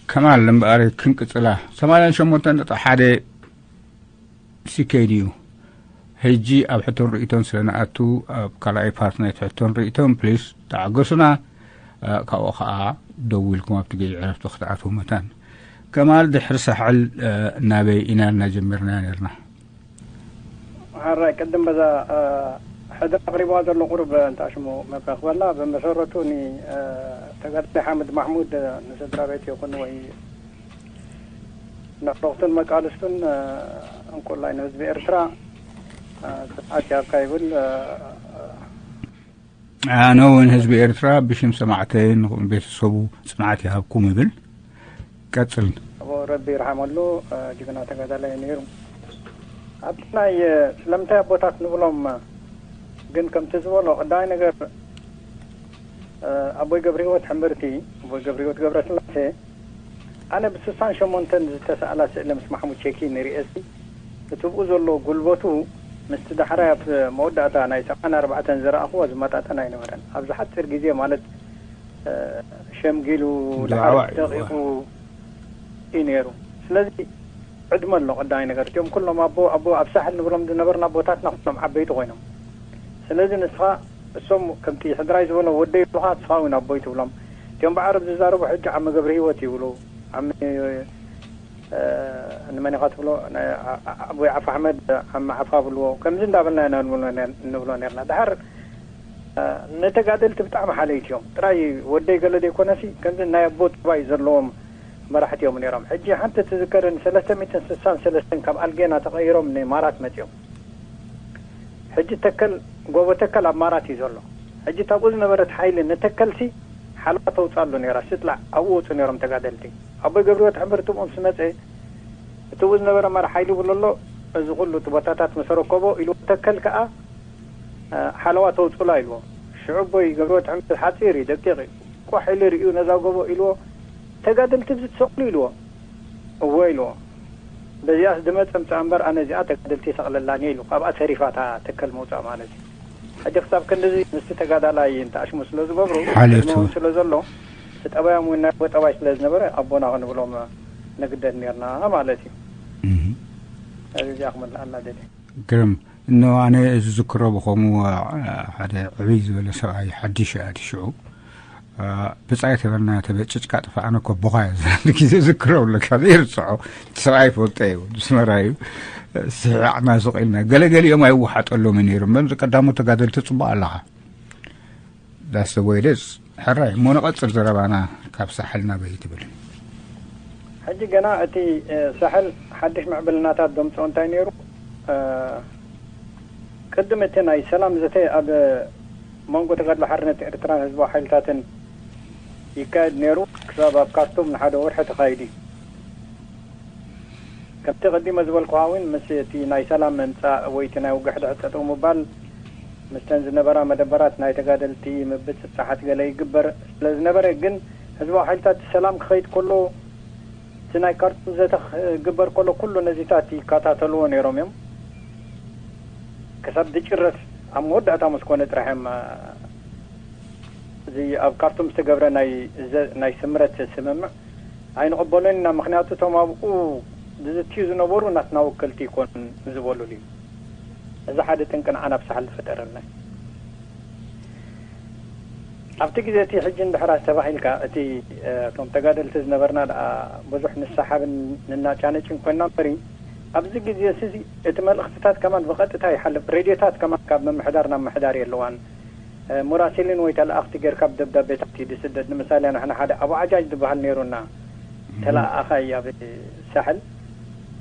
ከማል እምበኣር ክንቅጽላ። ሰማንያን ሸሞንተን ነጥቢ ሓደ ሲኬዲ እዩ። ሕጂ ኣብ ሕቶን ርእይቶን ስለ ንኣቱ፣ ኣብ ካልኣይ ፓርት ናይቲ ሕቶን ርእይቶን ፕሊስ ተዓገሱና። እ፣ ካብኡ ኸኣ ደው ኢልኩም ኣብቲ ግዜ ዕረፍቲ ክትኣትዉ መታን። ከማል ድሕሪ ሳሕል፣ እ፣ ናበይ ኢና እናጀመርና ነርና? ሕራይ ቅድም በዛ ሕድር ኣቕሪብዋ ዘሎ ቁሩብ እንታ ሽሙ መብረ ክበላ። ብመሰረቱ ኒ ተጋዳላይ ሓምድ ማሕሙድ ንስድራ ቤት ይኹን ወይ ንዕሩኽቱን መቃልስቱን እንኮላይ ንህዝቢ ኤርትራ ጽንዓት ይሃብካ ይብል። ኣነ እውን ህዝቢ ኤርትራ ብሽም ሰማዕተይን ቤተሰቡ ጽንዓት ይሃብኩም ይብል። ቀጽል። ረቢ ይርሓመሉ። ጅግና ተጋዳላይ ነይሩ። ኣብቲ ናይ ስለምንታይ ኣቦታት ንብሎም ግን ከምቲ ዝበሎ ቀዳማይ ነገር ኣቦይ ገብረ ህይወት ሕምብርቲ ኣቦይ ገብረ ህይወት ገብረ ስላሴ ኣነ ብስሳን ሸሞንተን ዝተሰኣላ ስእሊ ምስ ማሕሙድ ቼኪ ንርእሲ እቲ ብኡ ዘሎ ጉልበቱ ምስቲ ዳሕራይ ኣብ መወዳእታ ናይ ሰብዓን ኣርባዕተን ዝረኣኽዎ ዝመጣጠን ኣይነበረን። ኣብዚ ሓፂር ግዜ ማለት ሸምጊሉ ደቂቁ እዩ ነይሩ። ስለዚ ዕድመ ኣሎ። ቀዳማይ ነገር እቲኦም ኩሎም ኣቦ ኣቦ ኣብ ሳሕል ንብሎም ዝነበርና ኣቦታትና ኩሎም ዓበይቲ ኮይኖም። ስለዚ ንስኻ እሶም ከምቲ ሕድራይ ዝበሎ ወደይ ይብሉኻ፣ ንስኻ እውን ኣቦይ ትብሎም። እቲኦም ብዓረብ ዝዛረቡ ሕጂ ዓሚ ገብረ ህይወት ይብሉ። ዓሚ ንመን ኢኻ ትብሎ? ኣቦይ ዓፋ ኣሕመድ ዓሚ ዓፋ ብልዎ። ከምዚ እንዳበልና ኢና ንብሎ ነርና። ድሓር ንተጋደልቲ ብጣዕሚ ሓለይቲ እዮም። ጥራይ ወደይ ገለ ዘይኮነሲ ከምዚ ናይ ኣቦ ጠባይ ዘለዎም መራሕቲ እዮም ነይሮም። ሕጂ ሓንቲ ትዝከረኒ ሰለስተ ሚእትን ስሳን ሰለስተን ካብ ኣልጌና ተቐይሮም ንማራት መጺኦም። ሕጂ ተከል ጎቦ ተከል ኣብ ማራት እዩ ዘሎ። ሕጂ ታብኡ ዝነበረት ሓይሊ ንተከልሲ ሓለዋ ተውፅኣሉ ነይራ። ስጥላ ኣብኡ ወፁ ነይሮም ተጋደልቲ። ኣቦይ ገብረወት ሕምብር ትብኦም ስመፀ እቲ ብኡ ዝነበረ ማር ሓይሊ ይብሎ ኣሎ። እዚ ኩሉ እቲ ቦታታት መሰረከቦ ኢሉ ተከል ከዓ ሓለዋ ተውፅላ ኢልዎ። ሽዑ ኣቦይ ገብረወት ሕምብር ሓፂር እዩ ደቂቕ እዩ። ቋሕ ኢሉ ርእዩ ነዛ ጎቦ ኢልዎ ተጋደልቲ ብዚ ትሰቕሉ ኢልዎ። እወ ኢልዎ። በዚኣስ ድመፀ ምፃእ እምበር ኣነ እዚኣ ተጋደልቲ ይሰቕለላን እየ ኢሉ። ካብኣ ተሪፋ እታ ተከል መውፃእ ማለት እዩ። ሕጂ ክሳብ ክንድዚ ምስቲ ተጋዳላይ እንተኣሽሙ ስለ ዝገብሩ ሓለቱ። ዕድመ እውን ስለ ዘሎ እቲ ጠባዮም እውን ናይ ኣቦ ጠባይ ስለ ዝነበረ ኣቦና ክንብሎም ንግደድ ነርና ማለት እዩ። እህ። እዚ እዚኣ ክመልኣላ ደልየ። ግርም። እኖ ኣነ ዝዝክሮ ብኸምኡ ሓደ ዕብይ ዝበለ ሰብኣይ ሓድሽ ኣዲ ሽዑ ብጻይ ተበልና ተበጭጭካ ጥፋ ኣነ ኮቦኻ እየ ዝብል ግዜ ዝክሮ ኣለካ ዘይርስዖ። እቲ ሰብኣይ ፈልጦ እዩ ዝስመራ እዩ። ስሒቕና ስቕ ኢልና ገለገሊኦም ኣይወሓጠሎምን ነይሮም። በዚ ቀዳሞት ተጋደልቲ ጽቡቕ ኣለኻ። ዳስ ወይደስ ሕራይ እሞ ንቐጽል ዘረባና ካብ ሳሕል ናበይ ትብል? ሕጂ ገና እቲ ሳሕል ሓድሽ ምዕብልናታት ዘምጽኦ እንታይ ነይሩ? ቅድም እቲ ናይ ሰላም ዘተ ኣብ መንጎ ተጋድሎ ሓርነት ኤርትራን ህዝባዊ ሓይልታትን ይካየድ ነይሩ። ክሳብ ኣብ ካርቱም ንሓደ ወርሒ ተኻይዱ እዩ። ከምቲ ቀዲመ ዝበልኩኻ እውን ምስ እቲ ናይ ሰላም ምምፃእ ወይ እቲ ናይ ውግእ ሕድሕድ ጠጠው ምባል ምስተን ዝነበራ መደበራት ናይ ተጋደልቲ ምብፅፃሓት ገለ ይግበር ስለ ዝነበረ ግን ህዝባዊ ሓይልታት ሰላም ክኸይድ ከሎ እቲ ናይ ካርቱም ዘተ ክግበር ከሎ ኩሉ ነዚታት ይከታተልዎ ነይሮም እዮም። ክሳብ ዝጭረስ ኣብ መወዳእታ ምስ ኮነ ጥራሕ እዮም እዚ ኣብ ካርቱም ዝተገብረ ናይ ስምረት ስምምዕ ኣይንቕበሎን ኢና፣ ምኽንያቱ እቶም ኣብኡ ዝዝትዩ ዝነበሩ ናትና ወከልቲ ኣይኮኑን ዝበሉሉ እዩ። እዚ ሓደ ጠንቂ ንዓና ኣብ ሳሕል ዝፈጠረልና እዩ። ኣብቲ ግዜ እቲ ሕጂ እንድሕር ኣስተባሂልካ እቲ እቶም ተጋደልቲ ዝነበርና ደኣ ብዙሕ ንሰሓብን ንናጫነጭን ኮይንና እምበሪ ኣብዚ ግዜ እዚ እቲ መልእኽትታት ከማን ብቐጥታ ይሓልፍ። ሬድዮታት ከማን ካብ ምምሕዳር ናብ ምምሕዳር የለዋን። ሙራሲልን ወይ ተለኣኽቲ ጌርካ ብደብዳቤታት እዩ ዝስደድ። ንምሳሌ ንሕና ሓደ ኣቡ ዓጃጅ ዝበሃል ነይሩና ተለኣኣኻይ ኣብ ሳሕል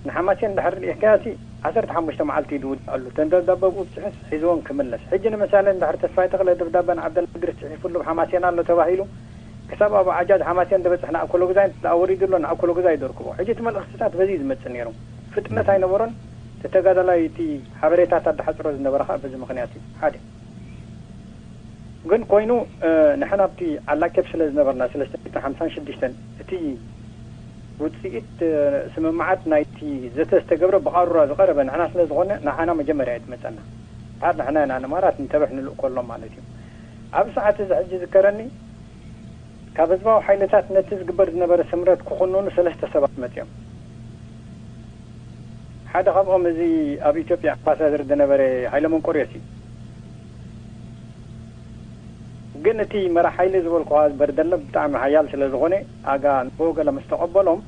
ንሓማሴን እንድሕር ልኢኽካዮ ሲ ዓሰርተ ሓሙሽተ መዓልቲ እዩ ዝውድኣሉ። እተን ደብዳበ ብኡ ብፅሑፍ ሒዝወን ክምለስ። ሕጂ ንምሳሌ እንድሕር ተስፋይ ተኽለ ደብዳበ ንዓብደላ እድሪስ ፅሒፉሉ ብሓማሴን ኣሎ ተባሂሉ ክሳብ ኣቡ ዓጃጅ ሓማሴን ዝበፅሕ ንኣኮሎግዛይ እንተወሪዱ ኣሎ ንኣኮሎግዛይ ደርክቦ። ሕጂ እቲ መልእኽትታት በዚ እዩ ዝመፅእ ነይሩ። ፍጥነት ኣይነበሮን። እቲ ተጋዳላይ እቲ ሓበሬታት ኣዳሓፅሮ ዝነበረ ከዓ በዚ ምኽንያት እዩ። ሓደ ግን ኮይኑ ንሕና ኣብቲ ዓላኬብ ስለ ዝነበርና ሰለስተ ሚእትን ሓምሳን ሽዱሽተን እቲ ውፅኢት ስምምዓት ናይቲ ዘተ ዝተገብረ ብቃሩራ ዝቐረበ ንሕና ስለ ዝኾነ ንዓና መጀመርያ እዩ ዝመፀና። ድሓር ንሕና ኢና ንማራት ንተበሕ ንልእኮሎም ማለት እዩ። ኣብ ሰዓት እዚ ሕጂ ዝከረኒ ካብ ህዝባዊ ሓይልታት ነቲ ዝግበር ዝነበረ ስምረት ክኹንኑ ሰለስተ ሰባት መጺኦም። ሓደ ካብኦም እዚ ኣብ ኢትዮጵያ ኣምባሳደር ዝነበረ ሃይለ መንቆርዮስ እዩ። ግን እቲ መራሕ ሓይሊ ዝበልኩኻ በርደለ ብጣዕሚ ሓያል ስለ ዝኾነ፣ ኣጋ ንጎ ገለ ምስ ተቐበሎም፣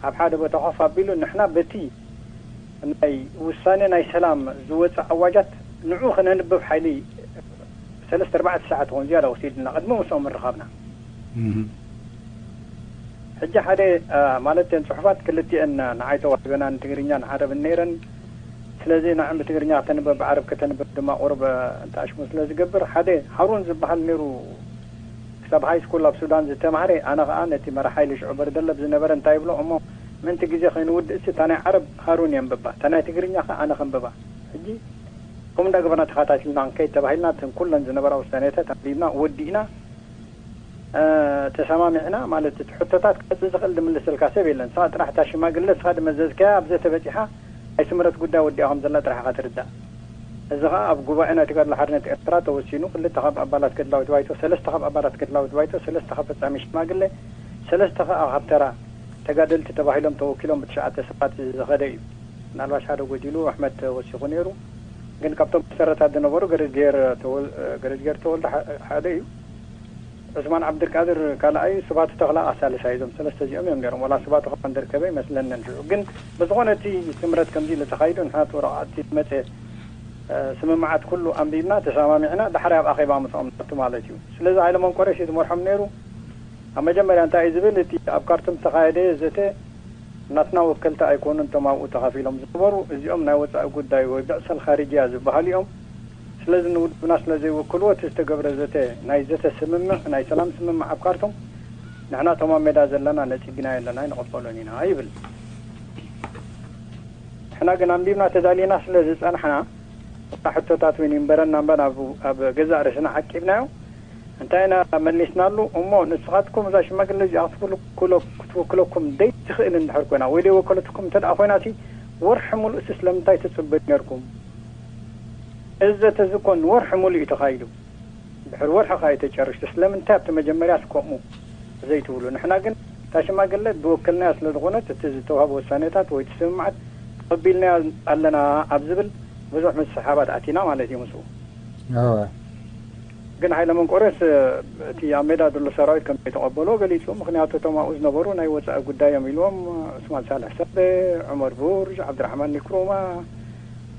ኣብ ሓደ ቦታ ኮፍ ኣቢሉ፣ ንሕና በቲ ናይ ውሳኔ ናይ ሰላም ዝወጽእ ኣዋጃት ንዑ ክነንብብ ሓይሊ ሰለስተ ኣርባዕተ ሰዓት ትኾን ዝያዳ ወሲድና፣ ቅድሚ ምስኦም ምርኻብና። ሕጂ ሓደ፣ አ፣ ማለት እተን ጽሑፋት ክልቲአን ንዓይ ተዋሂበና፣ ንትግርኛን ዓረብን ነይረን። ስለዚ ንዐን ብትግርኛ ከተንብብ፣ ብዓረብ ከተንብብ ድማ ቁሩብ፣ አ፣ እንተኣሽሙ ስለ ዝገብር፣ ሓደ ሃሩን ዝበሃል ነይሩ፣ ክሳብ ሃይ ስኩል ኣብ ሱዳን ዝተማህረ። ኣነ ኸኣ ነቲ መራሕ ሓይሊ ሽዑ በርደለብ ዝነበረ እንታይ ይብሎ እሞ፣ ምእንቲ ግዜ ከይንውድእሲ፣ እታ ናይ ዓረብ ሃሩን የንብባ፣ እታ ናይ ትግርኛ ኸኣ ኣነ ከንብባ። ሕጂ ከምኡ እንዳገበርና ተኸታቲልና ክንከይድ ተባሂልና፣ እተን ኩለን ዝነበራ ውሳኔታት ኣንቢብና፣ ወዲእና። እ፣ ተሰማሚዕና ማለት፣ እቲ ሕቶታት ክመጽእ ዝኽእል ዝምልሰልካ ሰብ የለን። ንስኻ ጥራሕ እታ ሽማግለ፣ ንስኻ ዝመዘዝካያ ኣብ ዘተ በጺሓ ናይ ስምረት ጉዳይ ወዲኣ ከም ዘላ ጥራሕ ኢኻ ትርዳእ። እዚ ኸኣ ኣብ ጉባኤ ናይ ተጋድሎ ሓርነት ኤርትራ ተወሲኑ፣ ክልተ ካብ ኣባላት ገድላዊት ባይቶ፣ ሰለስተ ካብ ኣባላት ገድላዊት ባይቶ፣ ሰለስተ ካብ ፈጻሚ ሽማግለ፣ ሰለስተ ኸኣ ካብ ተራ ተጋደልቲ ተባሂሎም ተወኪሎም ብትሽዓተ ሰባት ዝኸደ እዩ። ምናልባሽ ሓደ ጎዲሉ፣ ኣሕመድ ተወሲኹ ነይሩ። ግን ካብቶም መሰረታት ዝነበሩ ገረድጌር ተወል-፣ ገረድጌር ተወልደ ሓ-፣ ሓደ እዩ። ዑስማን ዓብድልቃድር ካልኣይ፣ ስባቱ ተኽላ ሳልሳይ። እዞም ሰለስተ እዚኦም እዮም ነይሮም። ዋላ ስባቱ ከማን ደርከበ ይመስለኒ ንሽዑ። ግን ብዝኾነ እቲ ስምረት ከምዚ ኢሉ ተኻይዱ፣ ንሕና እቲ ወረቓቕቲ ዝመጸ፣ እ፣ ስምምዓት ኩሉ ኣንቢብና፣ ተሰማሚዕና፣ ዳሕራይ ኣብ ኣኼባ ምስኦም ናቱ ማለት እዩ። ስለዚ ሃይለ መንቆሬስ እዩ ዝመርሖም ነይሩ። ኣብ መጀመርያ እንታይ እዩ ዝብል፣ እቲ ኣብ ካርቱም ዝተኻየደ ዘተ ናትና ወከልቲ ኣይኮኑን እቶም ኣብኡ ተኻፊሎም ዝነበሩ፣ እዚኦም ናይ ወጻኢ ጉዳይ ወይ ብዕሰል ኻሪጅያ ዝበሃሉ እዮም። ስለዚ ንውድብና ስለ ዘይውክልዎ፣ እቲ ዝተገብረ ዘተ፣ ናይ ዘተ ስምምዕ፣ ናይ ሰላም ስምምዕ ኣብ ካርቱም፣ ንሕና እቶም ኣብ ሜዳ ዘለና ነጺግናዮ ኣለና፣ ኣይንቕበሎን ኢና ይብል። ንሕና ግን ኣንቢብና ተዳሊና ስለ ዝጸናሕና፣ እታ ሕቶታት እውን ይንበረና እምበር፣ ኣብ፣ ኣብ ገዛእ ርእስና ዓቂብናዮ። እንታይ ኢና መሊስናሉ? እሞ ንስኻትኩም እዛ ሽማግለ እዚኣ ክትውክሎ-፣ ክትውክለኩም ደይትኽእል እንድሕር ኮይና፣ ወይ ደይወከለትኩም እንተ ደኣ ኮይናሲ፣ ወርሒ ሙሉእሲ ስለምንታይ ትጽበዩ ነርኩም? እዚ ዘተ እዚ እኮ ንወርሒ ሙሉእ እዩ ተኻይዱ። ድሕሪ ወርሒ ኸኣ እዩ ተጨሪሱ። ስለምንታይ ኣብቲ መጀመርያስ ከምኡ ዘይትብሉ? ንሕና ግን እታ ሽማግለ ዝወከልናያ ስለ ዝኾነት፣ እቲ ዝተዋህበ ውሳኔታት ወይ እቲ ስምምዓት ተቐቢልናዮ ኣለና ኣብ ዝብል ብዙሕ ምስሕሓባት ኣቲና ማለት እዩ ምስኡ። እወ። ግን ሃይለ መንቆርዮስ፣ እቲ ኣብ ሜዳ ዘሎ ሰራዊት ከም ዘይተቐበሎ ገሊጹ። ምኽንያቱ እቶም ኣብኡ ዝነበሩ ናይ ወጻኢ ጉዳይ እዮም ኢልዎም፣ ዑስማን ሳልሕ ሰበ፣ ዑመር ቡርጅ፣ ዓብድራሕማን ኒክሩማ፣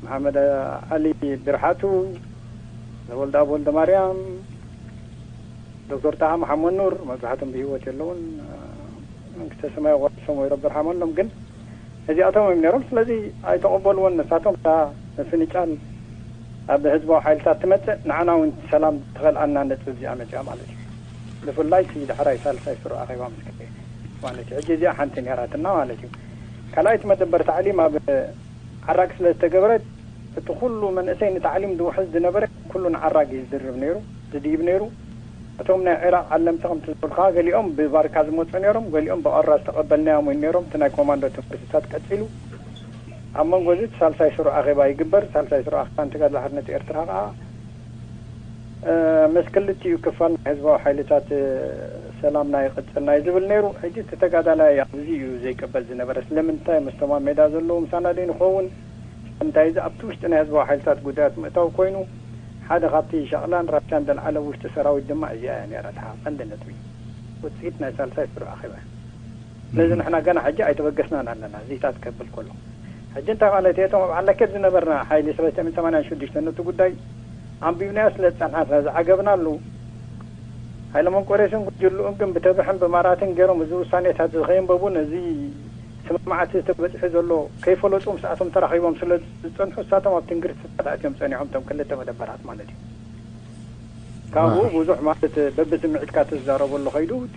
መሓመድ ዓሊ ብርሓቱ፣ ወልደኣብ ወልደማርያም፣ ዶክተር ጣሃ መሓመድ ኑር፣ መብዛሕቶም ብህይወት የለውን። መንግስተ ሰማይ የዋርሶም ወይ ረቢ ርሓመሎም። ግን እዚኣቶም እዮም ነይሮም። ስለዚ ኣይተቐበልዎን። ንሳቶም እታ ምፍንጫል ኣብ ህዝባዊ ሓይልታት ትመጽእ፣ ንዓና እውን ሰላም ትኸልኣና ነጥቢ እዚኣ መጺኣ ማለት እዩ። ብፍላይ እቲ ዳሕራይ ሳልሳይ ስሩዕ ኣኼባ ምስ ከደ ማለት እዩ። ሕጂ እዚኣ ሓንቲ ነይራትና ማለት እዩ። ካልኣይቲ መደበር ታዕሊም ኣብ ዓራግ ስለ ዝተገብረት፣ እቲ ኩሉ መንእሰይ ንታዕሊም ዝውሕዝ ዝነበረ ኩሉ ንዓራግ እዩ ዝድርብ ነይሩ፣ ዝድይብ ነይሩ። እቶም ናይ ዒራቕ ዓለምቲ ከምቲ ዝበልካ፣ ገሊኦም ብባርካ ዝመጹ ነይሮም፣ ገሊኦም ብቐራ ዝተቐበልናዮም እውን ነይሮም። እቲ ናይ ኮማንዶ ትምህርትታት ቀጺሉ። ኣብ መንጎ እዚ እቲ ሳልሳይ ስሩዕ ኣኼባ ይግበር። ሳልሳይ ስሩዕ ኣኼባ ንተጋድሎ ሓርነት ኤርትራ ከኣ፣ እ፣ ምስ ክልቲኡ ክፋል ናይ ህዝባዊ ሓይልታት፣ እ፣ ሰላምና ይቕጽል ናይ ዝብል ነይሩ። ሕጂ እቲ ተጋዳላይ ኣብዚ እዩ ዘይቅበል ዝነበረ። ስለምንታይ ምስቶም ኣብ ሜዳ ዘለዉ ምሳና ደይንኸውን? ስለምንታይ እዚ ኣብቲ ውሽጢ ናይ ህዝባዊ ሓይልታት ጉዳያት ምእታው ኮይኑ፣ ሓደ ካብቲ ሻቕላን ራብሻን ዘልዓለ ውሽጢ ሰራዊት ድማ እዚኣ እያ ነይራ እታ ቀንዲ ነጥቢ። ውጽኢት ናይ ሳልሳይ ስሩዕ ኣኼባ። ስለዚ ንሕና ገና ሕጂ ኣይተበገስናን ኣለና፣ እዚታት ከብል ከሎ። ሕጂ እንታይ ማለት እየ? እቶም ኣብ ዓለኬት ዝነበርና ሓይሊ ሰለስተ ሚእቲ ሰማንያን ሽዱሽተ ነቲ ጉዳይ ኣንቢብናዮ ስለ ዝጸንሓ፣ ስለ ዝዓገብናሉ፣ ሃይለ መንቆሬስን ጉጅልኡን ግን ብተብሕን ብማራትን ገይሮም እዚ ውሳኔታት እዚ ከየንበቡን እዚ ስምምዓት እዚ ተበጺሑ ዘሎ ከይፈለጡ ምስኣቶም ተራኺቦም ስለ ዝጸንሑ፣ እሳቶም ኣብ ትንግርትታት ኣትዮም ጸኒሖም፣ እቶም ክልተ መደበራት ማለት እዩ። ካብኡ ኣህ። ብዙሕ ማለት በብስምዒትካ ትዛረበሉ ከይዱ፣ እቲ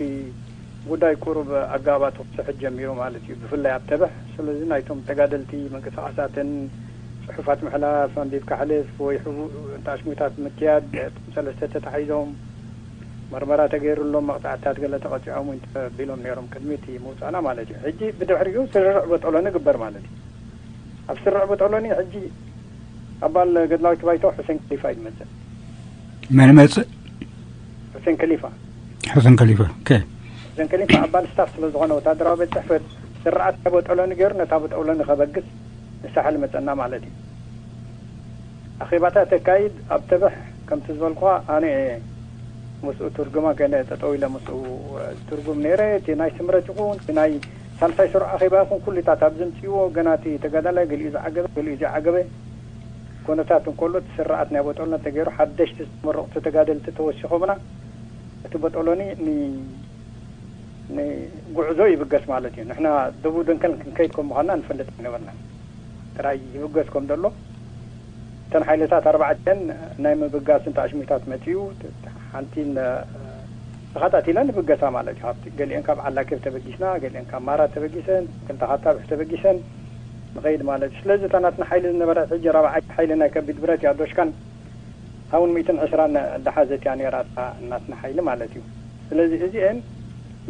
ጉዳይ ቁሩብ ኣጋባቱ ክስሕት ጀሚሩ ማለት እዩ፣ ብፍላይ ኣብ ተብሕ። ስለዚ ናይቶም ተጋደልቲ ምንቅስቓሳትን ጽሑፋት ምሕላፍ፣ ኣንቢብካ ሕልፍ ወይ ሕቡእ እንተኣሽሙታት ምክያድ፣ እቶም ሰለስተ ተታሒዞም መርመራ ተገይሩሎም መቕጻዕትታት ገለ ተቐጺዖም እውን ተቢሎም ነይሮም ቅድሚ እቲ ምውጻእና ማለት እዩ። ሕጂ ብድሕሪኡ ስርርዕ በጦሎኒ ይግበር ማለት እዩ። ኣብ ስርርዕ በጦሎኒ ሕጂ ኣባል ገድላዊት ባይቶ ሑሴን ከሊፋ እዩ ዝመጽእ። መን ይመጽእ? ሑሴን ከሊፋ። ሑሴን ከሊፋ። ኦኬ። ዘንከሊን ካብ ኣባል ስታፍ ስለ ዝኾነ ወታደራዊ ቤት ጽሕፈት ስርዓት ናይ ቦጦሎኒ ገይሩ ነታ ቦጦሎኒ ከበግስ ንሳሕል መጸና ማለት እዩ። ኣኼባታት ተካይድ ኣብ ተበሕ ከምቲ ዝበልኳ ኣነ እየ ምስኡ ትርጉማ ከነ ጠጠው ኢለ ምስኡ ትርጉም ነይረ። እቲ ናይ ስምረት ይኹን እቲ ናይ ሳልሳይ ስሩዕ ኣኼባ ይኹን ኩሉታት ኣብ ዘምፅእዎ ገና እቲ ተጋዳላይ ገሊኡ ዝዓገበ ገሊኡ ዘይዓገበ ኩነታት እንከሎ እቲ ስርዓት ናይ ቦጦሎኒ ተገይሩ ሓደሽቲ ዝተመረቑ ተጋደልቲ ተወሲኾምና እቲ ቦጦሎኒ ን- ንጉዕዞ ይብገስ ማለት እዩ። ንሕና ደቡብ ደንከል ክንከይድ ከም ምዃንና ንፈልጥ ኣይነበርና። ጥራይ ይብገስ ከም ዘሎ እተን ሓይልታት ኣርባዕተን ናይ ምብጋስን ተኣሽሚታት መፅኡ ሓንቲ ተኸታቲለን ይብገሳ ማለት እዩ። ካብቲ ገሊአን ካብ ዓላኬብ ተበጊስና፣ ገሊአን ካብ ማራ ተበጊሰን፣ ክልተ ካብ ታብሕ ተበጊሰን ንኸይድ ማለት እዩ። ስለዚ እታ ናትና ሓይሊ ዝነበረት ሕጂ ራብዓይቲ ሓይሊ ናይ ከቢድ ብረት እያ ዶሽካን ሃውን ሚእትን ዕስራን እንዳሓዘት እያ ነይራ እታ ናትና ሓይሊ ማለት እዩ። ስለዚ እዚአን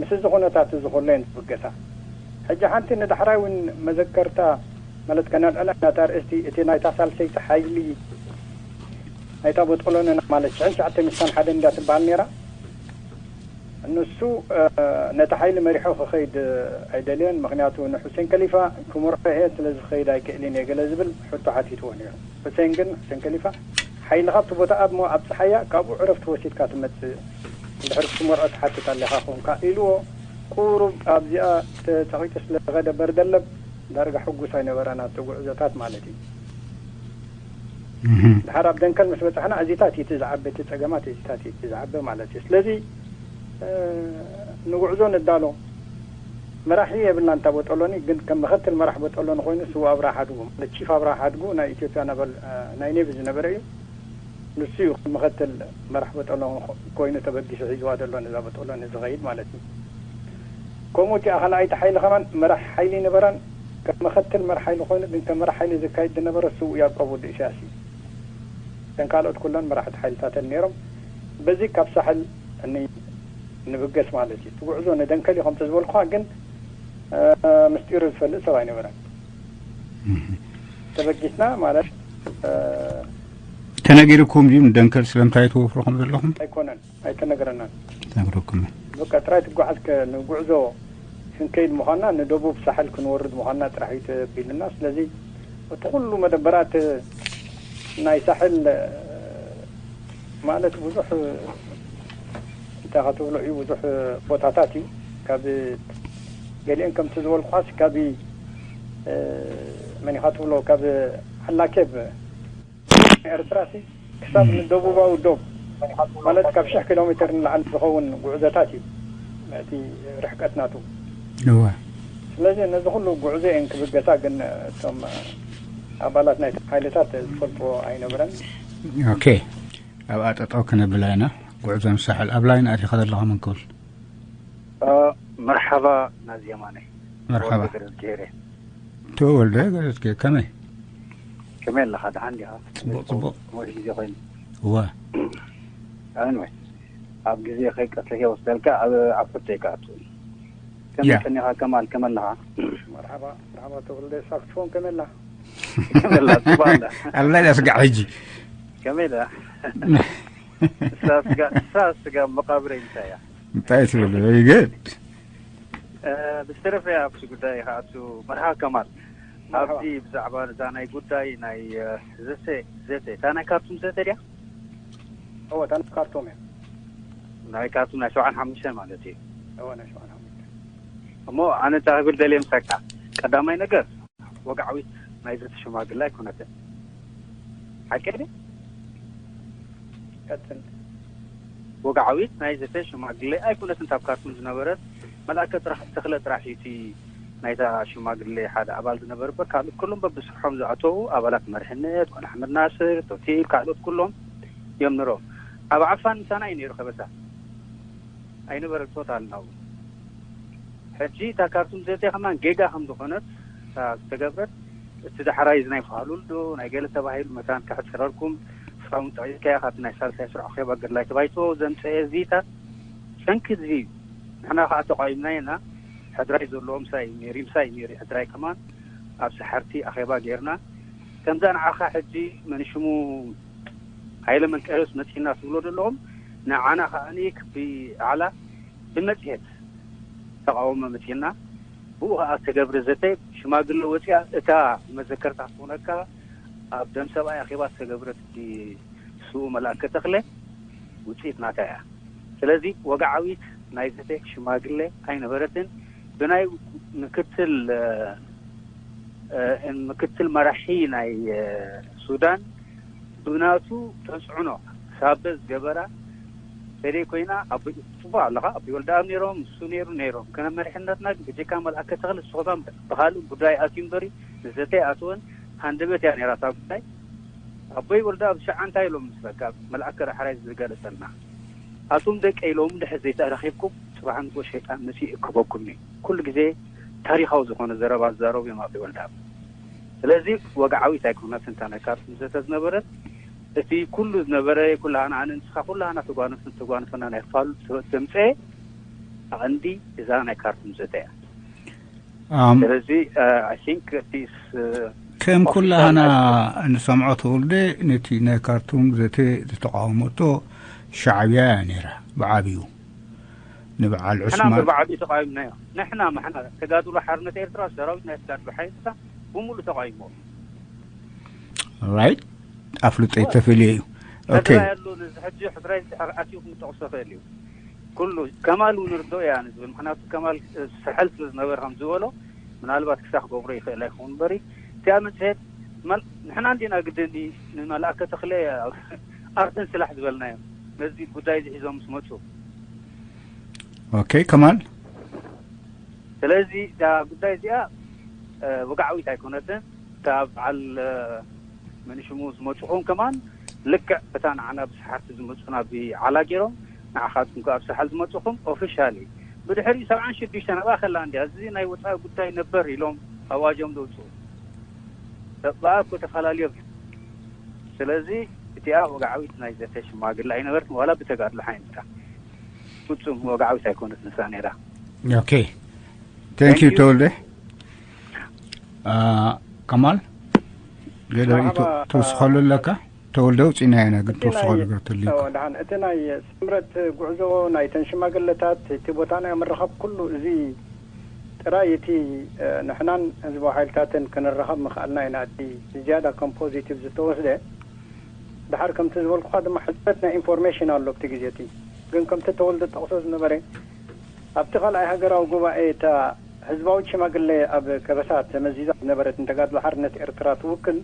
ምስ እዚ ኩነታት እዚ ከሎ እየን ዝብገሳ። ሕጂ ሓንቲ ንዳሕራይ እውን መዘከርታ ማለት ከነልዕላ ናታ ኣርእስቲ እቲ ናይታ ሳልሰይቲ ሓይሊ ናይታ ቦጦሎንና ማለት ሽሕን ትሽዓተ ሚእትን ሓደን እንዳ ትበሃል ነይራ። ንሱ ነቲ ሓይሊ መሪሖ ክኸይድ ኣይደልዮን። ምክንያቱ ንሑሴን ከሊፋ ክምርዖ እየ ስለዚ ክኸይድ ኣይክእልን እየ ገለ ዝብል ሕቶ ሓቲትዎ ነይሩ። ሑሴን ግን ሑሴን ከሊፋ ሓይልኻ ኣብቲ ቦታ ኣብ ኣብ ፀሓያ ካብኡ ዕረፍቲ ወሲድካ ትመፅእ እንድሕር ክትመርዖ ትሓትት ኣለኻ ኮንካ ኢልዎ። ቁሩብ ኣብዚኣ ተፀቒጡ ስለ ዝኸደ በርደለብ ዳርጋ ሕጉስ ኣይነበረን ኣብቲ ጉዕዞታት ማለት እዩ። ድሓር ኣብ ደንከል ምስ በፃሕና እዚታት እቲ ዝዓበ እቲ ፀገማት እዚታት እቲ ዝዓበ ማለት እዩ። ስለዚ ንጉዕዞ ንዳሎ መራሒ የብልና እንታ ቦጠሎኒ ግን ከም መኸተል መራሕ ቦጠሎኒ ኮይኑ ስው ኣብርሃ ሓድጉ ማለት ቺፍ ኣብርሃ ሓድጉ ናይ ኢትዮጵያ ነበል ናይ ኔቪ ዝነበረ እዩ። ንሱ እዩ ከም መኸተል መራሕ ቦጠሎኒ ኮይኑ ተበጊሱ ሒዝዋ ዘሎ ነዛ ቦጠሎኒ ዝኸይድ ማለት እዩ። ከምኡ እቲ ኣኻልኣይቲ ሓይሊ ከማን መራሕ ሓይሊ ይነበራን ከም መኸተል መራሕ ሓይሊ ኮይኑ ግን ከም መራሕ ሓይሊ ዝካይድ ዝነበረ ስው ያዕቆብ ወዲ ኢሳያስ እዩ። እተን ካልኦት ኩለን መራሕቲ ሓይልታተን ነይሮም። በዚ ካብ ሳሕል ንብገስ ማለት እዩ። እቲ ጉዕዞ ንደንከል እዩ ከምቲ ዝበልኩኻ ግን ምስጢሩ ዝፈልጥ ሰብ ኣይነበረን። ተበጊስና ማለት ተነጊርኩም ድዩ ንደንከል ስለምንታይ ትወፍሩ ከም ዘለኹም? ኣይኮነን ኣይተነገረናን። ተነግረኩም በቃ ጥራይ ትጓዓዝ ንጉዕዞ ክንከይድ ምዃንና ንደቡብ ሳሕል ክንወርድ ምዃንና ጥራሕ እዩ ተቢሉና። ስለዚ እቲ ኩሉ መደበራት ናይ ሳሕል ማለት ብዙሕ እንታይ ክትብሎ እዩ ብዙሕ ቦታታት እዩ ካብ ገሊአን ከምቲ ዝበልኩኻስ ካብ መን ኢኻ ትብሎ ካብ ሓላኬብ ኤርትራ ሲ ክሳብ ንደቡባዊ ዶብ ማለት ካብ ሽሕ ኪሎ ሜትር ንላዕሊ ዝኸውን ጉዕዞታት እዩ እቲ ርሕቀት ናቱ። እወ ስለዚ ነዚ ኩሉ ጉዕዞ እየን ክብገሳ ግን እቶም ኣባላት ናይ ሓይልታት ዝፈልጥዎ ኣይነበረን። ኦኬ። ኣብኣ ጠጠው ክነብላ ኢና። ጉዕዞ ንሳሕል ኣብ ላይን ኣቲኻ ዘለኻ መን ክብል? መርሓባ ናዚ የማነይ መርሓባ ገረዝጌሬ ተወልደ ገረዝጌ ከመይ? ከመይ ኣለኻ ደሓን ዲኻ? ጽቡቕ ጽቡቕ ወዲ ግዜ ኮይኑ እወ ኣንወይ ኣብ ግዜ ከይቀትለከ ወስደልካ ኣብ ኣብ ሕቶ ይከኣቱ ከመይ ያ። ቀኒኻ ከማል ከመይ ኣለኻ? መርሓባ መርሓባ ተወልደ ሳክስፎን ከመይ ኣላ? ከመይ ኣላ ጽቡቕ ኣላ ኣብ ላይ ኣስጋዕ ሕጂ ከመይ ዳ እሳ ስጋ እሳ ስጋ መቃብረይ እንታይ እያ? እንታይ ትብል very good ብዝተረፈ ኣብቲ ጉዳይ ከኣቱ መርሓባ ከማል ኣብዚ ብዛዕባ እዛ ናይ ጉዳይ ናይ ዘተ ዘተ እታ ናይ ካርቱም ዘተ ድያ? እወ እታ ናይ ካርቱም እያ። ናይ ካርቱም ናይ ሸውዓን ሓሙሽተን ማለት እዩ። እወ ናይ ሸውዓን ሓሙሽተ እሞ ኣነ እንታይ ክብል ደልየ ምሳካ ቀዳማይ ነገር ወግዓዊት ናይ ዘተ ሽማግለ ኣይኮነትን። ሓቂ ድየ? ቀጽል ወግዓዊት ናይ ዘተ ሽማግለ ኣይኮነትን። ካብ ካርቱም ዝነበረት መልኣከ ጥራሕ ተኽለ ጥራሕ እዩ እቲ ናይታ ሽማግለ ሓደ ኣባል ዝነበረ እበር ካልኦት ኩሎም በብስርሖም ዝኣተዉ ኣባላት መርሕነት ኮን ኣሕመድ ናስር ቶቲብ ካልኦት ኩሎም እዮም ንሮም ኣብ ዓፋን ምሳና እዩ ነይሩ ከበሳ ኣይነበረ ቶታል ናው ሕጂ እታ ካርቱም ዘተ ከማን ጌጋ ከም ዝኾነት እታ ዝተገብረት እቲ ዳሕራይ እዚ ናይ ፋሉል ዶ ናይ ገለ ተባሂሉ መታን ከሕፅረልኩም እስኻውን ጠቂስካያ ካብቲ ናይ ሳልሳይ ስርዖ ኬባ ገድላይ ተባይቶ ዘምፀኤ እዚታት ሰንኪ እዚ እዩ። ንሕና ከዓ ተቋይምና ኢና ሕድራይ ዘለዎ ምሳይ እዩ ነይሩ ምሳይ እዩ ነይሩ ሕድራይ ከማን ኣብ ሰሓርቲ ኣኼባ ገይርና ከምዛ ንዓኻ ሕጂ መንሽሙ ሃይለ መንቀርዮስ መፂና ትብሎ ዘለኹም ንዓና ከዓኒ ክቢ ዓላ ብመፅሄት ተቃውሞ መጺና፣ ብኡ ከዓ ዝተገብረ ዘተ ሽማግለ ወፂኣ። እታ መዘከርታ ትኾነካ ኣብ ደም ሰብኣይ ኣኼባ ዝተገብረት ስኡ መልኣከ ተኽለ ውፅኢት ናታ እያ። ስለዚ ወግዓዊት ናይ ዘተ ሽማግለ ኣይነበረትን። ብናይ ምክትል ምክትል መራሒ ናይ ሱዳን ብናቱ ተፅዕኖ ሳበ ዝገበራ ተደይ ኮይና፣ ኣቦይ ፅቡቅ ኣለካ፣ ኣቦይ ወልደኣብ ነይሮም፣ እሱ ነይሩ፣ ነይሮም ከነ መሪሕነትና ግን ብጀካ መልኣከ ተኽለ ስኮታም ብካልእ ጉዳይ ኣትዩ እምበሪ ንዘተ ኣትወን ሃንደበት እያ ነይራ እታ ጉዳይ። ኣቦይ ወልደኣብ ሸዓ እንታይ ኢሎም ምስለካ፣ መልኣከ ዳሕራይ ዝገለጸልና፣ ኣቱም ደቀ ኢሎም ድሕር ዘይተረኺብኩም፣ ጽባሕ ንግሆ ሸይጣን መጺኡ ይእከበኩም እዩ። ኩሉ ግዜ ታሪኻዊ ዝኾነ ዘረባ ዝዛረቡ እዮም ኣቦይ ወልደኣብ። ስለዚ ወግዓዊት ኣይኮነትን እታ ናይ ካርቱም ዘተ ዝነበረት። እቲ ኩሉ ዝነበረ፣ ኩላህና፣ ኣነ ንስኻ ኩላህና ተጓነፍን ተጓንፈና ናይ ፋሉጥ ሰበት ዘምጸኤ ኣቐንዲ እዛ ናይ ካርቱም ዘተ እያ። ኣም ስለዚ ኣይ ቲንክ ዲስ ከም ኩላህና ንሰምዖ ተወልደ፣ ነቲ ናይ ካርቱም ዘተ ዝተቃወመቶ ሻዕብያ እያ ነይራ ብዓብዩ። ንበዓል ንሕና ዑስማን ብባዕዲ ተቃዊምናዮ። ንሕና ማሕና ተጋድሎ ሓርነት ኤርትራ፣ ሰራዊት ናይ ተጋድሎ ሓይልታ ብምሉእ ተቃዊሞ። ራይት፣ ኣፍልጦ ይተፈልየ እዩ። ኦኬ። ሕድራይ ኣሎ፣ ነዚ ሕጂ ሕድራይ ዝድሕር ኣትዩ ክንጠቕሶ ይኽእል እዩ። ኩሉ ከማል እውን ርድኦ እያ ንዝብል፣ ምክንያቱ ከማል ስሕል ስለ ዝነበረ ከም ዝበሎ፣ ምናልባት ክሳዕ ክገብሮ ይኽእል ኣይኸውን እምበሪ፣ እቲኣ መጽሔት መል- ንሕና እንዲና ግድን ንመልኣከ ተኽለ ኣርትን ስላሕ ዝበልናዮም ነዚ ጉዳይ እዚ ሒዞም ምስ መጹ። ኦኬ ከማል። ስለዚ እዛ ጉዳይ እዚኣ ወግዓዊት ኣይኮነትን። እታ በዓል መንሽሙ ዝመፁኹም ከማን ልክዕ እታ ንዓና ብሰሓርቲ ዝመፁና ብዓላ ገይሮም ንዓኻትኩም ከኣ ብሰሓል ዝመፁኹም ኦፊሻሊ ብድሕሪኡ ሰብዓን ሽዱሽተን ኣብኣ ከላ እንዲያ እዚ ናይ ወፃኢ ጉዳይ ነበር ኢሎም ኣዋጆም ዘውፅኡ ሰብኣ እኮ ተፈላለዮም እዮም። ስለዚ እቲኣ ወግዓዊት ናይ ዘተ ሽማግለ ኣይነበርትን ዋላ ብተጋድሎ ሓይንታ ፍፁም ወግዓዊት ኣይኮነት ንሳ ነይራ። ኦኬ። ቴንክ ዩ ተወልደ። ከማል ገለ ርእቶ ትውስኸሉ ኣለካ? ተወልደ ውፅእና ኢና ግን ትውስኸሉ ነገር ተልዩ። ደሓን እቲ ናይ ስምረት ጉዕዞ ናይተን ሽማግለታት እቲ ቦታ ናይ ምርኻብ ኩሉ እዚ ጥራይ እቲ ንሕናን ህዝባዊ ሓይልታትን ክንረኻብ ምኽኣልና ኢና እቲ ዝያዳ ከም ፖዚቲቭ ዝተወስደ። ድሓር ከምቲ ዝበልኩኻ ድማ ሕፅረት ናይ ኢንፎርሜሽን ኣሎ ኣብቲ ግዜ እቲ። ግን ከምቲ ተወልደ ጠቕሶ ዝነበረ ኣብቲ ካልኣይ ሃገራዊ ጉባኤ እታ ህዝባዊት ሽማግለ ኣብ ከበሳ ተመዚዛ ዝነበረት ንተጋድሎ ሓርነት ኤርትራ ትውክል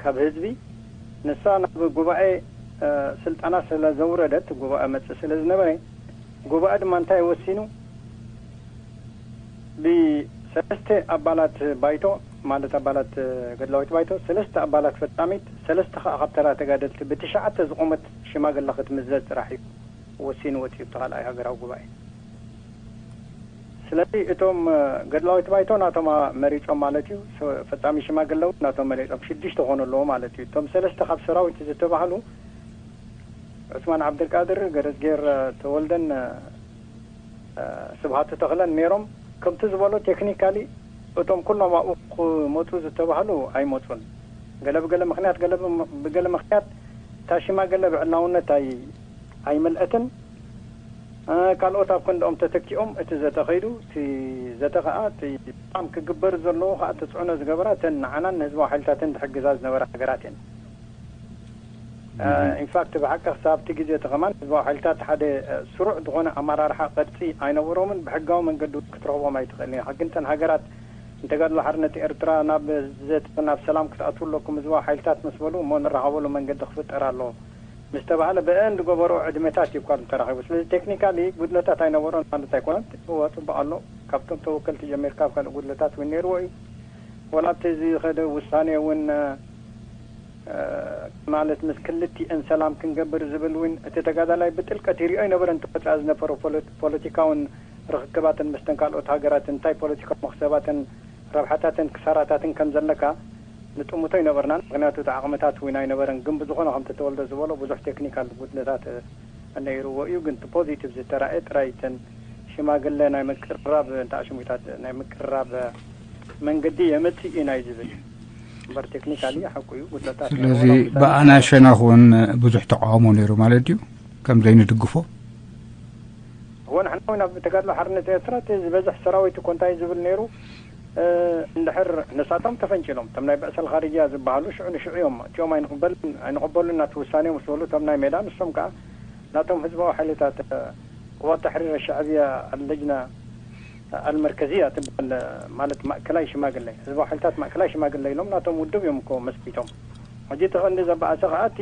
ካብ ህዝቢ ንሳ ናብ ጉባኤ ስልጠና ስለ ዘውረደት ጉባኤ መጽእ ስለ ዝነበረ ጉባኤ ድማ እንታይ ወሲኑ ብሰለስተ ኣባላት ባይቶ ማለት ኣባላት ገድላዊት ባይቶ ሰለስተ ኣባላት ፈጻሚት ሰለስተ ከዓ ካብ ተራ ተጋደልቲ ብትሽዓተ ዝቆመት ሽማግለ ክትምዘዝ ጥራሕ እዩ ወሲኑ ወፂኡ እቲ ካልኣይ ሃገራዊ ጉባኤ። ስለዚ እቶም ገድላዊት ባይቶ ናቶም መሪፆም ማለት እዩ። ፈፃሚ ሽማግለ እውን ናቶም መሪፆም ሽዱሽተ ኮኑ ኣለዎ ማለት እዩ። እቶም ሰለስተ ካብ ሰራዊት ዝተባህሉ ዑስማን ዓብደልቃድር፣ ገረዝጌር ተወልደን ስብሃቱ ተኽለን ነይሮም። ከምቲ ዝበሎ ቴክኒካሊ እቶም ኩሎም ኣብኡ ክመፁ ዝተባህሉ ኣይመፁን። ገለ ብገለ ምክንያት ገለ ብገለ ምክንያት እታ ሽማግለ ብዕላውነት ኣይ ኣይመልአትን። ካልኦት ኣብ ክንድኦም ተተኪኦም እቲ ዘተ ከይዱ፣ እቲ ዘተ ከኣ እቲ ፕሮግራም ክግበር ዘለዎ ከኣ ተፅዕኖ ዝገበራ እተን ንዓናን ንህዝባዊ ሓይልታትን ዝሕግዛ ዝነበራ ሃገራት እየን። ኢንፋክት ብሓቂ ክሳብ እቲ ግዜ እቲ ከማን ህዝባዊ ሓይልታት ሓደ ስሩዕ ዝኾነ ኣመራርሓ ቅርፂ ኣይነበሮምን ብሕጋዊ መንገዲ ክትረኽቦም ኣይትኽእልን ኢኻ። ግን እተን ሃገራት ንተጋድሎ ሓርነት ኤርትራ ናብ ዘተ ናብ ሰላም ክትኣትዉ ኣለኩም ህዝባዊ ሓይልታት ምስ በሉ እሞ ንራኸበሉ መንገዲ ክፍጠር ኣለዎ። ምስ ተባህለ ብአንድ ጎበሮ ዕድመታት እዩ እኳ ተራኺቡ። ስለዚ ቴክኒካሊ ጉድለታት ኣይነበሮን ማለት ኣይኮነን። እወ ጽቡቕ ኣሎ። ካብቶም ተወከልቲ ጀሚርካ ኣብ ካልእ ጉድለታት እውን ነይርዎ እዩ። ወላ ኣብቲ ዝኸደ ውሳኔ እውን ማለት ምስ ክልቲአን ሰላም ክንገብር ዝብል እውን እቲ ተጋዳላይ ብጥልቀት ይሪኦ ኣይነበረን። እቲ ወፃኢ ዝነበሩ ፖለቲካውን ርኽክባትን ምስተን ካልኦት ሃገራት እንታይ ፖለቲካዊ መኽሰባትን ረብሓታትን ክሳራታትን ከም ዘለካ ንጥምቶ ኣይነበርናን። ምኽንያቱ እቲ ዓቕምታት እውን ኣይነበረን። ግን ብዝኾነ ከምቲ ተወልደ ዝበሎ ብዙሕ ቴክኒካል ጉድለታት ነይርዎ እዩ። ግን እቲ ፖዚቲቭ ዝተራእየ ጥራይ እተን ሽማግለ ናይ ምቅርራብ እንታይ ኣሽሙታት ናይ ምቅርራብ መንገዲ የመፅእ እዩ ናይ ዝብል እምበር ቴክኒካሊ ሓቁ እዩ ጉድለታት ስለዚ ነይርዎ። ብኣና ሸነኽ እውን ብዙሕ ተቃውሞ ነይሩ ማለት እዩ ከም ዘይንድግፎ። እወ ንሕና እውን ኣብ ተጋድሎ ሓርነት ኤርትራ እቲ ዝበዝሕ ሰራዊት እኮ እንታይ ዝብል ነይሩ? እንድሕር ንሳቶም ተፈንጭሎም፣ እቶም ናይ ብዕሰል ኻርጅያ ዝበሃሉ ሽዑ ንሽዑ እዮም። እቲኦም ኣይንቕበልን፣ ኣይንቕበሉን ናቲ ውሳኔ ምስ በሉ፣ እቶም ናይ ሜዳ ንሶም ከኣ ናቶም ህዝባዊ ሓይልታት፣ ቅዋት ተሕሪር ሸዕብያ፣ ኣለጅና ኣልመርከዝያ ትበሃል፣ ማለት ማእከላይ ሽማግለ፣ ህዝባዊ ሓይልታት ማእከላይ ሽማግለ ኢሎም ናቶም ውድብ እዮም እኮ መስሪቶም። ሕጂ እቲ ቀንዲ ዘበኣሰ ከኣ እቲ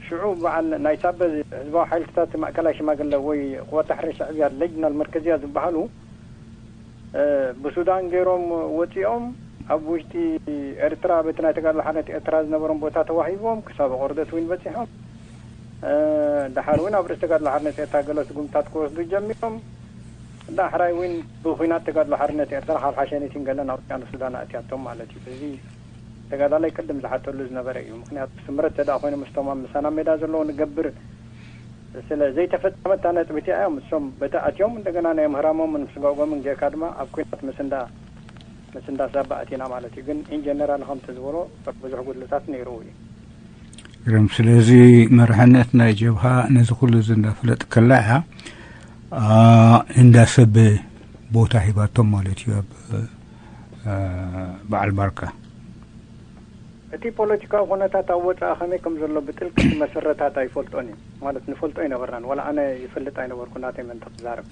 ሽዑ በዓል ናይ ሳበ ህዝባዊ ሓይልታት ማእከላይ ሽማግለ ወይ ቅዋት ተሕሪር ሸዕብያ፣ ኣለጅና ኣልመርከዝያ ዝበሃሉ፣ ብሱዳን ገይሮም ወጺኦም ኣብ ውሽጢ ኤርትራ፣ በቲ ናይ ተጋድሎ ሓርነት ኤርትራ ዝነበሮም ቦታ ተዋሂቦም ክሳብ ኦርደት እውን በጺሖም። ደሓር እውን ኣብ ርእሲ ተጋድሎ ሓርነት ኤርትራ ገለ ስጉምታት ክወስዱ ጀሚሮም። ዳሕራይ እውን ብኹናት ተጋድሎ ሓርነት ኤርትራ ካብ ሓሸኒትን ገለን ኣውፅያ ንሱዳን ኣእትያቶም ማለት እዩ። እዚ ተጋዳላይ ቅድም ዝሓተሉ ዝነበረ እዩ። ምክንያቱ ስምረት ተደኣ ኮይኑ ምስቶም ኣብ ምሳና ሜዳ ዘለዉ ንገብር ስለ ዘይተፈጸመት እታ ነጥቢ እቲኣ እዮም እሶም በቲ ኣትዮም እንደገና ናይ ምህራሞምን ምስጋጎምን ጌርካ ድማ ኣብ ኲናት ምስ እንዳ ምስ እንዳ ሳባ ኣቲና ማለት እዩ። ግን ኢንጀነራል ከምቲ ዝበሎ ብዙሕ ጉድለታት ነይርዎ እዩ። ግርም። ስለዚ መርሕነት ናይ ጀብሃ ነዚ ኩሉ እዚ እንዳፈለጥ ከላ እያ እንዳ ሰብ ቦታ ሂባቶም ማለት እዩ ኣብ በዓል ባርካ። እቲ ፖለቲካዊ ኩነታት ኣብ ወፃኢ ከመይ ከም ዘሎ ብጥልቂ መሰረታት ኣይፈልጦን እዩ ማለት ንፈልጦ ኣይነበርናን። ዋላ ኣነ ይፈልጥ ኣይነበርኩ ናተይ መንተ ክዛረብ።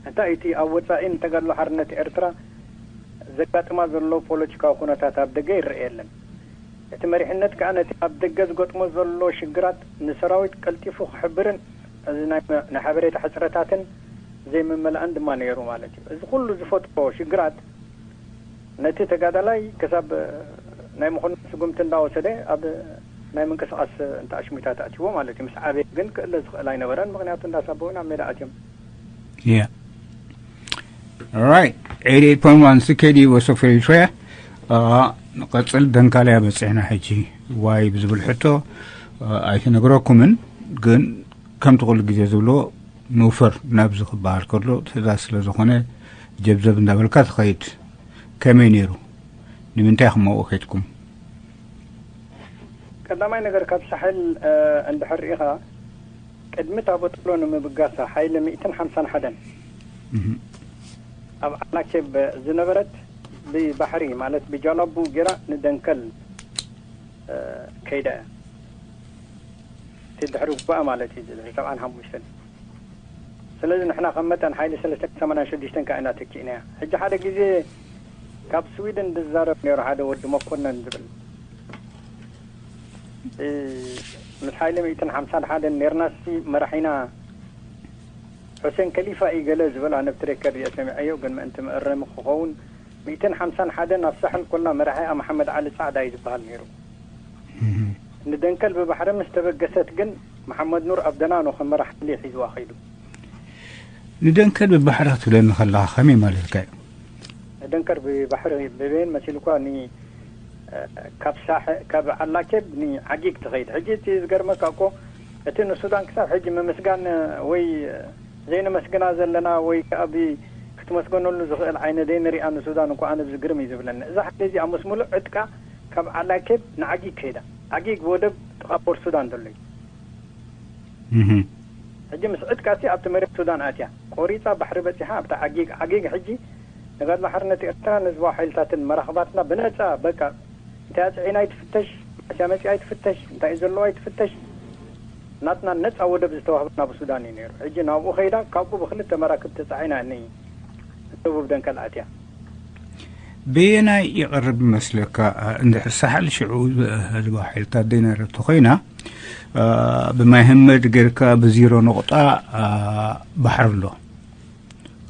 እንታይ እቲ ኣብ ወፃኢ ንተጋድሎ ሓርነት ኤርትራ ዘጋጥማ ዘሎ ፖለቲካዊ ኩነታት ኣብ ደገ ይረአ የለን። እቲ መሪሕነት ከኣ ነቲ ኣብ ደገ ዝገጥሞ ዘሎ ሽግራት ንሰራዊት ቀልጢፉ ክሕብርን እዚ ናይ ናይ ሓበሬታ ሕፅረታትን ዘይምመላእን ድማ ነይሩ ማለት እዩ። እዚ ኩሉ ዝፈጥሮ ሽግራት ነቲ ተጋዳላይ ክሳብ ናይ ምኹናን ስጉምቲ እንዳወሰደ ኣብ ናይ ምንቅስቃስ እንተ ኣሽሚታት ኣእትዎ ማለት እዩ። ምስ ዓበየ ግን ክእለ ዝኽእል ኣይነበረን። ምክንያቱ እንዳሳበውን ኣብ ሜዳ ኣትዮም። Yeah. All right. Eighty-eight point one C K D Voice of Eritrea. ንቐጽል ደንካልያ በጺሕና ሕጂ ዋይ ብዝብል ሕቶ ኣይተነግረኩምን ግን ከምቲ ኩሉ ግዜ ዝብሎ ንውፈር ናብዚ ክበሃል ከሎ ትእዛዝ ስለ ዝኾነ ጀብዘብ እንዳበልካ ትኸይድ። ከመይ ነይሩ? ንምንታይ ኢኹም ኣብኡ ከይድኩም? ቀዳማይ ነገር ካብ ሳሕል እንድሕር ርኢኻ ቅድሚ ታቦጥሎ ንምብጋሳ ሓይሊ ሚእትን ሓምሳን ሓደን ኣብ ዓላኬብ ዝነበረት ብባሕሪ ማለት ብጃላቡ ጌራ ንደንከል ከይዳ እያ። እቲ ድሕሪ ጉባኣ ማለት እዩ ድሕሪ ሰብዓን ሓሙሽተን። ስለዚ ንሕና ከም መጠን ሓይሊ ሰለስተ ሰማንያን ሽዱሽተን ከኣ ኢና ተኪእናያ። ሕጂ ሓደ ግዜ ካብ ስዊድን ዝዛረብ ነይሩ ሓደ ወዲ መኮነን ዝብል ምስ ሓይሊ ሚእትን ሓምሳን ሓደን ኔርናሲ መራሒና ሑሴን ከሊፋ እዩ ገለ ዝበል ኣነ ብቲ ሬከርድ እየ ሰሚዐዮ ግን ምእንቲ መእረሚ ክኸውን ሚእትን ሓምሳን ሓደን ኣብ ሳሕል ኮላ መራሒኣ መሓመድ ዓሊ ጻዕዳ እዩ ዝበሃል ነይሩ። ንደንከል ብባሕሪ ምስ ተበገሰት ግን መሓመድ ኑር ኣብ ደናኖ ከም መራሕ ሓይሊ ሒዝዋ ከይዱ። ንደንከል ብባሕሪ ክትብለኒ ከለኻ ከመይ ማለትካ እዩ? ንደንከል ብባሕሪ ብበየን መሲልኳ ኒ ካብ ሳሕ ካብ ዓላኬብ ንዓጊግ ትኸይድ። ሕጂ እቲ ዝገርመካ እኮ እቲ ንሱዳን ክሳብ ሕጂ ምምስጋን ወይ ዘይነመስግና ዘለና ወይ ከዓ ክትመስገነሉ ዝኽእል ዓይነት ዘይንሪኣ ንሱዳን እኮ ኣነ ብዝግርም እዩ ዝብለኒ። እዛ ሓይሊ እዚኣ ምስ ሙሉእ ዕጥቃ ካብ ዓላኬብ ንዓጊግ ከይዳ። ዓጊግ ወደብ ጥቓ ፖርት ሱዳን ዘሎ እዩ። ሕጂ ምስ ዕጥቃ እቲ ኣብቲ መሬት ሱዳን ኣትያ ቆሪፃ ባሕሪ በፂሓ ኣብታ ዓጊግ ዓጊግ ሕጂ ተጋድሎ ሓርነት ኤርትራ ንህዝባዊ ሓይልታትን መራኽባትና ብነፃ በቃ እንታይ ኣፅዒና ኣይትፍተሽ፣ ማስያ መፂኣ ኣይትፍተሽ፣ እንታይ እዩ ዘለዋ ኣይትፍተሽ። ናትና ነፃ ወደብ ዝተዋህበና ብሱዳን እዩ ነይሩ። ሕጂ ናብኡ ከይዳ ካብኡ ብክልተ መራክብ ተፃዒና ኒ ደቡብ ደንከል ኣትያ። በየናይ ይቐርብ ይመስለካ? እንድሕር ሳሕል ሽዑ ህዝባዊ ሓይልታት ዘይነበረት ተኾይና ብማይ ህመድ ጌርካ ብዚሮ ነቑጣ ባሕሪ ኣሎ።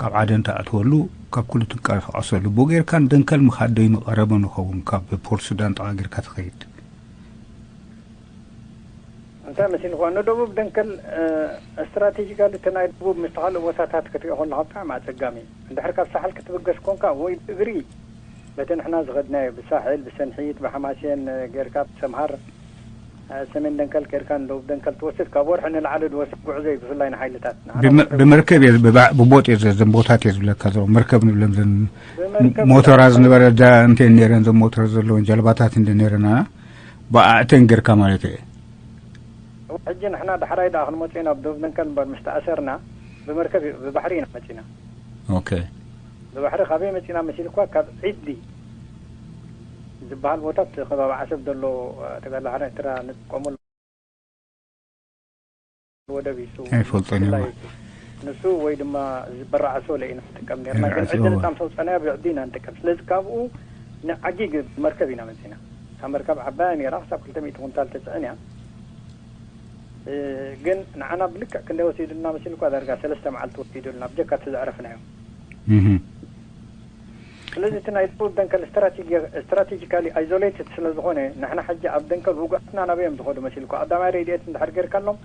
ካብ ዓደን ትኣትወሉ ካብ ኩሉ ትንቀሳቐሰሉ ብኡ ጌርካ ንደንከል ምኻድ ዶ ይምቐረበ ንኸውን ካብ ፖርት ሱዳን ጥቓ ጌርካ ትኸይድ? እንታይ መሲልኳ ንደቡብ ደንከል ስትራቴጂካሊ እቲ ናይ ደቡብ ምስቲ ካልእ ቦታታት ክትሪኦ ከለካ ብጣዕሚ ኣፀጋሚ እዩ። እንድሕር ካብ ሳሕል ክትብገስ ኮንካ ወይ ብእግሪ በቲ ንሕና ዝኸድናዮ ብሳሕል ብሰንሒት ብሓማሴን ጌርካ ብሰምሃር ሰሜን ደንከል ጌርካ ንደቡብ ደንከል ትወስድ ካብ ወርሒ ንላዕሊ ዝወስድ ጉዕዞ እዩ ብፍላይ ንሓይልታት ንዓና ብመ- ወርሒ ብመርከብ እየ ብባ- ብቦጥ እየ ዘ- ዘን ቦታት እየ ዝብለካ ዘሎ መርከብ ንብለን ዘን ብመርከብ ሞተራ ዝነበረ ዳ እንተ ነረን ዘን ሞተር ዘለወን ጀልባታት እንደ ነረና ብኣእተን ጌርካ ማለት እየ ሕጂ ንሕና ዳሕራይ ደኣ ክንመጽእ ኢና ኣብ ደቡብ ደንከል እምበር ምስ ተኣሰርና ብመርከብ እዩ፣ ብባሕሪ ኢና መጺና። ኦኬ። ብባሕሪ ካበይ መጺና መሲልኳ? ካብ ዒዲ ዝበሃል ቦታ እቲ ከባቢ ዓሰብ ዘሎ፣ እ፣ ተጋድሎ ሓርነት ኤርትራ ንጥቀመሉ ወደብ እዩ። ንሱ ኣይፈልጦን እየ። ብፍላይ ንሱ ወይ ድማ ዝበራዕ ሶለ ኢና ንጥቀም ነርና። ግን ዝበራዕ ዕዲ ሶለ። ነጻምሰው ጸናያ ብዕዲ ኢና ንጥቀም። ስለዚ ካብኡ ንዓጊግ መርከብ ኢና መጺና። እታ መርከብ ዓባያ ነይራ፣ ክሳብ ክልተ ሚእቲ ኩንታል ትጽዕን እያ። እ፣ ግን ንዓና ብልክዕ ክንደይ ወሲዱና መሲልኳ? ዳርጋ ሰለስተ መዓልቲ ወሲዱልና፣ ብጀካ እቲ ዘዕረፍናዮ። እህ። ስለዚ እቲ ናይ ደቡብ ደንከል ስትራቴጂ-፣ ስትራቴጂካሊ ኣይዞሌትድ ስለ ዝኾነ፣ ንሕና ሕጂ ኣብ ደንከል ውጉኣትና ናበይ እዮም ዝኸዱ መሲልኳ? ቀዳማይ ረድኤት እንድሕር ጌርካሎም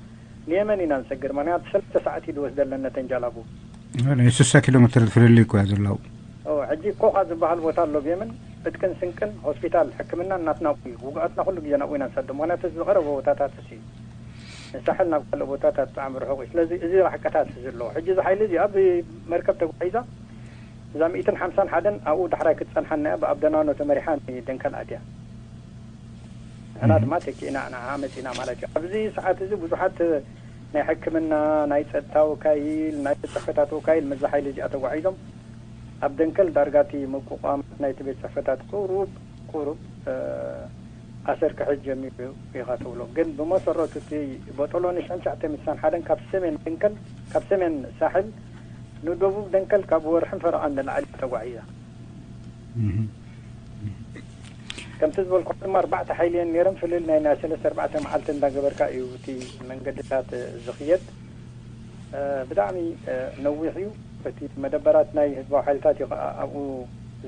ንየመን ኢና ንሰግር። ምኽንያቱ ሰለስተ ሰዓት እዩ ዝወስደለን ነተን ጃላቡ። ናይ ስሳ ኪሎ ሜትር ፍልልይ እኮ እያ ዘለዉ። ኦ፣ ሕጂ ኮኻ ዝበሃል ቦታ ኣሎ ኣብ የመን፣ ዕጥቅን ስንቅን ሆስፒታል ሕክምና እናትና እዩ። ውጉኣትና ኩሉ ግዜ ናብኡ ኢና ንሰዶ። ምኽንያቱ እዚ ዝቐረበ ቦታታት እሱ እዩ። ንሳሕል ናብ ካልእ ቦታታት ብጣዕሚ ርሑቕ እዩ። ስለዚ እዚ ራሕቀታት እዩ ዘሎ። ሕጂ እዚ ሓይሊ እዚ ኣብ መርከብ ተጓዒዛ እዛ ሚእትን ሓምሳን ሓደን ኣብኡ ዳሕራይ ክትጸንሓና እያ። ብኣብ ደናኖ ተመሪሓ ንደንከል ኣትያ። ንሕና ድማ ተኪእና ንዓ መጺና ማለት እዩ። ኣብዚ ሰዓት እዚ ብዙሓት ናይ ሕክምና፣ ናይ ጸጥታ ወካይል፣ ናይ ቤት ጽሕፈታት ወካይል ምስዚ ሓይሊ እዚኣ ተጓዒዞም ኣብ ደንከል ዳርጋ እቲ ምቁቋማት ናይቲ ቤት ጽሕፈታት ቁሩብ፣ ቁሩብ፣ እ፣ ኣሰር ክሕዝ ጀሚሩ ኢኻ ትብሎ። ግን ብመሰረቱ እቲ ቦጦሎኒ ሽሕን ትሽዓተ ሚእትን ሓደን ካብ ሰሜን ደንከል፣ ካብ ሰሜን ሳሕል ንደቡብ ደንከል ካብ ወርሕን ፈረቓን ንላዕሊ ተጓዒዛ። እህ። ከምቲ ዝበልኩ ድማ ኣርባዕተ ሓይሊ እየን ነይረን። ፍልል ናይ፣ ናይ ሰለስተ ኣርባዕተ መዓልቲ እንዳገበርካ እዩ እቲ መንገድታት ዝኽየድ። እ፣ ብጣዕሚ፣ እ፣ ነዊሕ እዩ። እቲ መደበራት ናይ ህዝባዊ ሓይልታት እዩ ከዓ ኣብኡ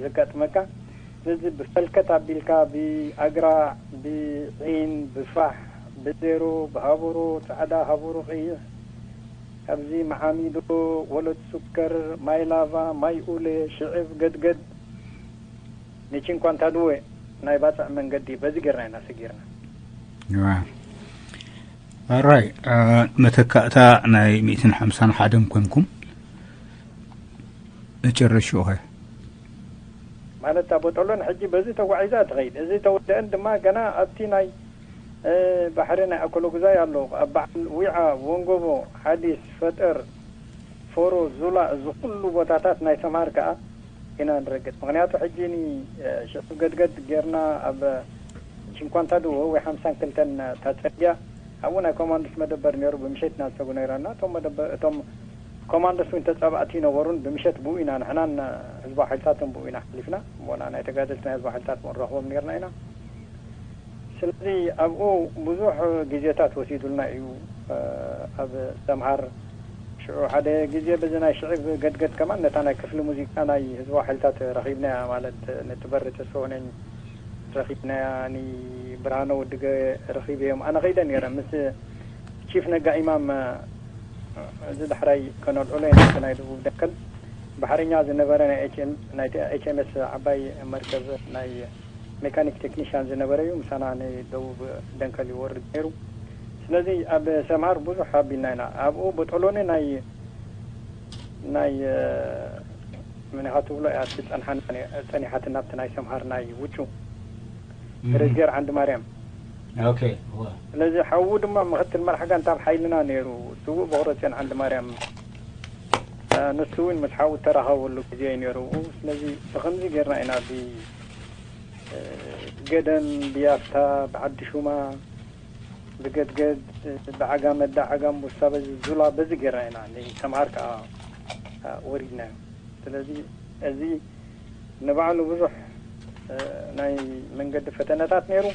ዘጋጥመካ። ስለዚ ብፈልከት ኣቢልካ ብኣግራዕ፣ ብዒን፣ ብፋሕ፣ ብዜሮ፣ ብሃቡሩ ጻዕዳ፣ ሃቡሩ ቀይሕ፣ ኣብዚ መዓሚዶ፣ ወለድ ሱከር፣ ማይ ላቫ፣ ማይ ኡለ፣ ሽዕብ፣ ገድገድ፣ ንቺንኳንታድወ ናይ ባጽዕ መንገዲ በዚ ጌርና ኢና ሰጊርና። ዋ። ኣራይ፣ እ፣ መተካእታ ናይ ሚእትን ሓምሳን ሓደን ኮንኩም እጨረሽኡ ኸ? ማለት እታ ቦጦሎኒ ሕጂ በዚ ተጓዒዛ ትኸይድ። እዚ ተወደአን ድማ ገና ኣብቲ ናይ፣ እ፣ ባሕሪ ናይ ኣኮሎጉዛይ ኣሎ። ኣብ በዓል ዊዓ፣ ወንጎቦ፣ ሓዲስ፣ ፈጠር፣ ፎሮ፣ ዙላ፣ እዚ ኩሉ ቦታታት ናይ ሰምሃር ከኣ ኢና ንረግጥ። ምኽንያቱ ሕጂ ኒ፣ እ፣ ሽዕብ ገድገድ ጌርና ኣብ ቺንኳንታድወ ወይ ሓምሳን ክልተን እታ ጽርግያ ኣብኡ ናይ ኮማንዶስ መደበር ነይሩ። ብምሸት ኢና ንሰጉ ነይረና። እቶም መደበር፣ እቶም ኮማንዶስ እውን ተጻባእቲ ይነበሩን ብምሸት ብኡ ኢና ንሕናን ህዝባዊ ሓይልታትን ብኡ ኢና ሓሊፍና። እሞና ናይ ተጋደልቲ ናይ ህዝባዊ ሓይልታት ንረኽቦም ነይርና ኢና። ስለዚ ኣብኡ ብዙሕ ግዜታት ወሲዱልና እዩ። እ፣ ኣብ ሰምሃር ሽዑ ሓደ ግዜ በዚ ናይ ሽዕብ ገድገድ ከማን ነታ ናይ ክፍሊ ሙዚቃ ናይ ህዝባዊ ሓይልታት ረኺብናያ፣ ማለት ነቲ በሪ ተስፈሆነኝ ረኺብናያ፣ ንብርሃነ ወድገ ረኺበዮም። ኣነ ኸይደ ነይረ ምስ ቺፍ ነጋ ኢማም፣ እዚ ዳሕራይ ከነልዕሎ ኢና። እቲ ናይ ደቡብ ደንከል ባሕረኛ ዝነበረ ናይ ኤች ኤም፣ ናይ ኤች ኤም ኤስ ዓባይ መርከብ ናይ ሜካኒክ ቴክኒሽያን ዝነበረ እዩ። ምሳና ንደቡብ ደንከል ይወርድ ነይሩ። ስለዚ ኣብ ሰምሃር ብዙሕ ኣቢልና ኢና። ኣብኡ ቦጦሎኒ ናይ፣ ናይ፣ እ፣ መን ኢኻ ትብሎ እያ ትጸንሓና ነ-፣ ጸኒሓትና ኣብቲ ናይ ሰምሃር ናይ ውጩ። እህ። ረዝጌር ዓንዲ ማርያም። ኦኬ። ዋ። ስለዚ ሓዉ ድማ ምኽትል መራሕ ጋንታ ኣብ ሓይልና ነይሩ፣ ስዉእ በኽረጽዮን ዓንዲ ማርያም። እ፣ ንሱ እውን ምስ ሓዉ እተራኸበሉ ግዜ እዩ ነይሩ። ስለዚ ብኸምዚ ጌርና ኢና ብ-፣ እ፣ ገደም፣ ብያፍታ፣ ብዓዲ ሹማ፣ ብገድገድ፣ እ፣ ብዓጋመዳ፣ ዓጋምቡሳ፣ በዚ ዙላ በዚ ጌርና ኢና። ንሰምሃር ከኣ፣ እ፣ ወሪድናዮ። ስለዚ እዚ ንባዕሉ ብዙሕ፣ እ፣ ናይ መንገዲ ፈተነታት ነይሩ።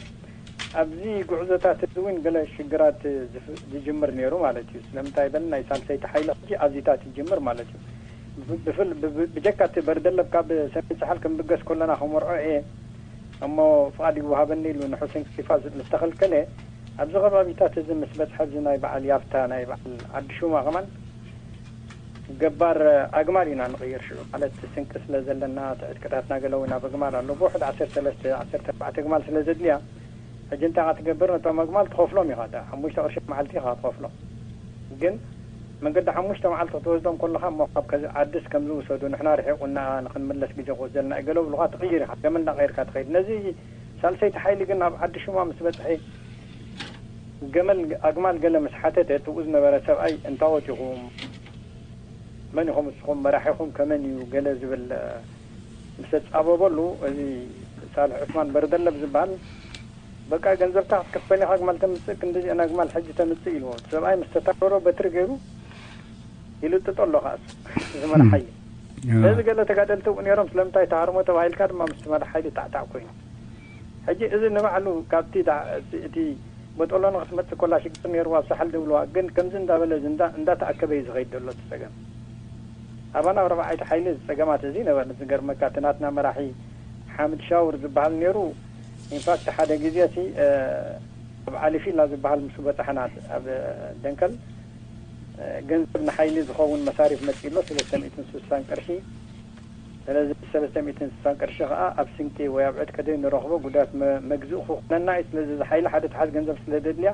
ኣብዚ ጉዕዞታት እዚ እውን ገለ ሽግራት ዝፍ-፣ ዝጅምር ነይሩ ማለት እዩ። ስለምንታይ በል ናይ ሳልሰይቲ ሓይሊ ሕጂ ኣብዚታት ይጅምር ማለት እዩ። ብ-፣ ብፍል-፣ ብ-፣ ብ-፣ ብጀካ እቲ በርደለብ ካብ ሰሜን ሳሕል ክንብገስ ከለና ከመርዖ እየ እሞ ፍቓድ ይወሃበኒ ኢሉ ንሑሴን ከሊፋ ዝ-፣ ምስ ተኸልከለ ኣብዚ ከባቢታት እዚ ምስ በጽሐ እዚ ናይ በዓል ያፍታ ናይ በዓል ዓዲ ሹማ ከማን ገባር ኣግማል ኢና ንቕይር። ሽዑ ማለት ስንቂ ስለ ዘለና እቲ ዕጥቅታትና ገለ እውን ኣብ ኣግማል ኣሎ። ብውሕድ ዓሰርተ ሰለስተ ዓሰርተ ኣርባዕተ ኣግማል ስለ ዘድልያ ሕጂ እንታይ ኢኻ ትገብር? ነቶም ኣግማል ትኸፍሎም ኢኻ። እታ ሓሙሽተ ቅርሺ መዓልቲ ኢኻ ትኸፍሎም። ግን መንገዲ ሓሙሽተ መዓልቲ ክትወስዶም ከለኻ እሞ ካብ ከዚ ዓድስ ከም ዝውሰዱ ንሕና ርሒቑና ንኽንምለስ ግዜ ክወስደልና እዩ ገለ ብሉኻ ትቕይር ኢኻ። ገመል እናቐየርካ ትኸይድ። ነዚ ሳልሰይቲ ሓይሊ ግን ኣብ ዓዲ ሹማ ምስ በጽሐ ገመል ኣግማል ገለ ምስ ሓተተ እትኡ ዝነበረ ሰብኣይ እንታወት ኢኹም መን ኢኹም ንስኹም መራሒኹም ከመን እዩ ገለ ዝብል ምስ ተጻበበሉ፣ እዚ ሳልሕ ዑስማን በርደለብ ዝበሃል፣ በቃ ገንዘብካ ክትከፈል ኢኻ፣ ግማል ተምጽእ ክንዲ እዚኣና ግማል ሕጂ ተምጽእ ኢልዎ። እቲ ሰብኣይ ምስ ተታረሮ በትሪ ገይሩ ይልጥጦ ኣሎ። ከኣስ እዚ መራሕ ሓይሊ እዚ ገለ ተጋደልቲ እውን ነይሮም። ስለምንታይ ተሃርሞ ተባሂልካ ድማ ምስቲ መራሕ ሓይሊ ታዕታዕ ኮይኑ። ሕጂ እዚ ንባዕሉ ካብቲ እቲ በጠሎ ንክትመፅእ ኮላ ሽግር ነይርዋ ኣብ ሳሕል ድብልዋ ግን ከምዚ እንዳበለ እንዳተኣከበ እዩ ዝኸይድ ዘሎ እቲ ፀገም። ኣባና ኣብ ረባዓይቲ ሓይሊ እዚ ፀገማት እዚ ነበረ። ዝገርመካ እቲ ናትና መራሒ ሓምድ ሻውር ዝበሃል ነይሩ። ኢንፋክት ሓደ ግዜ እቲ ኣብ ዓሊ ፊላ ዝበሃል ምስ በፃሕና ኣብ ደንከል ገንዘብ ንሓይሊ ዝኸውን መሳሪፍ መፂ ኣሎ ሰለስተ ሚእትን ስሳን ቅርሺ። ስለዚ ሰለስተ ሚእትን ስሳን ቅርሺ ከዓ ኣብ ስንቂ ወይ ኣብ ዕጥቂ ደይ ንረኽቦ ጉዳት መግዝእ ክኾነና እዩ። ስለዚ እዚ ሓይሊ ሓደ ተሓዝ ገንዘብ ስለ ደድልያ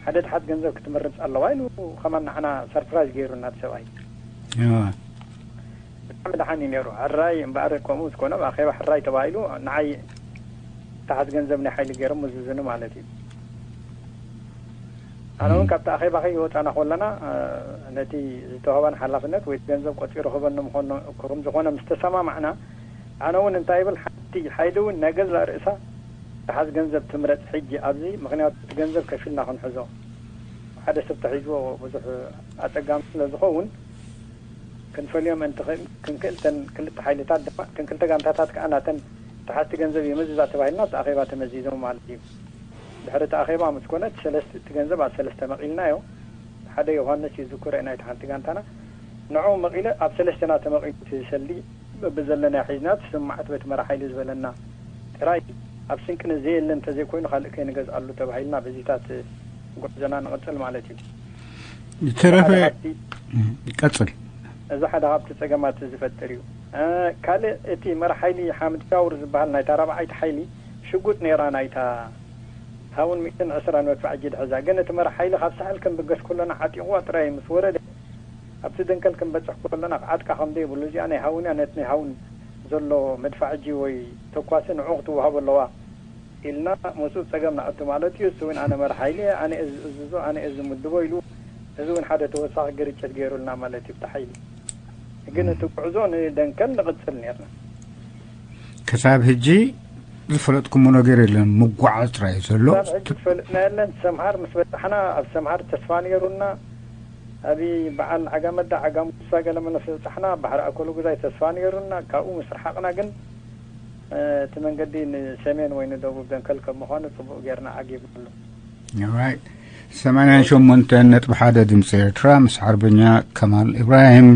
ሓደ ተሓዝ ገንዘብ ክትምርፅ ኣለዋ ኢሉ ከማን ንዓና ሰርፕራይዝ ገይሩና እቲ ሰብኣይ። ብጣዕሚ ደሓን እዩ ነይሩ። ሕራይ እምበኣር ከምኡ ዝኾነ ኣብ ኣኼባ ሕራይ ተባሂሉ ንዓይ ተሓዝ ገንዘብ ናይ ሓይሊ ገይሮም ምዝዝኑ ማለት እዩ። ኣነ እውን ካብቲ ኣኼባ ከይወፃና ከለና ነቲ ዝተዋህባን ሓላፍነት ወይ ገንዘብ ቆፂሩ ክበኒ ምኾኖ ከም ዝኾነ ምስ ተሰማማዕና ኣነ እውን እንታይ ይብል ሓንቲ ሓይሊ እውን ናይ ገዛእ ርእሳ ተሓዝ ገንዘብ ትምረፅ ሕጂ ኣብዚ ምክንያቱ እቲ ገንዘብ ከፊልና ክንሕዞ ሓደ ሰብ ተሒዝዎ ብዙሕ ኣፀጋሚ ስለ ዝኸውን ክንፈልዮም እንትኽእል ክንክእልተን ክልተ ሓይልታት ድማ ክንክልተ ጋንታታት ከዓ ናተን ተሓዝቲ ገንዘብ ይምዝዛ ተባሂልና ኣብቲ ኣኼባ ተመዚዞም ማለት እዩ። ድሕሪ እቲ ኣኼባ ምስ ኮነ እቲ ሰለስተ እቲ ገንዘብ ኣብ ሰለስተ መቒልናዮ። ሓደ ዮሃንስ እዩ ዝኩረ ናይቲ ሓንቲ ጋንታና ንዕኡ መቒለ ኣብ ሰለስተና ተመቒሉ እቲ ሰልዲ በብዘለናዮ ሒዝና እቲ ስማዓት በቲ መራሕ ሓይሊ ዝበለና ጥራይ ኣብ ስንቅን ዘየለ እንተዘይኮይኑ ካልእ ከይንገዝኣሉ ተባሂልና በዚታት ጉዕዞና ንቕጽል ማለት እዩ። ዝተረፈ ቀጽል። እዚ ሓደ ካብቲ ጸገማት ዝፈጥር እዩ። ካልእ እቲ መራሕ ሓይሊ ሓምድ ሻውር ዝበሃል ናይታ ራብዓይቲ ሓይሊ ሽጉጥ ነይራ ናይታ ሃውን ሚእትን ዕስራን መድፍዕ ጅድሕዛ ግን እቲ መራሕ ሓይሊ ካብ ሳሕል ክንብገስ ከሎና ዓጢቑዋ ጥራይ ምስ ወረደ ኣብቲ ደንከል ክንበጽሕ ከሎና ክዓጥቃ ከም ዘይብሉ እዚኣ ናይ ሃውን እያ ነቲ ናይ ሃውን ዘሎ መድፋዕጂ ወይ ተኳሲ ንዑ ክትወሃቦ ኣለዋ ኢልና ምስኡ ጸገም ንኣቱ ማለት እዩ። እሱ እውን ኣነ መራሕ ሓይሊ እየ፣ ኣነ እየ ዝእዝዞ፣ ኣነ እየ ዝምድቦ ኢሉ እዚ እውን ሓደ ተወሳኺ ግርጭት ገይሩልና ማለት እዩ ብቲ ሓይሊ። ግን እቲ ጉዕዞ ንደንከል ንቕጽል ነርና። ክሳብ ሕጂ ዝፈለጥኩሞ ነገር የለን፣ ምጓዓዝ ጥራይ እዩ ዘሎ። ክሳብ ሕጂ ዝፈለጥና የለን። ሰምሃር ምስ በጻሕና ኣብ ሰምሃር ተስፋ ነይሩና። ኣብ በዓል ዓጋመዳ ዓጋሙሳ ገለመለ ምስ በጻሕና ባሕሪ ኣኮሎጉዛይ ተስፋ ነይሩና። ካብኡ ምስ ረሓቕና ግን እቲ መንገዲ ንሰሜን ወይ ንደቡብ ደንከል ከም ምዃኑ ጽቡቕ ጌርና ዓጊብናሉ። ሰማንያን ሸሞንተን ነጥቢ ሓደ ድምፂ ኤርትራ ምስ ሓርበኛ ከማል ኢብራሂም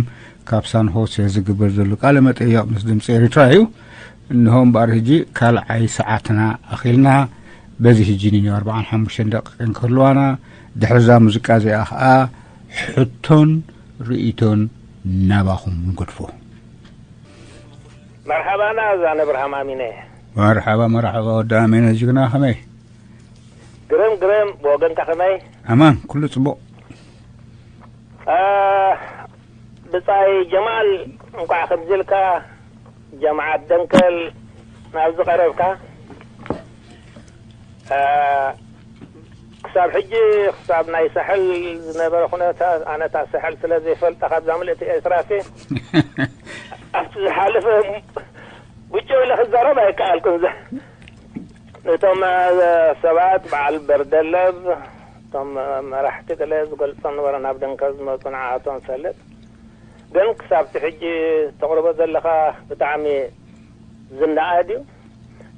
ካብ ሳን ሆሴ ዝግበር ዘሎ ቃለ መጠይቕ ምስ ድምፂ ኤርትራ እዩ። እንሆ እምበኣር ሕጂ ካልዓይ ሰዓትና ኣኺልና። በዚ ሕጂ ንዮ ኣርባዓን ሓሙሽተን ደቂቕን ክህልዋና ድሕርዛ ሙዚቃ እዚኣ ኸዓ ሕቶን ርእይቶን ናባኹም ንገድፎ። መርሓባና ዛነ ብርሃም ኣሚነ። መርሓባ መርሓባ ወዲ ኣሜነ ጅግና ከመይ? ግርም ግርም ብወገንካ ከመይ? ኣማን ኩሉ ጽቡቕ። ብጻይ ጀማል እንኳዕ ከምዚ ኢልካ ጀምዓት ደንከል ናብዚ ቀረብካ። ክሳብ ሕጂ ክሳብ ናይ ሳሕል ዝነበረ ኩነታት ኣነ እታ ሳሕል ስለ ዘይፈልጣ ካብዛ ምልእቲ ኤርትራሲ ኣብቲ ዝሓለፈ ብጭው ኢለ ክዛረብ ኣይከኣልኩን። ነቶም ሰባት በዓል በርደለብ እቶም መራሕቲ ገለ ዝገልጾም ነበረ ናብ ደንከል ዝመጹ ንዓኣቶም ፈልጥ ግን ክሳብ እቲ ሕጂ ተቕርቦ ዘለኻ ብጣዕሚ ዝነኣድ እዩ።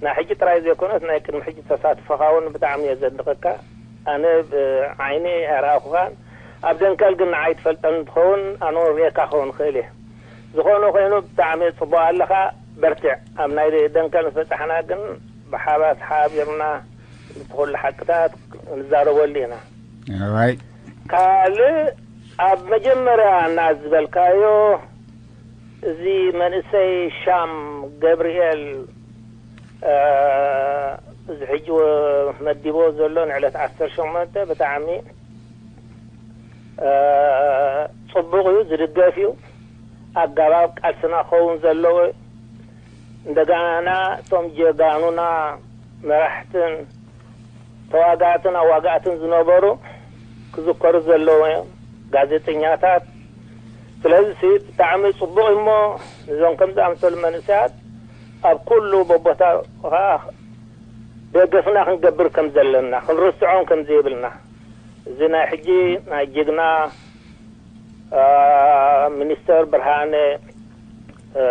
ናይ ሕጂ ጥራይ ዘይኮነስ ናይ ቅድሚ ሕጂ ተሳትፎኻ እውን ብጣዕሚ እየ ዘድንቐካ። ኣነ ብዓይኒ ኣይረኣኹኻን። ኣብ ደንከል ግን ንዓይ ትፈልጠኒ እንትኸውን ኣነ እውን ርእየካ ክኸውን እኽእል እየ። ዝኾነ ኮይኑ ብጣዕሚ ጽቡቕ ኣለኻ። በርትዕ። ኣብ ናይ ደንከል ምስ በጻሕና ግን ብሓባር ተሓባቢርና ነቲ ኩሉ ሓቅታት ንዛረበሉ ኢና። ራይ ካልእ ኣብ መጀመርያ እና ዝበልካዮ እዚ መንእሰይ ሻም ገብርኤል እዚ ሕጂ መዲቦ ዘሎ ንዕለት ዓሰርተ ሸሞንተ ብጣዕሚ ፅቡቕ እዩ፣ ዝድገፍ እዩ። ኣገባብ ቃልስና ክኸውን ዘለዎ እንደገና እቶም ጀጋኑና መራሕትን ተዋጋእትን ኣዋጋእትን ዝነበሩ ክዝከሩ ዘለዎም እዮም። ጋዜጠኛታት ስለዚ ብጣዕሚ ጽቡቕ እሞ፣ እዞም ከም ዝኣምሰሉ መንእሰያት ኣብ ኩሉ ቦቦታ ከዓ ደገፍና ክንገብር ከም ዘለና፣ ክንርስዖም ከም ዘይብልና፣ እዚ ናይ ሕጂ ናይ ጅግና አ፣ ሚኒስተር ብርሃነ፣ አ፣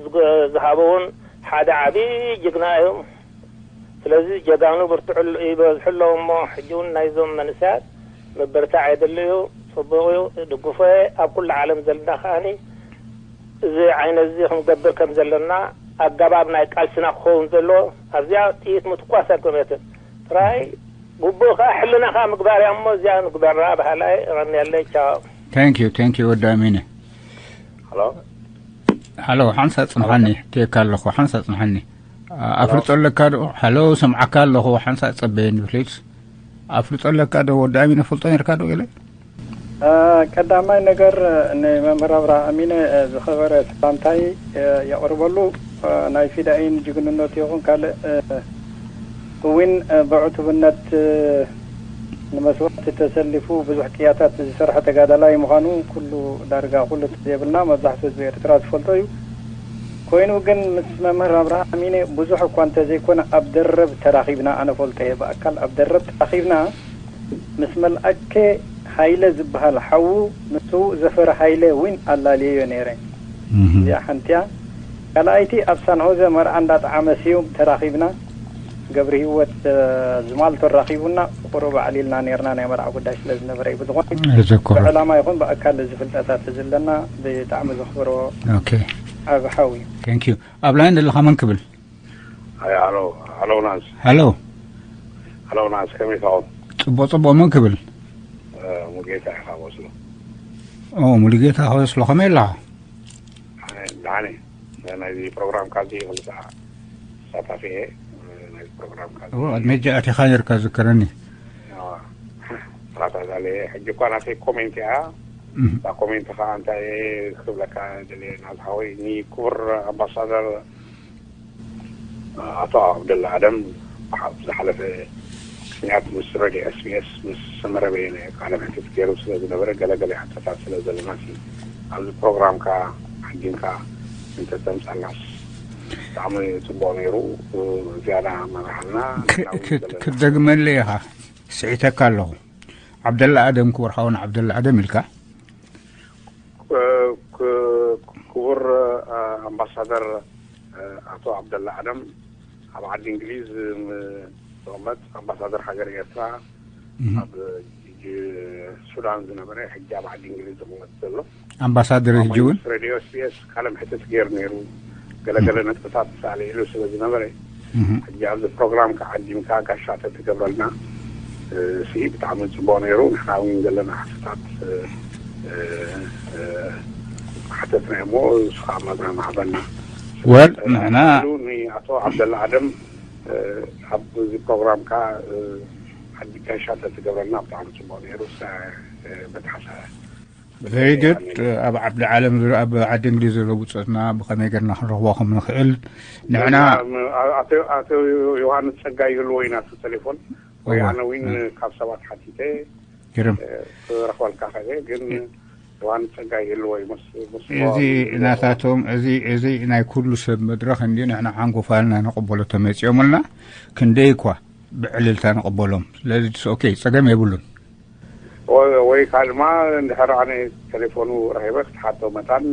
ዝገ-፣ ዝሃበ እውን ሓደ ዓብዪ ጅግና እዩ። ስለዚ ጀጋኑ ብርትዑ ይበዝሑ ኣለዉ እሞ፣ ሕጂ እውን ናይዞም መንእሰያት ምብርታዕ የድሊ እዩ። ጽቡቕ እዩ፣ ድግፎየ። ኣብ ኩሉ ዓለም ዘለና ከኣኒ እዚ ዓይነት እዚ ክንገብር ከም ዘለና፣ ኣገባብ ናይ ቃልስና ክኸውን ዘለዎ፣ ኣብዚኣ ጥይት ምትኳስ ኣይኮነትን። ጥራይ ግቡእ ከኣ ሕልናኻ ምግባር እያ እሞ፣ እዚኣ ንግበራ በሃላይ። የቐንየለይ። ቻው። Thank you, thank you ወዲ ኣሚነ። ሀሎ ሀሎ፣ ሓንሳ ጽንሓኒ። ቴካ ኣለኹ፣ ሓንሳ ጽንሓኒ። ኣፍልጦ ኣለካ ዶ? ሀሎ፣ ሰምዓካ ኣለኹ፣ ሓንሳ ጸበየኒ please። ኣፍልጦ ኣለካ ዶ? ወዲ ኣሚነ ፈልጦ ነርካ ዶ? ገለ ቀዳማይ ነገር፣ ንመምህር ኣብርሃ ኣሚነ ዝኸበረ ሰላምታይ የቕርበሉ። ናይ ፊዳኢን ጅግንነቱ ይኹን ካልእ እውን ብዕቱብነት ንመስዋእቲ ተሰሊፉ ብዙሕ ቅያታት ዝሰርሐ ተጋዳላይ ምዃኑ ኩሉ፣ ዳርጋ ኩሉ እንተዘይብልና መብዛሕትኡ ህዝቢ ኤርትራ ዝፈልጦ እዩ። ኮይኑ ግን ምስ መምህር ኣብርሃ ኣሚነ ብዙሕ እኳ እንተዘይኮነ ኣብ ደረብ ተራኺብና፣ ኣነ ፈልጦ እየ ብኣካል፣ ኣብ ደረብ ተራኺብና ምስ መልኣከ ሃይለ ዝበሃል ሓዉ፣ ንሱ ዘፈር ሃይለ እውን ኣላልየዮ ነይረ። እዚኣ ሓንቲያ። ካልኣይቲ ኣብ ሳንሆዘ መርዓ እንዳጠዓመ ስዩም ተራኺብና፣ ገብረ ህይወት ዝማልቶ ኣራኺቡና፣ ቁሩብ ኣዕሊልና ነይርና ናይ መርዓ ጉዳይ ስለ ዝነበረ እዩ። ብዝኾነ ብዕላማ ይኹን ብኣካል እዚ ፍልጠታት እዚ ኣለና። ብጣዕሚ ዘኽብሮ ዓቢ ሓው እዩ። ኣብ ላይን ዘለኻ መን ክብል? ሃይ፣ ሃሎ፣ ሃሎ ናስ። ሃሎ። ሃሎ ናስ፣ ከመይ ኢኻ? ጽቡቕ፣ ጽቡቕ። መን ክብል? እ፣ ሙሉጌታ ኢኻ መስሎ። ኦ፣ ሙሉጌታ ኢኻ መስሎ። ከመይ ኣለኻ? ኣነ ደሓን እየ። ናይዚ ፕሮግራምካ እዚ ክልተ ተሳታፊ እየ። ናይዚ ፕሮግራምካ እዚ። ኦ፣ ኣድመጃ ኣቲኻ ነርካ ዝከረኒ። ኣዋ፣ ጥራታ ዛለ፣ ሕጂ እኳ ናተይ ኮሜንት እያ። እም። እታ ኮሜንት ኸዓ እንታይ ክብለካ ደልየ ናዝሓወይ፣ ንክቡር ኣምባሳደር ኣቶ ዓብደላ ኣደም ኣብ ዝሓለፈ ቅንያት ምስ ሬድዮ ኤስቢኤስ ምስ ሰመረ በየነ ቃለ መሕትት ገይሩ ስለ ዝነበረ፣ ገለ ገለ ሕቶታት ስለ ዘለናሲ ኣብዚ ፕሮግራምካ ዓዲምካ እንተተምጻልናስ ብጣዕሚ ጽቡቕ ነይሩ። ዝያዳ መብርሃልና ክ-፣ ንሕና እውን ክድ-፣ ዘለና ክትደግመለይ ኢኻ። ስዒተካ ኣለኹ። ዓብደላ ኣደም፣ ክቡር ሓውና ዓብደላ ኣደም ኢልካ። ክ-፣ ክ-፣ ክቡር ኣምባሳደር ኣቶ ዓብደላ ኣደም፣ ኣብ ዓዲ እንግሊዝ ም-፣ ዝቕመጥ ኣምባሳደር ሃገር ኤርትራ እህ። ኣብ ጅ-፣ ሱዳን ዝነበረ፣ ሕጂ ኣብ ዓዲ እንግሊዝ ዝቕመጥ ዘሎ። ኣምባሳደር ሕጂ እውን? ምስ ሬድዮ ኤስቢኤስ ቃለ መሕትት ገይሩ ነይሩ። ገለገለ እህ። ነጥብታት ኣልዒሉ ስለ ዝነበረ፣ እህ። ሕጂ ኣብዚ ፕሮግራምካ ዓዲምካ ጋሻ ተትገብረልና፣ እ፣ ሲ ብጣዕሚ ጽቡቕ ነይሩ። ንሕና እውን ዘለና ሕቶታት፣ እ፣ እ፣ እ፣ ሓተትና እሞ፣ ንሱ ኸዓ መብርሂ ምሃበና። ወል፣ ንሕና ንኣቶ ዓብደላ ኣደም፣ እ፣ ኣብዚ ፕሮግራምካ፣ እ፣ ሓዲ-፣ ጋሻ ተትገብረልና ብጣዕሚ ጽቡቕ ነይሩ። ሳ-፣ እ፣ በቲ ሓሳብ Very good። ኣብ ዓዲ ዓለም፣ ኣብ ዓዲ እንግሊዝ ዘሎ ብጾትና ብኸመይ ጌርና ክንረኽቦ ከም ንኽእል ንሕና። ኣቶ፣ ኣቶ ዮሃንስ ጸጋይ ይህልዎ ኢና እቲ ቴሌፎን፣ ወይ እወ። ኣነ እውን እወ። ካብ ሰባት ሓቲተ፣ ግርም። እ፣ ክረኽበልካ ኸእለ፣ ግን እ- ዮሃንስ ጸጋይ ይህልዎ እዩ። ምስ፣ ምስ እዚ ዮሃንስ ናታቶም፣ እዚ፣ እዚ ናይ ኩሉ ሰብ መድረኽ እንድዩ። ንሕና ሓንጎፋልና ንቕበሎ ተመጺኦምልና፣ ክንደይ እኳ ብዕልልታ ንቕበሎም። ስለዚ it's okay፣ ጸገም የብሉን። ወይ፣ ወይ ከዓ ድማ እንድሕር ኣነ ቴሌፎኑ ረኺበ ክትሓቶ መታን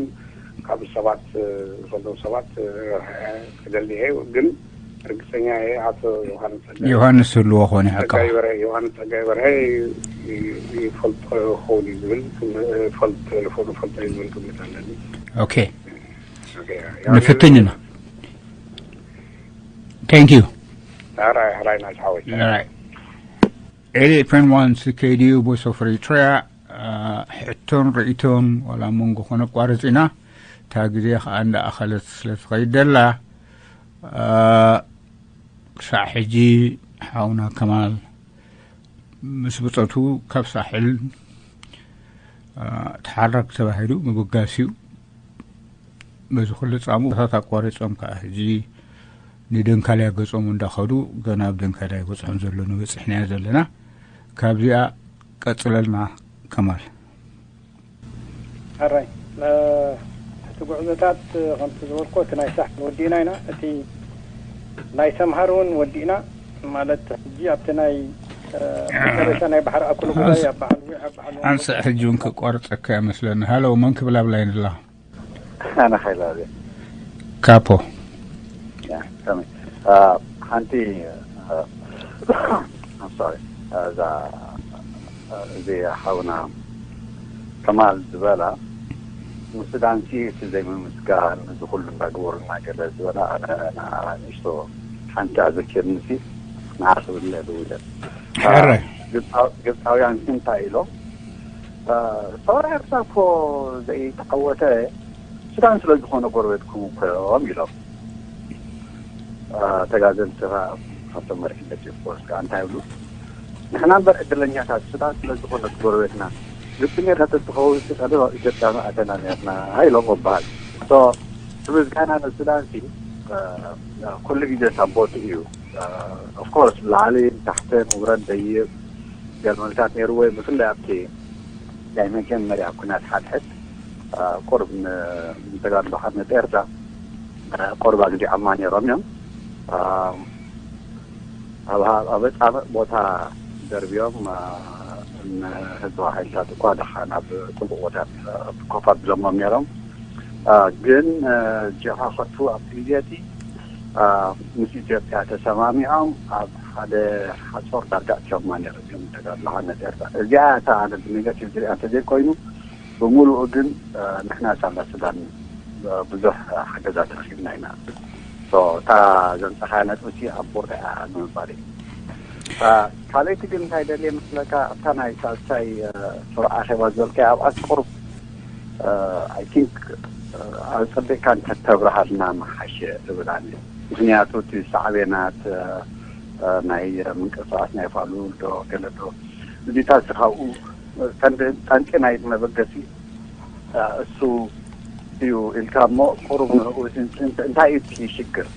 ካብ ሰባት፣ እ፣ ዝፈልጦም ሰባት፣ እ፣ ክደሊ እየ። ግን ርግጸኛ እየ ኣቶ ዮሃንስ ጸጋይ ዮሃንስ ህልዎ ኾነ ሓቃ። ጸጋይ በርሀ፣ ዮሃንስ ጸጋይ በርሀ ይ-፣ ይ-፣ ይፈልጦ ይኸውን እዩ ዝብል ግም-፣ እ፣ ፈልጥ፣ ቴሌፎኑ ፈልጦ እዩ ዝብል ግምት ኣለኒ። ኦኬ። ኦኬ፣ ያው ንፍትን ኢና። Thank you። ሕራይ፣ ሕራይ ናይታ ሓወይ። All right። ኤልየት ፕሬን ዋን ሲ ኬ ዲ ዩ ቮይስ ኦፍ ኤሪትሪያ፣ አ፣ ሕቶን ርእይቶን ዋላ መንጎ ከነቋርጽ ኢና። እታ ግዜ ከኣ እንዳኣኸለት ስለ ትኸይድ ደላ፣ አ፣ ክሳዕ ሕጂ ሓውና ከማል ምስ ብጾቱ ካብ ሳሕል፣ አ፣ ተሓረክ ተባሂሉ ምብጋስ እዩ። በዚ ኩሉ ጻምኡ ቦታታት ኣቋሪጾም ከኣ ሕጂ ንደንካልያ ገጾም እንዳኸዱ፣ ገና ኣብ ደንካልያ ይበጽሑ ከም ዘለዉ ንበጽሕናዮ ዘለና። ካብዚኣ ቀጽለልና ከማል። ሕራይ እቲ ጉዕዞታት ከምቲ ዝበልኮ እቲ ናይ ሳሕል ወዲእና ኢና። እቲ ናይ ሰምሃር እውን ወዲእና። ማለት ሕጂ ኣብቲ ናይ መጨረሻ ናይ ባሕሪ ኣኩሉ ጉዳይ ኣብ በዓል ዊዕ ኣብ በዓል ኣንስዕ ሕጂ እውን ክቋርፀካ ይመስለኒ። ሃሎ፣ መን ክብል ኣብ ላይን ኣለኻ? ኣነ ኸይላለ ካፖ። ሓንቲ እዛ እዚ ሓውና ከማል ዝበላ ንሱዳንሲ እቲ ዘይምምስጋር እዚ ኩሉ እንዳግበሩና ገለ ዝበላ ኣነ ንሽቶ ሓንቲ ኣዘኪርንሲ ንዓ ክብል እየ ደው ኢለ። ሕረ ግብፃውያን እንታይ ኢሎም ሰውራ ኤርትራ እኮ ዘይተዓወተ ሱዳን ስለ ዝኾነ ጎረቤትኩም እኮ እዮም ኢሎም። ተጋደልቲ ካብቶም መሪሕነት ኦፍኮርስ ከዓ እንታይ ይብሉ? ንሕና እምበር ዕድለኛታት ሱዳን ስለ ዝኾነት ጎረቤትና ግብፂ ኔርካ ተትኸውን ቀደም ኣብ ኢትዮጵያ ምኣተና ኔርና ኢሎም ይበሃል። ሶ እቲ ምስጋና ንሱዳን ሲ ኩሉ ግዜ ሳቦት እዩ። ኦፍኮርስ ላዕሊ ታሕትን ውረድ ደይብ ገልመልታት ነይርዎ እዩ። ብፍላይ ኣብቲ ናይ መጀመርያ ኩናት ሓድሕድ ቁርብ ንተጋድሎ ሓርነት ኤርትራ ቁርብ ኣግዲዖማ ነይሮም እዮም። ኣብ ኣበፃብዕ ቦታ ደርብዮም ንህዝባዊ ሓይልታት እኳ ደሓን ኣብ ፅቡቅ ቦታ ኮፍ ኣቢሎሞም ነይሮም። ግን ጀብሃ ከቱ ኣብቲ ግዜ እቲ ምስ ኢትዮጵያ ተሰማሚዖም ኣብ ሓደ ሓፆር ዳርጋ ኣትዮማ ነይሮም እዮም ተጋድሎ ሓርነት ኤርትራ። እዚኣ እታ ኣነ ብኔጋቲቭ ዝሪኣ እንተዘይኮይኑ ብምሉኡ ግን ንሕና ሳላ ሱዳን ብዙሕ ሓገዛት ረኺብና ኢና። እታ ዘምፀኻያ ነጥብሲ ኣብ ቦታኣ ንምባል እዩ። ካልኣይቲ ግን እንታይ ደልየ መስለካ ኣብታ ናይ ሳልሳይ ስሩዕ ኣኼባ ዝበልካዮ ኣብኣ ቁሩብ ኣይ ቲንክ ኣፀቢቕካ እንተተብርሃልና ምሓሸ እብል ኣነ። ምክንያቱ እቲ ሳዕቤናት ናይ ምንቅስቃስ ናይ ፋሉል ዶ ገለ ዶ እዚታት ካብኡ ቀንዲ ጠንቂ ናይ መበገሲ እሱ እዩ ኢልካ እሞ ቁሩብ ንዕኡ እንታይ እዩ እቲ ሽግር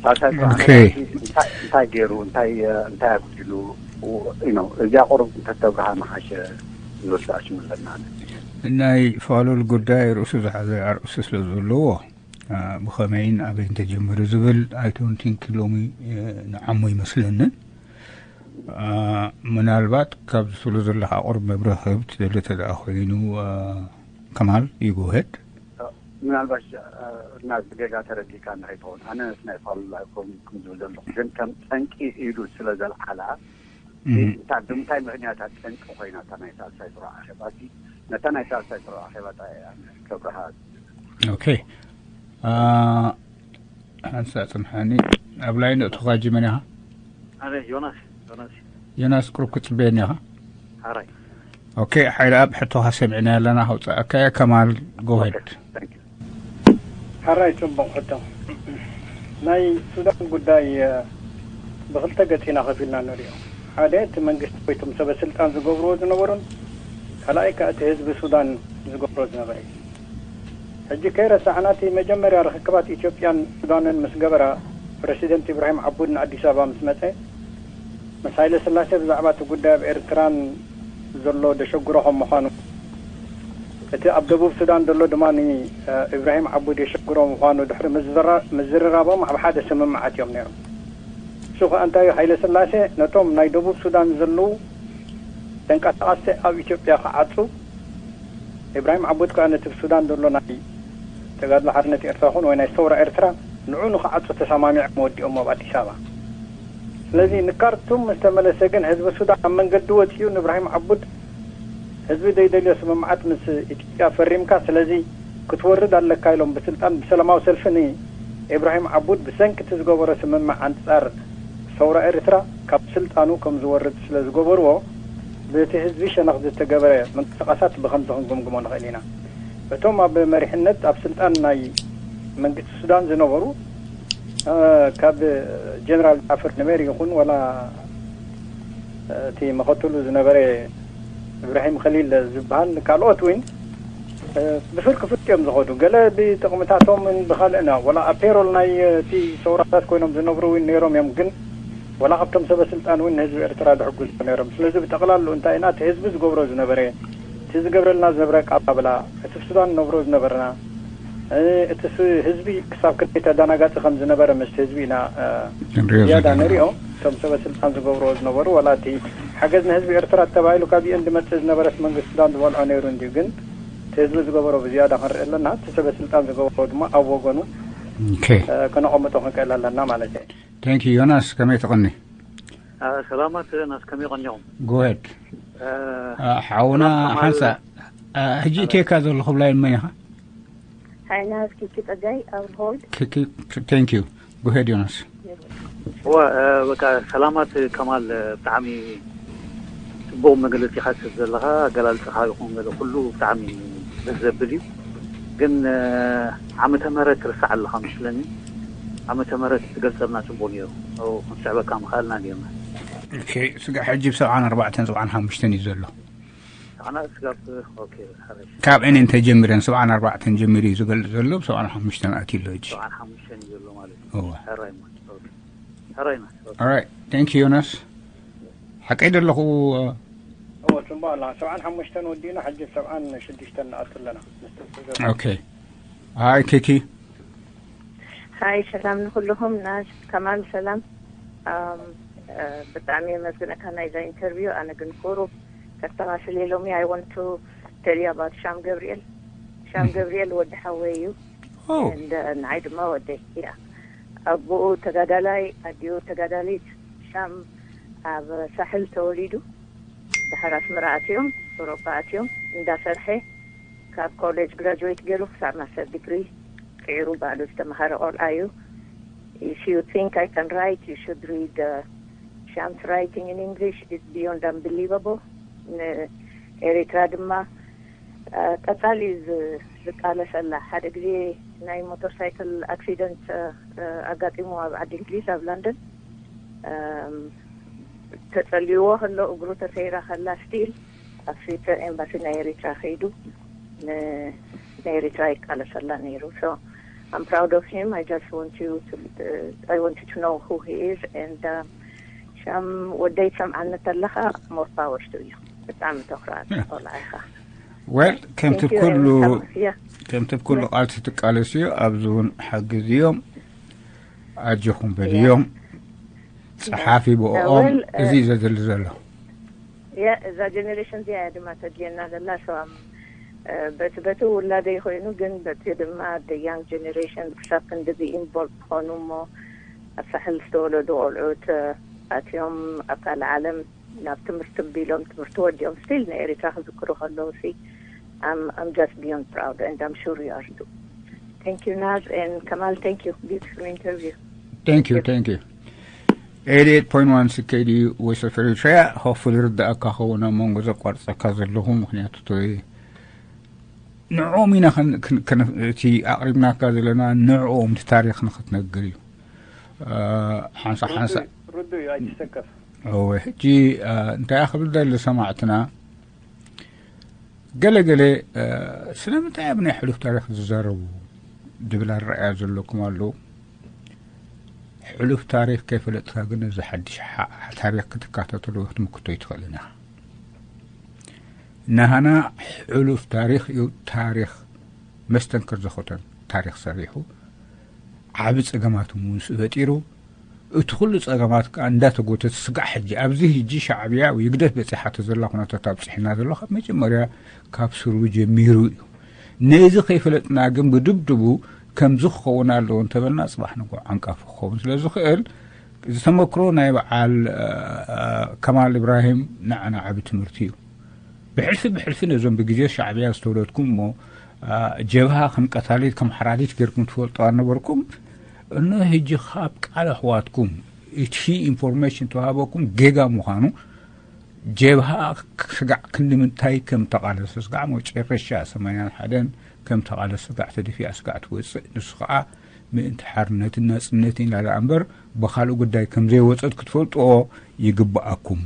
ሳልሳይ እንታይ ገይሩ እንታይ እንታይ ኣጉዲሉ እዚኣ ቁሩብ እንተተብርሃ ምሓሸ ዝብል ኣሽሙ ኣለና። ናይ ፋሉል ጉዳይ ርእሱ ዝሓዘ ኣርእስቲ ስለ ዘለዎ ብኸመይን ኣበይን ተጀሚሩ ዝብል I don't think ሎሚ ንዓሞ ይመስለንን። ምናልባት ካብ ዝስሉ ዘለካ ቁሩብ መብርህ ክህብ ትደሊ ተደኣ ኮይኑ ከማል ይጎሄድ። ምናልባት እና ጌጋ ተረዲካ እንዳይትኸውን ኣነ ናይ ፋሉል ኣይኮን ክም ዝብል ዘለኹ ግን ከም ጠንቂ ኢሉ ስለ ዘልዓላ እንታይ ብምንታይ ምክንያታት ጠንቂ ኮይና እታ ናይ ሳልሳይ ስሩዕ ኣኼባ ነታ ናይ ሳልሳይ ስሩዕ ኣኼባ ጥራይ እያ ከብርሃ። ኦኬ ሓንሳ ጽንሓኒ ኣብ ላይን እቶኻ ጂ መን ኢኻ? ኣነ ዮናስ ዮናስ ዮናስ ቁሩብ ክጽበየኒ ኢኻ? ሓራይ ኦኬ ሓይለ ኣብ ሕቶኻ ሰሚዕና ኣለና ከውጻእካ እየ ከማል ጎሄድ ሓራይ ጽቡቕ ሕቶ። ናይ ሱዳን ጉዳይ ብኽልተ ገጽ ኢና ከፊልና ንሪኦ። ሓደ እቲ መንግስቲ ወይ እቶም ሰበ ስልጣን ዝገብርዎ ዝነበሩን ካልኣይ ከኣ እቲ ህዝቢ ሱዳን ዝገብሮ ዝነበረ እዩ። ሕጂ ከይረሳዕና እቲ መጀመርያ ርኽክባት ኢትዮጵያን ሱዳንን ምስ ገበራ ፕረሲደንት ኢብራሂም ዓቡድ ንኣዲስ ኣበባ ምስ መጸ ምስ ሃይለ ስላሴ ብዛዕባ እቲ ጉዳይ ኣብ ኤርትራን ዘሎ ደሸጉሮ ከም ምዃኑ እቲ ኣብ ደቡብ ሱዳን ዘሎ ድማ ኢብራሂም ዓቡድ የሸግሮ ምዃኑ ድሕሪ ምዝርራቦም ኣብ ሓደ ስምምዓት እዮም ነይሮም። እሱ ከኣ እንታይ እዩ ሃይለ ስላሴ ነቶም ናይ ደቡብ ሱዳን ዘለዉ ተንቀሳቐስቲ ኣብ ኢትዮጵያ ክዓጹ ኢብራሂም ዓቡድ ከኣ ነቲ ብሱዳን ዘሎ ናይ ተጋድሎ ሓርነት ኤርትራ ኹን ወይ ናይ ሰውራ ኤርትራ ንዑ ንክዓጹ ተሰማሚዖም ወዲኦም ኣብ ኣዲስ ኣበባ። ስለዚ ንካርቱም ምስ ተመለሰ ግን ህዝቢ ሱዳን ኣብ መንገዲ ወጺኡ ንእብራሂም ዓቡድ ህዝቢ ዘይደልዮ ስምምዓት ምስ ኢትዮጵያ ፈሪምካ ስለዚ ክትወርድ ኣለካ ኢሎም ብስልጣን ብሰላማዊ ሰልፊ ንኢብራሂም ዓቡድ ብሰንኪ እቲ ዝገበሮ ስምምዕ ኣንጻር ሰውራ ኤርትራ ካብ ስልጣኑ ከም ዝወርድ ስለ ዝገበርዎ ብእቲ ህዝቢ ሸነኽ ዝተገበረ ምንቅስቃሳት ብኸምዚ ክንግምግሞ ንኽእል ኢና። እቶም ኣብ መሪሕነት ኣብ ስልጣን ናይ መንግስቲ ሱዳን ዝነበሩ ካብ ጀነራል ጃፈር ንሜር ይኹን ወላ እቲ መኸትሉ ዝነበረ እብራሂም ከሊል ዝበሃል ካልኦት እውን ብፍርቂ ፍርቂ እዮም ዝኸዱ። ገለ ብጥቕምታቶምን ብኻልእን ወላ ኣብ ፔሮል ናይ እቲ ሰውራታት ኮይኖም ዝነብሩ እውን ነይሮም እዮም። ግን ወላ ካብቶም ሰበ ስልጣን እውን ንህዝቢ ኤርትራ ዘሕጉዙ ነይሮም። ስለዚ ብጠቕላሉ እንታይ ኢና እቲ ህዝቢ ዝገብሮ ዝነበረ እቲ እቲ ዝገብረልና ዝነበረ ኣቀባብላ፣ እቲ ኣብ ሱዳን ንነብሮ ዝነበርና፣ እ፣ እቲ ስ-፣ ህዝቢ ክሳብ ክንደይ ተደናጋጺ ከም ዝነበረ ምስቲ ህዝቢ ኢና፣ እ፣ ክንሪኦ ዝያዳ ዘለና። ንሪኦ። እቶም ሰበ ስልጣን ዝገብርዎ ዝነበሩ፣ ዋላ እቲ ሓገዝ ንህዝቢ ኤርትራ ተባሂሉ ካብ ዩ ኤን ዝመጽእ ዝነበረስ መንግስቲ ሱዳን ዝበልዖ ነይሩ እንድዩ፣ ግን እቲ ህዝቢ ዝገበሮ ብዝያዳ ክንርኢ ኣለና። እቲ ሰበ ስልጣን ዝገበሮ ድማ ኣብ ወገኑ፣ ኦኬ። እ፣ ከነቐምጦ ክንክእል ኣለና ማለት እዩ። Thank you፣ ዮናስ፣ ከመይ ትቐኒ? አ፣ ሰላማት ዮናስ፣ ከመይ ቀኒኹም? Go ahead። እ፣ አ፣ ሓውና ሰላም ከማል። ሓንሳ፣ አ፣ ሕጂ አ፣ እቴካ ዘለኹ ብላይ መን ኢኻ? ሓይና እስኪ ጸጋይ ኣብ ሆልድ። ክ-፣ ክ-፣ thank you። Go ahead፣ ዮናስ። እወ፣ እ፣ በቃ ሰላማት ከማል፣ እ፣ ብጣዕሚ ጽቡቕ መግለጺ ኢኻ ትህብ ዘለኻ። ኣገላልጻኻ ይኹን ገለ ኩሉ ብጣዕሚ ደስ ዘብል እዩ። ግን፣ እ፣ ዓመተ ምህረት ትርስዕ ኣለኻ መስለኒ። ዓመተ ምህረት ትገልጸልና ጽቡቕ ነይሩ። ኦ፣ ክንስዕበካ ምኽኣልና ጌርና። ኦኬ፣ ስጋዕ ሕጂ ብ ሰብዓን ኣርባዕተን ሰብዓን ሓሙሽተን እዩ ዘሎ። ኣና ስጋብ፣ ኦኬ፣ ሕራይ። ካብ እኔ እንተጀሚረን ሰብዓን ኣርባዕተን ጀሚሩ እዩ ዝገልጽ ዘሎ፣ ብ ሰብዓን ሓሙሽተን ኣትዩ ኣሎ ሕጂ። ሰብዓን ሓሙሽተን እዩ ዘሎ ማለት እዩ። እወ። ሕራይ ማለት፣ ኦኬ። ሕራይ ማለት፣ ኦኬ። All right፣ thank you፣ ዮናስ። ሓቀይ ዶ ኣለኹ? እወ፣ ጽቡቕ ኣላ። ሰብዓን ሓሙሽተን ወዲእና፣ ሕጂ ብ ሰብዓን ሽዱሽተን ንኣቱ ኣለና። ኦኬ። ሃይ፣ ኪኪ። ሃይ፣ ሰላም ንኹልኹም። ናስ ከማል ሰላም። ኣም፣ እ፣ ብጣዕሚ የመስግነካ ናይዛ ኢንተርቪው። ኣነ ግን ቁሩብ ከስተማስል ኢሎሚ፣ I want to tell you about ሻም ገብርኤል። ሻም እህ። ገብርኤል ወዲ ሓወይ እዩ። ኦ። And፣ እ፣ ንዓይ ድማ ወደይ። ያ። ኣቦኡ ተጋዳላይ፣ ኣዲኡ ተጋዳሊት። ሻም ኣብ ሳሕል ተወሊዱ። ድሓር ኣስመራ ኣትዮም፣ ኤውሮጳ ኣትዮም፣ እንዳሰርሐ ካብ ኮሌጅ ግራጁዌት ገይሩ ክሳብ ማስተር ዲግሪ ስዒሩ ባዕሉ ዝተምሃረ ቆልዓ እዩ። If you think I can write, you should read, uh, Sham's writing in English. It's beyond unbelievable። ንኤሪትራ ድማ፣ እ፣ ቀጻሊ ዝ-፣ ዝቃለሰላ። ሓደ ግዜ ናይ ሞተር ሳይክል ኣክሲደንት፣ እ፣ ኣጋጢሙ ኣብ ዓዲ እንግሊዝ፣ ኣብ ለንደን። እም፣ ተጸልይዎ ከሎ እግሩ ተሰይራ ከላ ስቲል ኣብ ስዊሰ ኤምባሲ ናይ ኤሪትራ ከይዱ ን-፣ ንኤሪትራ ይቃለሰላ ነይሩ። So I'm proud of him. I just want you to, uh, I want you to know who he is and, uh፣ ሻም ወደይ ትሰምዓኒ ተለኻ more power to you። ብጣዕሚ ተኹርዓት ቆልዓ ኢኻ። Well፣ ከምቲ Thank you ኩሉ፣ and have-፣ yeah። ከምቲ ኩሉ Yeah። ቃልሲ ትቃለስዮ፣ ኣብዚ እውን ሓግዝዮም፣ ኣጆኹም Yeah። በልዮም። ጸሓፊ ብኦም፣ well፣ እዚ እ፣ ዘድሊ ዘሎ። ያ፣ እዛ ጀነሬሽን እዚኣ እያ ድማ ተድልየና ዘላ። So፣ ኣም፣ እ፣ በቲ፣ በቲ ውላደይ ኮይኑ፣ ግን በቲ ድማ the young generation ክሳብ ክንድዚ ኢንቮልቭ ክኾኑ እሞ ኣብ ሳሕል ዝተወለዱ ቆልዑት፣ እ፣ ኣትዮም ኣብ ካልእ ዓለም ናብ ትምህርቲ ቢሎም ትምህርቲ ወዲኦም ስቲል ንኤሪትራ ክዝክሩ ከለዉ ሲ፣ I'm, I'm just beyond proud and I'm sure you are too. Thank you, Naz, and Kamal, thank you. Beautiful interview. Thank you, thank you. Eighty-eight point one C K D U Voice of Eritrea. Hopefully ርዳእካ ኸውን ኣብ መንጎ ዘቋርጸካ ዘለኹ፣ ምኽንያቱ እቲ ንዕኦም ኢና ከን-፣ ከን-፣ ከን-፣ እቲ ኣቕሪብናካ ዘለና ንዕኦም እቲ ታሪኽ ንኽትነግር እዩ። እ፣ ሓንሳ-፣ ሓንሳ-፣ ርዱእ እዩ፣ ኣይትሰከፍ። እወ፣ ሕጂ፣ እ፣ እንታይ ክብል ደሊ ሰማዕትና፣ ገለ ገለ፣ እ፣ ስለምንታይ ኣብ ናይ ሕሉፍ ታሪኽ ዝዛረቡ ዝብል ኣረኣእያ ዘለኩም ኣለዉ። ሕሉፍ ታሪኽ ከይፈለጥካ ግን እዚ ሓድሽ ሓ-፣ ታሪኽ ክትከታተሎ ክትምክቶ ኣይትኽእልን ኢኻ። ናህና ሕሉፍ ታሪኽ እዩ፣ ታሪኽ መስተንክር ዝኾነ ታሪኽ ሰሪሑ፣ ዓቢ ጸገማት እውን ፈጢሩ፣ እቲ ኩሉ ጸገማት ከኣ እንዳተጎተተ ስጋዕ ሕጂ፣ ኣብዚ ሕጂ ሻዕብያ ወይ ህግደፍ በጺሓቶ ዘላ ኩነታት ኣብጺሕና ዘሎ፣ ካብ መጀመርያ ካብ ስሩ ጀሚሩ እዩ። ነዚ ከይፈለጥና ግን ብድብድቡ ከምዚ ክኸውን ኣለዎ እንተበልና፣ ጽባሕ ንግሆ ዓንቃፊ ክኸውን ስለ ዝኽእል፣ እዚ ተመክሮ ናይ በዓል፣ እ፣ እ፣ ከማል ኢብራሂም ንዓና ዓቢ ትምህርቲ እዩ። ብሕልፊ ብሕልፊ ነዞም ብግዜ ሻዕብያ ዝተወለድኩም እሞ፣ እ፣ ጀብሃ ከም ቀታሊት፣ ከም ሓራዲት ጌርኩም ትፈልጡ ኣነበርኩም። እነ ሕጂ ካብ ቃል ኣሕዋትኩም እቲ ኢንፎርሜሽን ተዋሃበኩም ጌጋ ምዃኑ፣ ጀብሃ ስጋዕ ክንዲ ምንታይ ከም ተቓለሰ፣ ስጋዕ መጨረሻ ሰማንያን ሓደን ከም ተቓለሰ፣ ስጋዕ ተደፊኣ ስጋዕ ትወጽእ፣ ንሱ ኸዓ ምእንቲ ሓርነትን ናጽነትን ኢላ ደኣ እምበር ብኻልእ ጉዳይ ከም ዘይወጸት ክትፈልጥዎ ይግብኣኩም።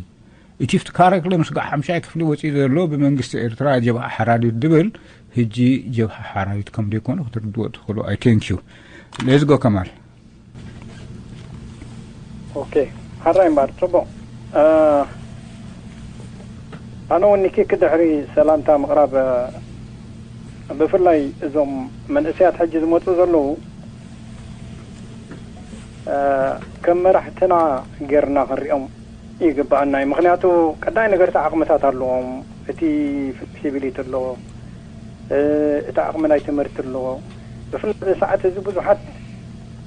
እቲ ኣብቲ ካሪክለም ስጋዕ ሓምሻይ ክፍሊ ወጺኡ ዘሎ ብመንግስቲ ኤርትራ ጀብሃ ሓራዲት ድብል፣ ሕጂ ጀብሃ ሓራዲት ከም ዘይኮነ ክትርድዎ ትኽእሉ። I thank you። Let's go ከማል። ኦኬ፣ ሓራይ እምበኣር፣ ጽቡቕ። እ፣ ኣነ እውን ንኪኪ ድሕሪ ሰላምታ ምቕራብ፣ ብፍላይ እዞም መንእሰያት ሕጂ ዝመፁ ዘለዉ፣ ከም መራሕትና ጌርና ክንሪኦም ይግባኣና እዩ። ምኽንያቱ ቀዳይ ነገር እቲ ዓቕምታት ኣለዎም፣ እቲ ፍሌክሲቢሊቲ ኣሎ፣ እቲ ዓቕሚ ናይ ትምህርቲ ኣለዎ። ብፍላይ እዚ ሰዓት እዚ ብዙሓት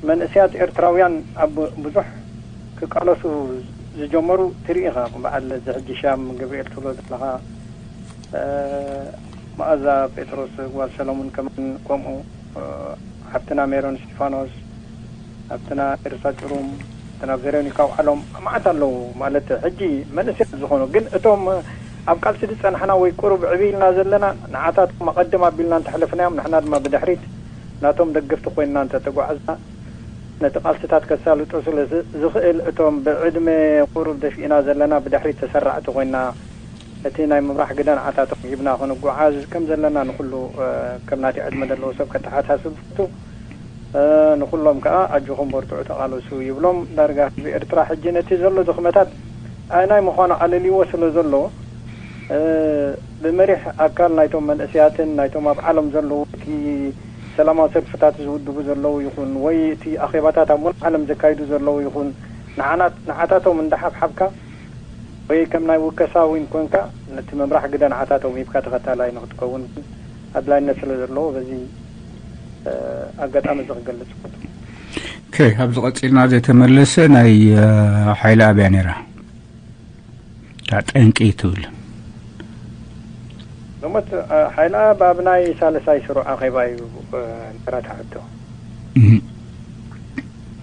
መንእሰያት ኤርትራውያን ኣብ ብዙሕ ክቃለሱ ዝጀመሩ ትርኢ ኢኻ። በዓል እዚ ሕጂ ሻም ገብርኤል ትብሎ ዘለኻ፣ መኣዛ ጴጥሮስ፣ ጓል ሰለሙን ከማን ከምኡ፣ ሓብትና ሜሮን እስጢፋኖስ፣ ኣብትና ኤርሳ ጭሩም፣ እትና ቬሮኒካ ውዓሎም፣ መዓት ኣለዉ። ማለት ሕጂ መንእሰያት ዝኾኑ ግን እቶም ኣብ ቃልሲ ዝጸናሕና ወይ ቁሩብ ዕብይ ኢልና ዘለና ንዓታቶም ኣቐድም ኣቢልና እንተሕለፍናዮም ንሕና ድማ ብድሕሪት ናቶም ደገፍቲ ኮይንና እንተተጓዓዝና ነቲ ቃልስታት ከሳልጦ ስለ ዝ- ዝኽእል እቶም ብዕድመ ቁሩብ ደፊእና ዘለና ብድሕሪት ተሰራዕቲ ኮይንና እቲ ናይ ምምራሕ ግደ ንዓታቶም ሂብና ክንጓዓዝ ከም ዘለና ንኹሉ ከም ናተይ ዕድመ ዘለዎ ሰብ ከተሓሳስብ ፈቱ። ንኹሎም ከኣ ኣጆኹም በርትዑ ተቓለሱ ይብሎም። ዳርጋ ህዝቢ ኤርትራ ሕጂ ነቲ ዘሎ ድኽመታት ኣየናይ ምዃኑ ኣለልይዎ ስለ ዘሎ ብመሪሕ ኣካል ናይቶም መንእሰያትን ናይቶም ኣብ ዓለም ዘለዉ እቲ ሰላማዊ ሰልፍታት ዝውድቡ ዘለዉ ይኹን ወይ እቲ ኣኼባታት ኣብ ሙሉእ ዓለም ዘካይዱ ዘለዉ ይኹን ንዓናት ንዓታቶም እንዳሓብሓብካ ወይ ከም ናይ ውከሳ እውን ኮንካ ነቲ ምምራሕ ግደ ንዓታቶም ሂብካ ተኸታላይ ንክትከውን ኣድላይነት ስለ ዘለዎ በዚ ኣጋጣሚ እዚ ክገልጽ ይፈቱ። ኦኬ፣ ኣብዚ ቀጺልና ዘይተመለሰ ናይ ሓይሊ ኣብያ ነይራ። እታ ጠንቂ ትብል። ሎሞት ሓይሊ ኣብ ኣብ ናይ ሳልሳይ ስሩዕ ኣኼባ እዩ ነይራ ትሕቶ።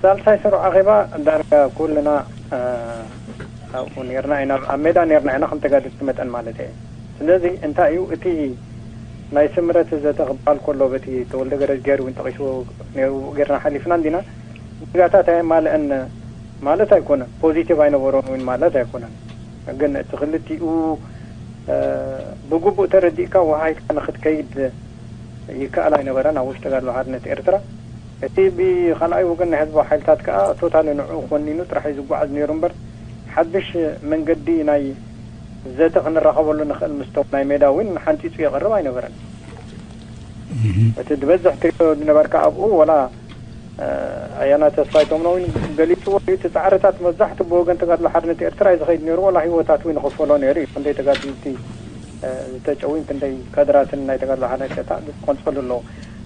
ሳልሳይ ስሩዕ ኣኼባ ዳርጋ ኩልና ኣብኡ ነርና ኢና፣ ኣብ ሜዳ ነርና ኢና ከም ተጋደልቲ መጠን ማለት እየ። ስለዚ እንታይ እዩ እቲ ናይ ስምረት ዘተ ክበሃል ከሎ በቲ ተወልደ ገረድ ገይሩ እውን ጠቒስዎ ነይሩ ጌርና ሓሊፍና እንዲና። ዜጋታት ኣየማልአን ማለት ኣይኮነን፣ ፖዚቲቭ ኣይነበሮን እውን ማለት ኣይኮነን። ግን እቲ ክልቲኡ ብግቡእ ተረዲእካ ወሃይካ ንክትከይድ ይከኣል ኣይነበረን ኣብ ውሽጢ ተጋድሎ ሓርነት ኤርትራ። እቲ ብኻልኣይ ወገን ናይ ህዝባዊ ሓይልታት ከኣ ቶታሊ ንዕኡ ኮኒኑ ጥራሕ እዩ ዝጓዓዝ ነይሩ እምበር ሓድሽ መንገዲ ናይ ዘተ ክንራኸበሉ ንኽእል ምስቶም ናይ ሜዳ እውን ሓንፂፁ የቕርብ ኣይነበረን። እቲ ዝበዝሕ ትሪኦ ዝነበርካ ኣብኡ ወላ ኣያና ተስፋይ ቶምኖ እውን ገሊፅዎ እዩ። እቲ ፃዕርታት መብዛሕትኡ ብወገን ተጋድሎ ሓርነት ኤርትራ እዩ ዝኸይድ ነይሩ። ወላ ህይወታት እውን ይኸፈሎ ነይሩ እዩ። ክንደይ ተጋድልቲ ዝተጨውን ክንደይ ካድራትን ናይ ተጋድሎ ሓርነት ኤርትራ ዝቆንፀሉ ኣለዉ።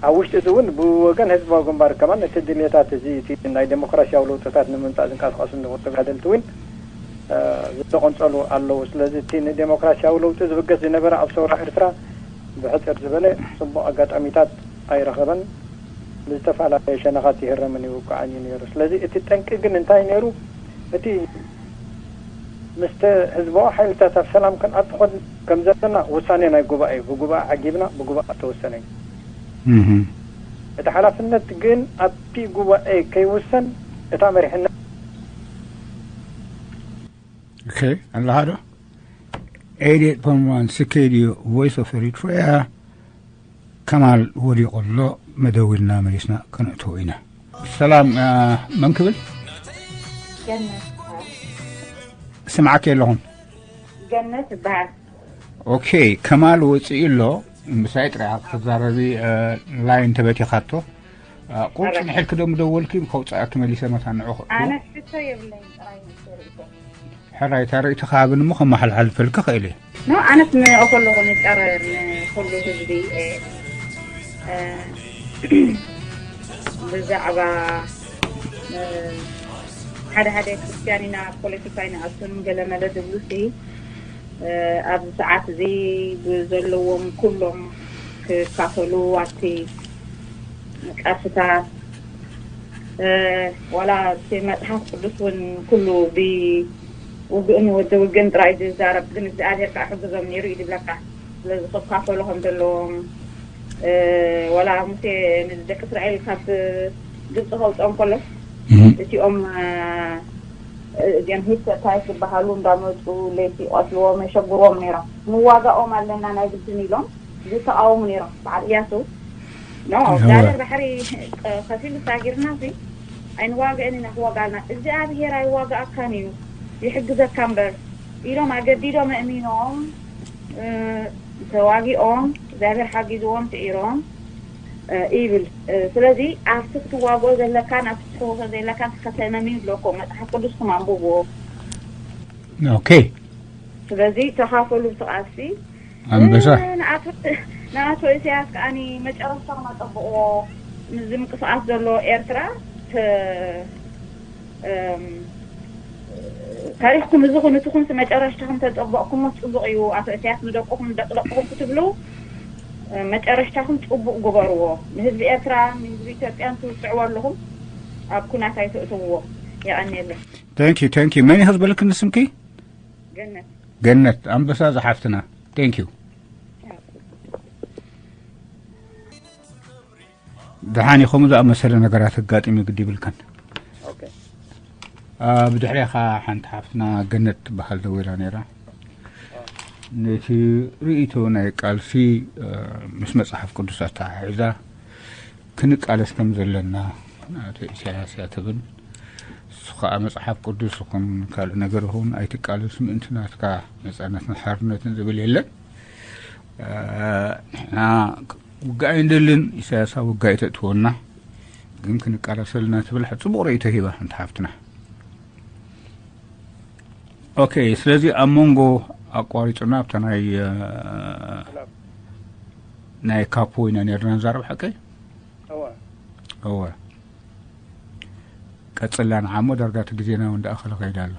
ኣብ ውሽጢ እዚ እውን ብወገን ህዝባዊ ግንባር ከማን እቲ ድልየታት እዚ እቲ ናይ ዴሞክራሲያዊ ለውጥታት ንምምፃእ ዝንቀሳቐሱ ዝነበሩ ተጋደልቲ እውን ዝተቆንፀሉ ኣለዉ። ስለዚ እቲ ንዴሞክራሲያዊ ለውጢ ዝብገስ ዝነበረ ኣብ ሰውራ ኤርትራ ብሕፅር ዝበለ ፅቡቕ ኣጋጣሚታት ኣይረኸበን። ብዝተፈላለየ ሸነኻት ይህረምን ይውቃዕን እዩ ነይሩ። ስለዚ እቲ ጠንቂ ግን እንታይ ነይሩ? እቲ ምስተ ህዝባዊ ሓይልታት ኣብ ሰላም ክንኣቱ ከን- ከም ዘለና ውሳኔ ናይ ጉባኤ እዩ። ብጉባኤ ዓጊብና ብጉባኤ ተወሰነ እዩ። እቲ ሓላፍነት ግን ኣብቲ ጉባኤ ከይውሰን እታ መሪሕነት ኦኬ ኣለኻ ዶ? ኤይት ኤይት ፖይንት ዋን ሲኬድዩ ቮይስ ኦፍ ኤሪትሪያ። ከማል ወዲቑ ኣሎ። መደብ ኢልና መሊስና ከነእትዎ ኢና። ሰላም መን ክብል? ገነት ስምዓኪ ኣለኹን። ገነት ይበሃል። ኦኬ ከማል ወፂኡ ኣሎ። ምሳይ ጥራይ ክትዛረቢ ላይን ተበቲኻቶ። ቁርፂ ንሕልክ ዶ ምደወልኪ ከውፅኣኪ መሊሰ መታ ንዑ። ኣነ ሕቶ የብለይን ጥራይ ንሰሪቶ። ሕራይ እታ ርእይቶ ክሃብን እሞ ከመሓልሓልፈልኪ ክእል እየ። ኖ ኣነስ ንኦ ከለኹ ንጨረ ንኩሉ ህዝቢ እየ። ብዛዕባ ሓደ ሓደ ክርስትያን ኢና ፖለቲካ ይንኣቱን ገለመለ ዝብሉ ሲ ኣብዚ ሰዓት እዚ ብዘለዎም ኩሎም ክካፈሉ ኣብቲ ቃልስታት ዋላ እቲ መፅሓፍ ቅዱስ እውን ኩሉ ብውግእን ወዲ ውግእን ጥራይ ዝዛረብ ግን እግዚኣብሔር ከዓ ሕግዞም ነይሩ እዩ ዝብለካ። ስለዚ ክካፈሉ ከም ዘለዎም ዋላ ሙሴ ንደቂ እስራኤል ካብ ግብፂ ከውፅኦም ከሎ እቲኦም እዚኦም ሂሰታይት ዝበሃሉ እንዳመፁ ለይቲ ይቐትልዎም የሸግርዎም ነይሮም። ንዋጋኦም ኣለና ናይ ግድን ኢሎም ዝተቃወሙ ነይሮም በዓል እያሱ ኖ እግዚኣብሔር ባሕሪ ከፊሉ ሳጊርና ሲ ኣይንዋግእን ኢና ክወጋልና እግዚኣብሔር ኣይዋግኣካን እዩ ይሕግዘካ እምበር ኢሎም ኣገዲዶም ኣእሚኖም ተዋጊኦም እግዚኣብሔር ሓጊዝዎም ስዒሮም ይብል። ስለዚ ኣብቲ ክትዋግኦ ዘለካን ኣብቲ ትፈውሶ ዘለካን ፈተነ ምዩ ኣለኮ። መፅሓፍ ቅዱስኩም ኣንብብዎ። ኦኬ። ስለዚ ተኻፈሉ ብቲ ቃልሲ። ኣንበሳ ንኣቶ ኢሳያስ ከዓኒ መጨረሻ ክመጠብቕዎ ምዚ ምንቅስቃስ ዘሎ ኤርትራ ታሪኽኩም እዚ ኩን እቲ ኩንስ መጨረሽታኹም ተፀበቕኩሞ ፅቡቕ እዩ። ኣቶ ኢሳያስ ንደቅኹም ንደቂ ደቅኹም ክትብሉ መጨረሽታኹም ፅቡቕ ግበርዎ። ንህዝቢ ኤርትራ ንህዝቢ ኢትዮጵያን ትውፅዕዎ ኣለኹም። ኣብ ኩናት ኣይተእትውዎ። የቐንየለይ። Thank you, thank you። መን ኢኻ ዝበለክኒ ስምኪ? ገነት ገነት ኣንበሳ ዝሓፍትና። Thank you። ደሓን ኢኹም ዝኣመሰለ ነገራት ኣጋጢሙ ግዲ ይብልካን። ኦኬ ብድሕሬኻ ሓንቲ ሓፍትና ገነት ትበሃል ደዊላ ነይራ። ነቲ ርእይቶ ናይ ቃልሲ ምስ መጽሓፍ ቅዱስ ኣተሓሒዛ ክንቃለስ ከም ዘለና ኣቶ ኢሳያስ እያ ትብል። እሱ ከዓ መጽሓፍ ቅዱስ ይኹን ካልእ ነገር ይኹን ኣይትቃለስ ምእንቲ ናትካ ነጻነትን ሓርነትን ዝብል የለን። ንሕና ውግእ ኣይንደልን። ኢሳያስ ኣብ ውግእ ኣይተእትወና፣ ግን ክንቃለሰልና ትብል ጽቡቕ ርእይቶ ሂባ ሓንቲ ሓፍትና። ኦኬ፣ ስለዚ ኣብ መንጎ ኣቋሪጹና ኣብታ ናይ ናይ ካፖ ኢና ነርና ንዛረብ ሓቀይ እወ እወ ቀጽላ ንዓሞ ዳርጋ እቲ ግዜና እውን ዳኣኸለ ከይዳ ኣሎ።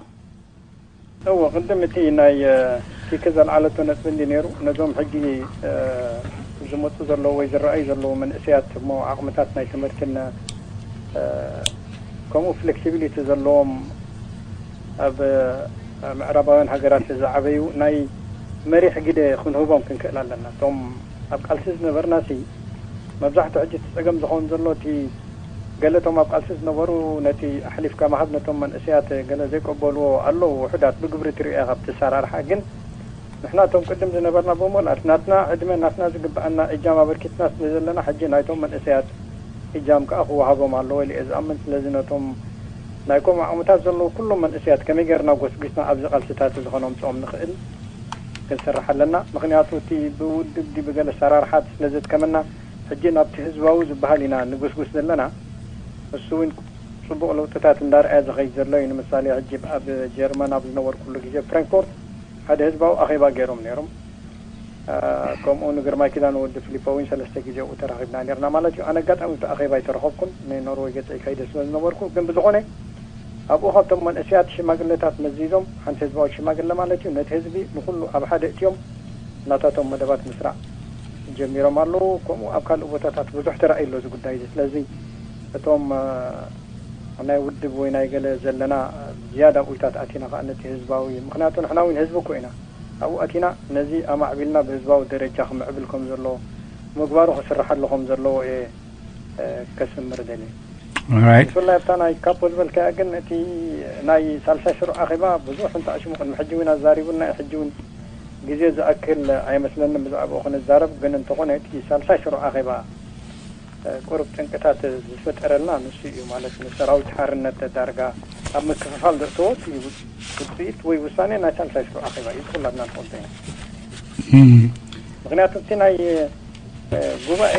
እወ ቅድም እቲ ናይ ቲክ ዘልዓለቶ ነጥቢ እንዲ ነይሩ ነዞም ሕጂ ዝመፁ ዘለዉ ወይ ዝረኣዩ ዘለዉ መንእሰያት እሞ ዓቕምታት ናይ ትምህርትን ከምኡ ፍሌክሲቢሊቲ ዘለዎም ኣብ ምዕራባውያን ሃገራት ዝዓበዩ ናይ መሪሕ ግደ ክንህቦም ክንክእል ኣለና። እቶም ኣብ ቃልሲ ዝነበርና ሲ መብዛሕትኡ ሕጂ እቲ ፀገም ዝኸውን ዘሎ እቲ ገለ እቶም ኣብ ቃልሲ ዝነበሩ ነቲ ኣሕሊፍካ ምሃብ ነቶም መንእሰያት ገለ ዘይቀበልዎ ኣለዉ ውሑዳት ብግብሪ ትሪኦ ኢኻ ኣብቲ ኣሰራርሓ ግን ንሕና እቶም ቅድም ዝነበርና ብምልኣት ናትና ዕድመ ናትና ዝግበኣና እጃም ኣበርኪትና ስለ ዘለና ሕጂ ናይቶም መንእሰያት እጃም ከዓ ክወሃቦም ኣለዎ ኢለ እየ ዝኣምን። ስለዚ ነቶም ናይ ከምኡ ዓቕምታት ዘለዉ ኩሎም መንእሰያት ከመይ ገይርና ጎስጒስና ኣብዚ ቃልስታት እዚ ከነምፅኦም ንኽእል ክንሰርሕ ኣለና። ምኽንያቱ እቲ ብውድብ ድዩ ብገለ ኣሰራርሓ ስለ ዘድከመና ሕጂ ናብቲ ህዝባዊ ዝበሃል ኢና ንጉስጉስ ዘለና። እሱ እውን ፅቡቕ ለውጥታት እንዳርኣየ ዝኸይድ ዘሎ እዩ። ንምሳሌ ሕጂ ኣብ ጀርመን ኣብ ዝነበርኩሉ ግዜ ፍራንክፎርት ሓደ ህዝባዊ ኣኼባ ገይሮም ነይሮም። ከምኡ ንግርማይ ኪዳን ወዲ ፊሊፖ እውን ሰለስተ ግዜ ኣብኡ ተራኺብና ነርና ማለት እዩ። ኣነ ኣጋጣሚ ኣብቲ ኣኼባ ኣይተረኸብኩን፣ ንኖርወይ ገፀይ ከይደ ስለ ዝነበርኩ። ግን ብዝኾነ ኣብኡ ካብቶም መንእሰያት ሽማግለታት መዚዞም ሓንቲ ህዝባዊት ሽማግለ ማለት እዩ ነቲ ህዝቢ ንኹሉ ኣብ ሓደ እትዮም ናታቶም መደባት ምስራዕ ጀሚሮም ኣለዉ። ከምኡ ኣብ ካልእ ቦታታት ብዙሕ ተራእዩ ኣሎ እዚ ጉዳይ እዚ። ስለዚ እቶም ናይ ውድብ ወይ ናይ ገለ ዘለና ዝያዳ ኣብኡታት ኣቲና ከዓ ነቲ ህዝባዊ ምኽንያቱ ንሕና እውን ህዝቢ እኮ ኢና ኣብኡ ኣቲና ነዚ ኣማዕቢልና ብህዝባዊ ደረጃ ክምዕብል ከም ዘለዎ ምግባሩ ክስርሓሉ ከም ዘለዎ እየ ከስምር ደልየ። Alright። ብፍላይ ኣብታ ናይ ካፖ ዝበልካያ ግን እቲ ናይ ሳልሳይ ስሩዕ ኣኼባ ብዙሕ እንተ ኣሽሙ ቅድሚ ሕጂ እውን ኣዛሪቡና እዩ። ሕጂ እውን ግዜ ዝኣክል ኣይመስለንን ብዛዕባኡ ክንዛረብ። ግን እንተኾነ እቲ ሳልሳይ ስሩዕ ኣኼባ ቁሩብ ጠንቅታት ዝፈጠረልና ንሱ እዩ ማለት ንሰራዊት ሓርነት ዳርጋ ኣብ ምክፍፋል ዘእተዎ እቲ ውፅኢት ወይ ውሳኔ ናይ ሳልሳይ ስሩዕ ኣኼባ እዩ። ኩላትና ንፈልጦ ኢና። ምክንያቱ እቲ ናይ ጉባኤ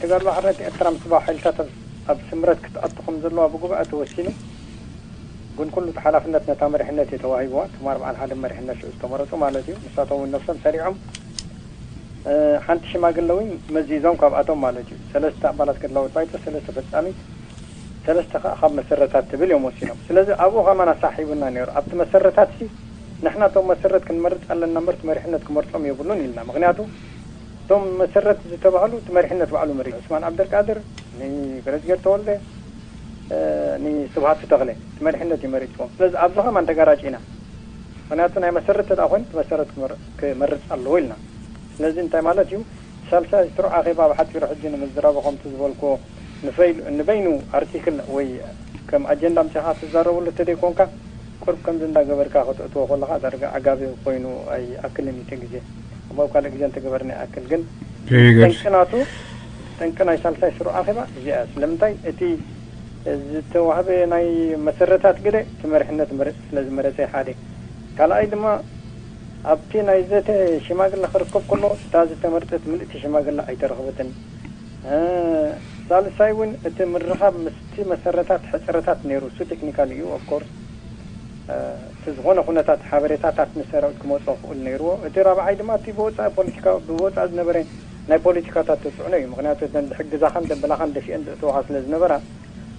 ተጋድሎ ሓርነት ኤርትራ ምስ ዝበሃ ሓይልታት ኣብ ስምረት ክትኣቱ ከም ዘለዋ ብጉባኤ ተወሲኑ። ግን ኩሉ እቲ ሓላፍነት ነታ መሪሕነት እዩ ተዋሂብዋ። እቶም ኣርብዓን ሓደን መሪሕነት ሽዑ ዝተመረፁ ማለት እዩ። ንሳቶም እውን ነብሶም ሰሪዖም ሓንቲ ሽማግለ እውን መዚዞም ካብኣቶም ማለት እዩ። ሰለስተ ኣባላት ገድላዊት ባይቶ፣ ሰለስተ ፈጻሚት፣ ሰለስተ ከዓ ካብ መሰረታት ትብል እዮም ወሲኖም። ስለዚ ኣብኡ ከማን ኣሳሒቡና ነይሩ። ኣብቲ መሰረታት ሲ ንሕና እቶም መሰረት ክንመርፅ ኣለና እምበር እቲ መሪሕነት ክመርፆም የብሉን ኢልና። ምክንያቱ እቶም መሰረት ዝተባህሉ እቲ መሪሕነት ባዕሉ መሪፁ። ዑስማን ዓብደልቃድር፣ ንገረዝጌር ተወልደ፣ ንስብሃቱ ተኽለ እቲ መሪሕነት እዩ መሪፅዎም። ስለዚ ኣብዚ ከማን ተጋራጭ ኢና። ምክንያቱ ናይ መሰረት ተዳ ኮይኑ እቲ መሰረት ክመርፅ ኣለዎ ኢልና። ስለዚ እንታይ ማለት እዩ? ሳልሳይ ስሩዕ ኣኼባ ብሓፂሩ ሕጂ ንምዝራቡ ከምቲ ዝበልክዎ ንበይኑ ኣርቲክል ወይ ከም ኣጀንዳ ኣምፂኻ ትዛረበሉ እንተደይኮንካ ቁርብ ከምዚ እንዳገበርካ ከተእትዎ ከለኻ ዳርጋ ዓጋቢ ኮይኑ ኣይኣክልን እዩ እቲ ግዜ። እሞ ኣብ ካልእ ግዜ እንተገበርና ይኣክል። ግን ጠንቂ ናቱ ጠንቂ ናይ ሳልሳይ ስሩዕ ኣኼባ እዚኣ እያ። ስለምንታይ እቲ ዝተዋህበ ናይ መሰረታት ግደ እቲ መሪሕነት መረፂ ስለ ዝመረፀ ሓደ ካልኣይ ድማ ኣብቲ ናይ ዘተ ሽማግለ ክርከብ ከሎ፣ እታ ዝተመርጸት ምልእቲ ሽማግለ ኣይተረኽበትን። እ፣ ሳልሳይ እውን እቲ ምርኻብ ምስቲ መሰረታት ሕጽረታት ነይሩ። እሱ ቴክኒካል እዩ፣ ኦፍ ኮርስ። እ፣ እቲ ዝኾነ ኩነታት ሓበሬታታት ንሰራዊት ክመጽኦ ክኽእል ነይርዎ። እቲ ራብዓይ ድማ እቲ ብወጻኢ ፖለቲካ፣ ብወጻኢ ዝነበረ ናይ ፖለቲካታት ተጽዕኖ እዩ። ምኽንያቱ እተን ዝሕግዛኻን ዘበላኻን ደፊአን ዘእተዋኻ ስለ ዝነበራ፣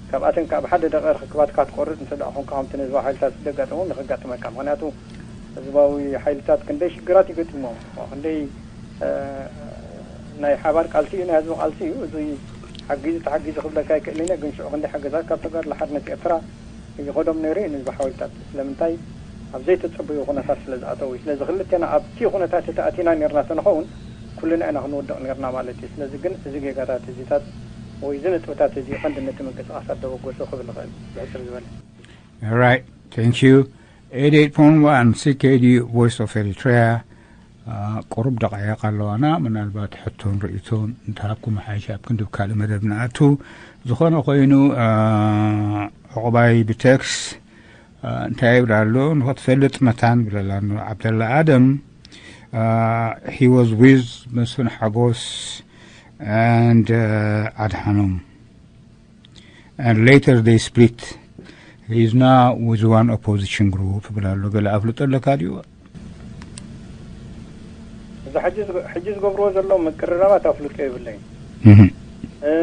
ካብኣተን ካብ ሓደ ደቂ ርክባትካ ትቆርጽ እንተ ደኣ ኾንካ፣ ከምቲ ንህዝባዊ ሓይልታት ዘጋጠሞም ንኸጋጥመካ። ምኽንያቱ ህዝባዊ ሓይልታት ክንደይ ሽግራት ይገጥሞም፣ ክንደይ፣ እ፣ ናይ ሓባር ቃልሲ እዩ፣ ናይ ህዝቢ ቃልሲ እዩ። እዚ ሓጊዙ ተሓጊዙ ክብለካ ኣይክእልን እየ፣ ግን ሽዑ ክንደይ ሓገዛት ካብ ተጋድሎ ሓርነት ኤርትራ ይኸዶም ነይሩ እዩ ንህዝቢ ሓይልታት። ስለምንታይ? ኣብ ዘይተጸበዩ ኩነታት ስለ ዝኣተው እዩ። ስለዚ ክልቴና ኣብቲ ኩነታት ተኣቲና ነይርና ተንኸውን፣ ኩልና ኢና ክንወድቕ ነይርና ማለት እዩ። ስለዚ ግን እዚ ጌጋታት እዚታት ወይ እዚ ነጥብታት እዚ ቀንዲ ነቲ ምንቅስቃሳት ዘበገሶ ክብል እኽእል፣ ብሕጽር ዝበለ። Right. Thank you. Eighty-eight point one C K D U Voice of Eritrea. ቁሩብ ደቃይቕ ኣለዋና። ምናልባት ሕቶን ርእይቶን እንተሃብኩም ሓይሽ ኣብ ክንዲ ካልእ መደብ ንኣቱ። ዝኾነ ኮይኑ፣ እ፣ ዕቑባይ ብቴክስ፣ እ፣ እንታይ ይብል ኣሎ ንኽትፈልጥ መታን ብለላ ኣሎ ዓብደላ ኣደም። እ፣ he was with መስፍን ሓጎስ and, እ፣ ኣድሓኖም። And later they split. He is now with one opposition group ብላ ኣሎ። ገለ ኣፍልጦ ኣለካ ድዩ? እዚ ሕጂ ዝገ-፣ ሕጂ ዝገብርዎ ዘለዉ ምቅርራባት ኣፍልጦ የብለይን። እህ። እ፣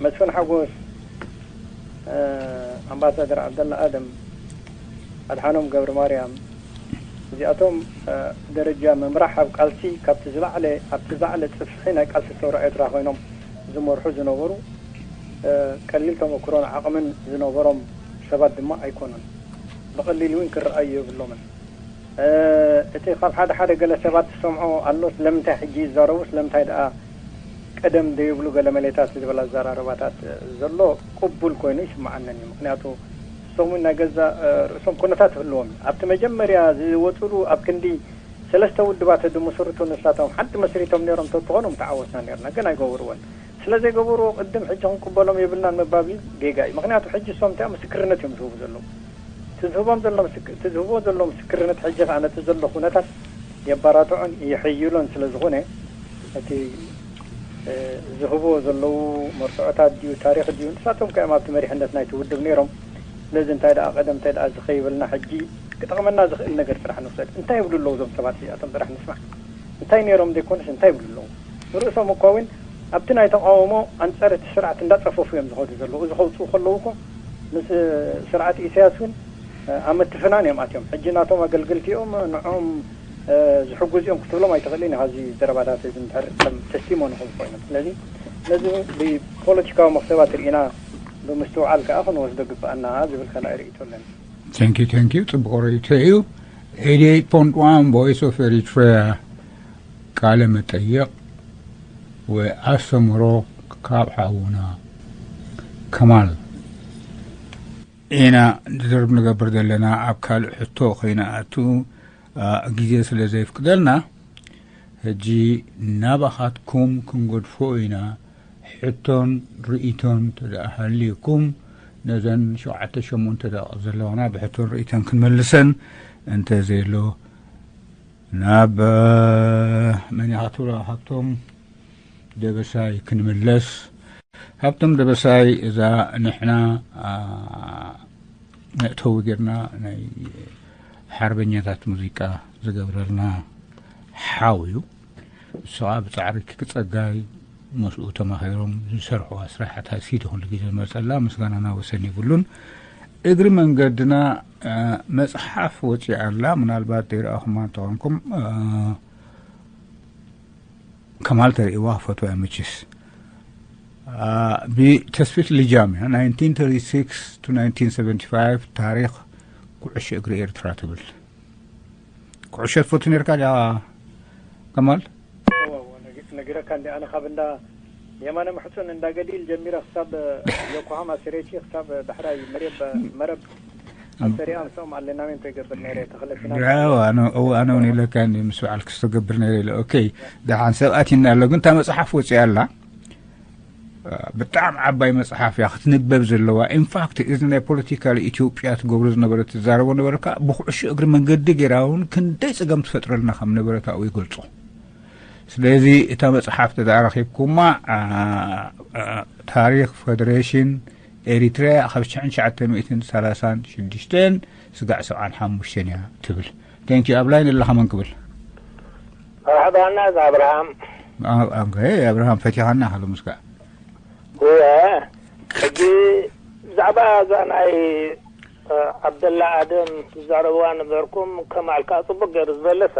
መስፍን ሓጎስ፣ እ፣ ኣምባሳደር ዓብደላ ኣደም፣ ኣድሓኖም ገብረ ማርያም፣ እዚኣቶም፣ እ፣ ደረጃ ምምራሕ ኣብ ቃልሲ ካብቲ ዝለዓለ፣ ኣብቲ ዝለዓለ ጽፍሒ ናይ ቃልሲ ሰውራ ኤርትራ ኮይኖም ዝመርሑ ዝነበሩ፣ እ፣ ቀሊል ተመክሮን ዓቕምን ዝነበሮም ሰባት ድማ ኣይኮኑን። ብቐሊል እውን ክረኣዩ የብሎምን። እ፣ እቲ ካብ ሓደ ሓደ ገለ ሰባት ዝሰምዖ ኣሎ፣ ስለምንታይ ሕጂ ይዛረቡ፣ ስለምንታይ ደኣ ቀደም ዘይብሉ ገለ መሌታት ዝበላ ኣዘራርባታት ዘሎ ቅቡል ኮይኑ ይስምዓንን እዩ። ምኽንያቱ ንሶም እውን ናይ ገዛእ፣ እ፣ ርእሶም ኩነታት ይህልዎም እዩ። ኣብቲ መጀመርያ ዝወፅሉ ኣብ ክንዲ ሰለስተ ውድባት ድምስርቱ ንሳቶም ሓንቲ መስሪቶም ነይሮም ተትኾኑ ምተዓወትና ነይርና፣ ግን ኣይገበርዎን። ስለ ዘይገበርዎ ቅድም ሕጂ ክንቅበሎም የብልናን ምባል ጌጋ እዩ። ምኽንያቱ ሕጂ እሶም እንታይ ምስክርነት እዮም ዝህቡ ዘለዉ። እቲ ዝህቦም ዘሎ ምስክ-፣ እቲ ዝህብዎ ዘሎ ምስክርነት ሕጂ ከኣ ነቲ ዘሎ ኩነታት የባራትዖን የሐይሎን ስለ ዝኾነ፣ እቲ፣ እ፣ ዝህብዎ ዘለዉ መርትዖታት ድዩ ታሪኽ ድዩ፣ ንሳቶም ከ እዮም ኣብቲ መሪሕነት ናይቲ ውድብ ነይሮም። ስለዚ እንታይ ደኣ ቀደም እንታይ ደኣ እዚ ከይበልና ሕጂ ክጠቕመና ዝኽእል ነገር ጥራሕ ንውሰድ። እንታይ ይብሉ ኣለዉ እዞም ሰባት እዚኣቶም ጥራሕ ንስማዕ። እንታይ ነይሮም ዘይኮነስ እንታይ ይብሉ ኣለዉ? ንርእሶም እኳ እውን ኣብቲ ናይ ተቃውሞ ኣንጻር እቲ ስርዓት እንዳጸፈፉ እዮም ዝኸዱ ዘለዉ። እዚ ከውጽኡ ከለዉ እኮ ምስ ስርዓት ኢሳያስ እውን ኣብ ምትፍናን እዮም ኣትዮም። ሕጂ ናቶም ኣገልገልቲ እዮም፣ ንዕኦም፣ እ፣ ዝሕግዙ እዮም ክትብሎም ኣይትኽእልን ኢኻ። እዚ ዘረባታት እዚ እንድሕር ከም ተስቲሞኒ ከም ኮይኖም። ስለዚ ነዚ እውን ብፖለቲካዊ መኽሰባት ርኢና ብምስትውዓል ከኣ ክንወስዶ ግብኣና ዝብል ካልኣይ ርእይቶ ኣለኒ። Thank you, thank you. ጽቡቕ ርእይቶ እዩ። Eighty-eight point one Voice of Eritrea ቃለ መጠይቕ ወይ ኣስተምህሮ ካብ ሓውና ከማል ኢና ድርብ ንገብር ዘለና። ኣብ ካልእ ሕቶ ከይንኣቱ፣ ኣ፣ ግዜ ስለ ዘይፍቅደልና፣ ሕጂ ናባኻትኩም ክንገድፎ ኢና። ሕቶን ርእይቶን እንተ ደኣ ሃልዩኩም፣ ነዘን ሸውዓተ ሸሞንተ ደቂቕ ዘለዋና ብሕቶን ርእይቶን ክንመልሰን፣ እንተ ዘየሎ ናብ፣ እ፣ መን ኢኻ ትብሎ? ሃብቶም ደበሳይ ክንምለስ። ሃብቶም ደበሳይ እዛ ንሕና፣ አ፣ መእተዊ ጌርና ናይ ሓርበኛታት ሙዚቃ ዝገብረልና ሓው እዩ። ንሱ ኸኣ ብጻዕሪ ኪኪ ጸጋይ ምስኡ ተማኺሮም ዝሰርሕዋ ስራሓት ሃሲዲ ኩሉ ግዜ ዝመጸላ ምስጋናና ወሰን የብሉን። እግሪ መንገድና፣ እ፣ መጽሓፍ ወጺኣ ኣላ። ምናልባት ዘይረኣኹማ እንተኾንኩም፣ እ፣ ከማል ተርእይዋ ክፈትዋ እያ መችስ። እ፣ ብተስፊት ልጃም እያ። Nineteen thirty-six to nineteen seventy-five ታሪኽ ኩዕሾ እግሪ ኤርትራ ትብል። ኩዕሾ ትፈቱ ነርካ ድያ ከማል? እወ፣ እወ፣ ነጊ-፣ ነጊረካ እንዲ ኣነ ካብ እንዳ የማነ ምሕጹን እንዳ ገዲል ጀሚረ ክሳብ ዮኮሃማ ስሬቺ ክሳብ ዳሕራይ መሬብ መረብ ኣብ ሰሪኣ ምስኦም ኣሌናሜንቶ ይገብር ነይረ ተኽለ ሲና። ብራቮ፣ ኣነ፣ እወ፣ ኣነ እውን ኢለካ እንዲ ምስ በዓል ክስቶ ገብር ነይረ ኢለ። ኦኬ፣ ደሓን ሰብ ኣቲና ኣሎ፣ ግን እታ መጽሓፍ ወጺኣ ኣላ። ብጣዕሚ ዓባይ መጽሓፍ እያ ክትንበብ ዘለዋ። ኢንፋክት እዚ ናይ ፖለቲካ ኢትዮጵያ ትገብሮ ዝነበረ ትዛረቦ ነበርካ ብኩዕሾ እግሪ መንገዲ ገይራ እውን ክንደይ ጸገም ትፈጥረልና ከም ነበረት ኣብኡ ይገልጾ። ስለዚ እታ መጽሓፍ ተዳረኺብኩማ ታሪክ ፌደሬሽን ኤሪትሪያ ካብ ሽሕን ትሽዓተ ሚእትን ሰላሳን ሽዱሽተን ስጋዕ ሰብዓን ሓሙሽተን እያ ትብል። ቴንኪ ኣብ ላይን ኣለኻ መን ክብል? መርሓባና እዚ ኣብርሃም። ኣብርሃም ፈቲኻና ሃሎ ምስጋዕ። እወ፣ ሕጂ ብዛዕባ እዛ ናይ ዓብደላ ኣደም ትዛረብዋ ነበርኩም። ከማል ከዓ ፅቡቅ ገይሩ ዝበለሰ።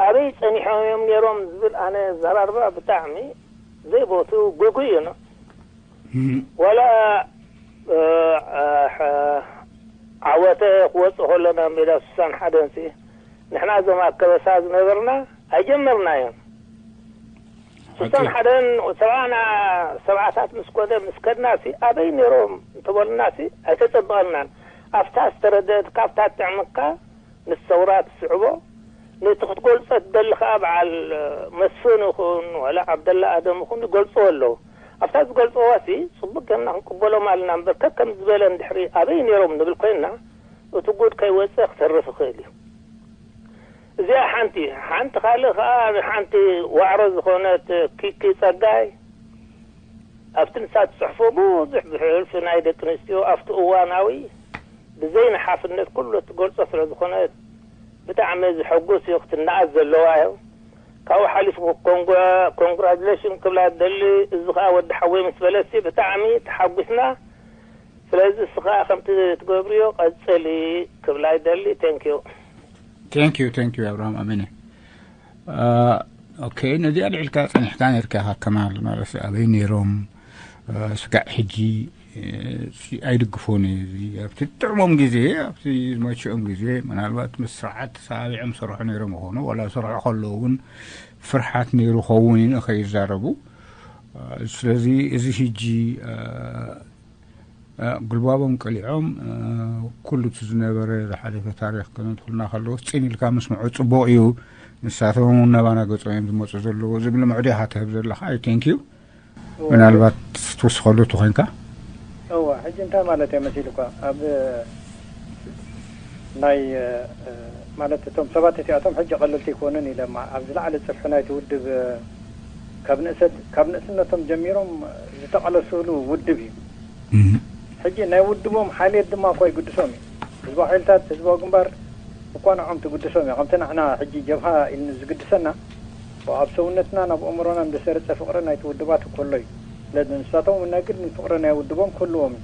ኣበይ ፀኒሖም እዮም ነይሮም ዝብል ኣነ ዘራርባ ብጣዕሚ ዘይቦቱ ግጉይ እዩ። ዋላ ዓወተ ክወፅእ ከሎ ናብ ሜዳ ስሳን ሓደን ሲ ንሕና እዞም ኣብ ከበሳ ዝነበርና ኣይጀመርናዮም። ስሳን ሓደን ሰብኣና ሰብዓታት ምስ ኮደ ምስ ከድና ሲ ኣበይ ነይሮም እንተበሉና ሲ ኣይተፀበቐልናን። ኣብታ ዝተረደት ካብታ ትጥዕምካ ንሰውራ ትስዕቦ ነቲ ክትገልጾ ትደሊ ከኣ በዓል መስፍን ይኹን ዋላ ዓብደላ ኣደም ይኹን ይገልጽዎ ኣለዉ። ኣብታ ዝገልጽዋ ሲ ጽቡቅ ጌርና ክንቅበሎም ኣለና እምበር ከከም ዝበለ እንድሕሪ ኣበይ ነይሮም ንብል ኮይንና እቲ ጉድ ከይወጸ ክተርፍ ይኽእል እዩ። እዚኣ ሓንቲ ሓንቲ ካልእ ከኣ ሓንቲ ዋዕሮ ዝኾነት ኪኪ ጸጋይ ኣብቲ ንሳ ትጽሕፎ ብዙሕ ብሕልፊ ናይ ደቂ ኣንስትዮ ኣብቲ እዋናዊ ብዘይ ንሓፍነት ኩሉ እትገልጾ ስለ ዝኾነ ብጣዕሚ ዝሕጉስ እዩ ክትነኣስ ዘለዋ እዩ። ካብኡ ሓሊፉ ኮንግራጁሌሽን ክብላ ደሊ እዚ ከዓ ወዲ ሓወይ ምስ በለሲ ብጣዕሚ ተሓጒስና። ስለዚ እስኻ ከምቲ ትገብርዮ ቀጽሊ ክብላ ይደሊ። Thank you። Thank you thank you ኣብርሃም ኣሜን። ኦኬ ነዚኣ ልዕልካ ጸኒሕካ ነርካ ኢኻ ከማል ማለት ኣበይ ነይሮም ስጋዕ ሕጂ ኣይድግፎን እዩ። ኣብቲ ጥዕሞም ግዜ ኣብቲ ዝመችኦም ግዜ ምናልባት ምስ ስርዓት ተሰባቢዖም ሰርሑ ነይሮም ይኾኑ ወላ ሰርሑ ከለዉ እውን ፍርሓት ነይሩ ኸውን ኢነ ከይዛረቡ። ስለዚ እዚ ሕጂ ጉልባቦም ቀሊዖም ኩሉ እቲ ዝነበረ ዝሓለፈ ታሪክ ከነድኩልና ከለዉ ጽን ኢልካ ምስምዑ ጽቡቅ እዩ። ንሳቶም እውን ናባና ገጾም እዮም ዝመፁ ዘለዉ ዝብል ምዕዶ ኢኻ ትህብ ዘለኻ። Thank you። ምናልባት ትውስኸሉ እቲ ኮይንካ። እወ ሕጂ እንታይ ማለት እየ መሲልኳ ኣብ ናይ ማለት እቶም ሰባት እቲኣቶም ሕጂ ቀለልቲ ይኮኑን ኢለ ኣብ ዝለዓለ ፅፍሒ ናይቲ ውድብ ካብ ንእሰት ካብ ንእስነቶም ጀሚሮም ዝተቐለሱሉ ውድብ እዩ። ሕጂ ናይ ውድቦም ሓልየት ድማ እኮ ይግድሶም እዩ። ህዝባዊ ሓይልታት ህዝባዊ ግንባር እኳ ንዖም ትግድሶም እዩ። ከምቲ ንሕና ሕጂ ጀብሃ ኢልኒ ዝግድሰና ኣብ ሰውነትና ናብ ኣእምሮና እንደሰረጸ ፍቕሪ ናይቲ ውድባት እኮ ኣሎ እዩ። ስለዚ ንሳቶም እውን ናይ ግድን ፍቕሪ ናይ ውድቦም ክህልዎም እዩ።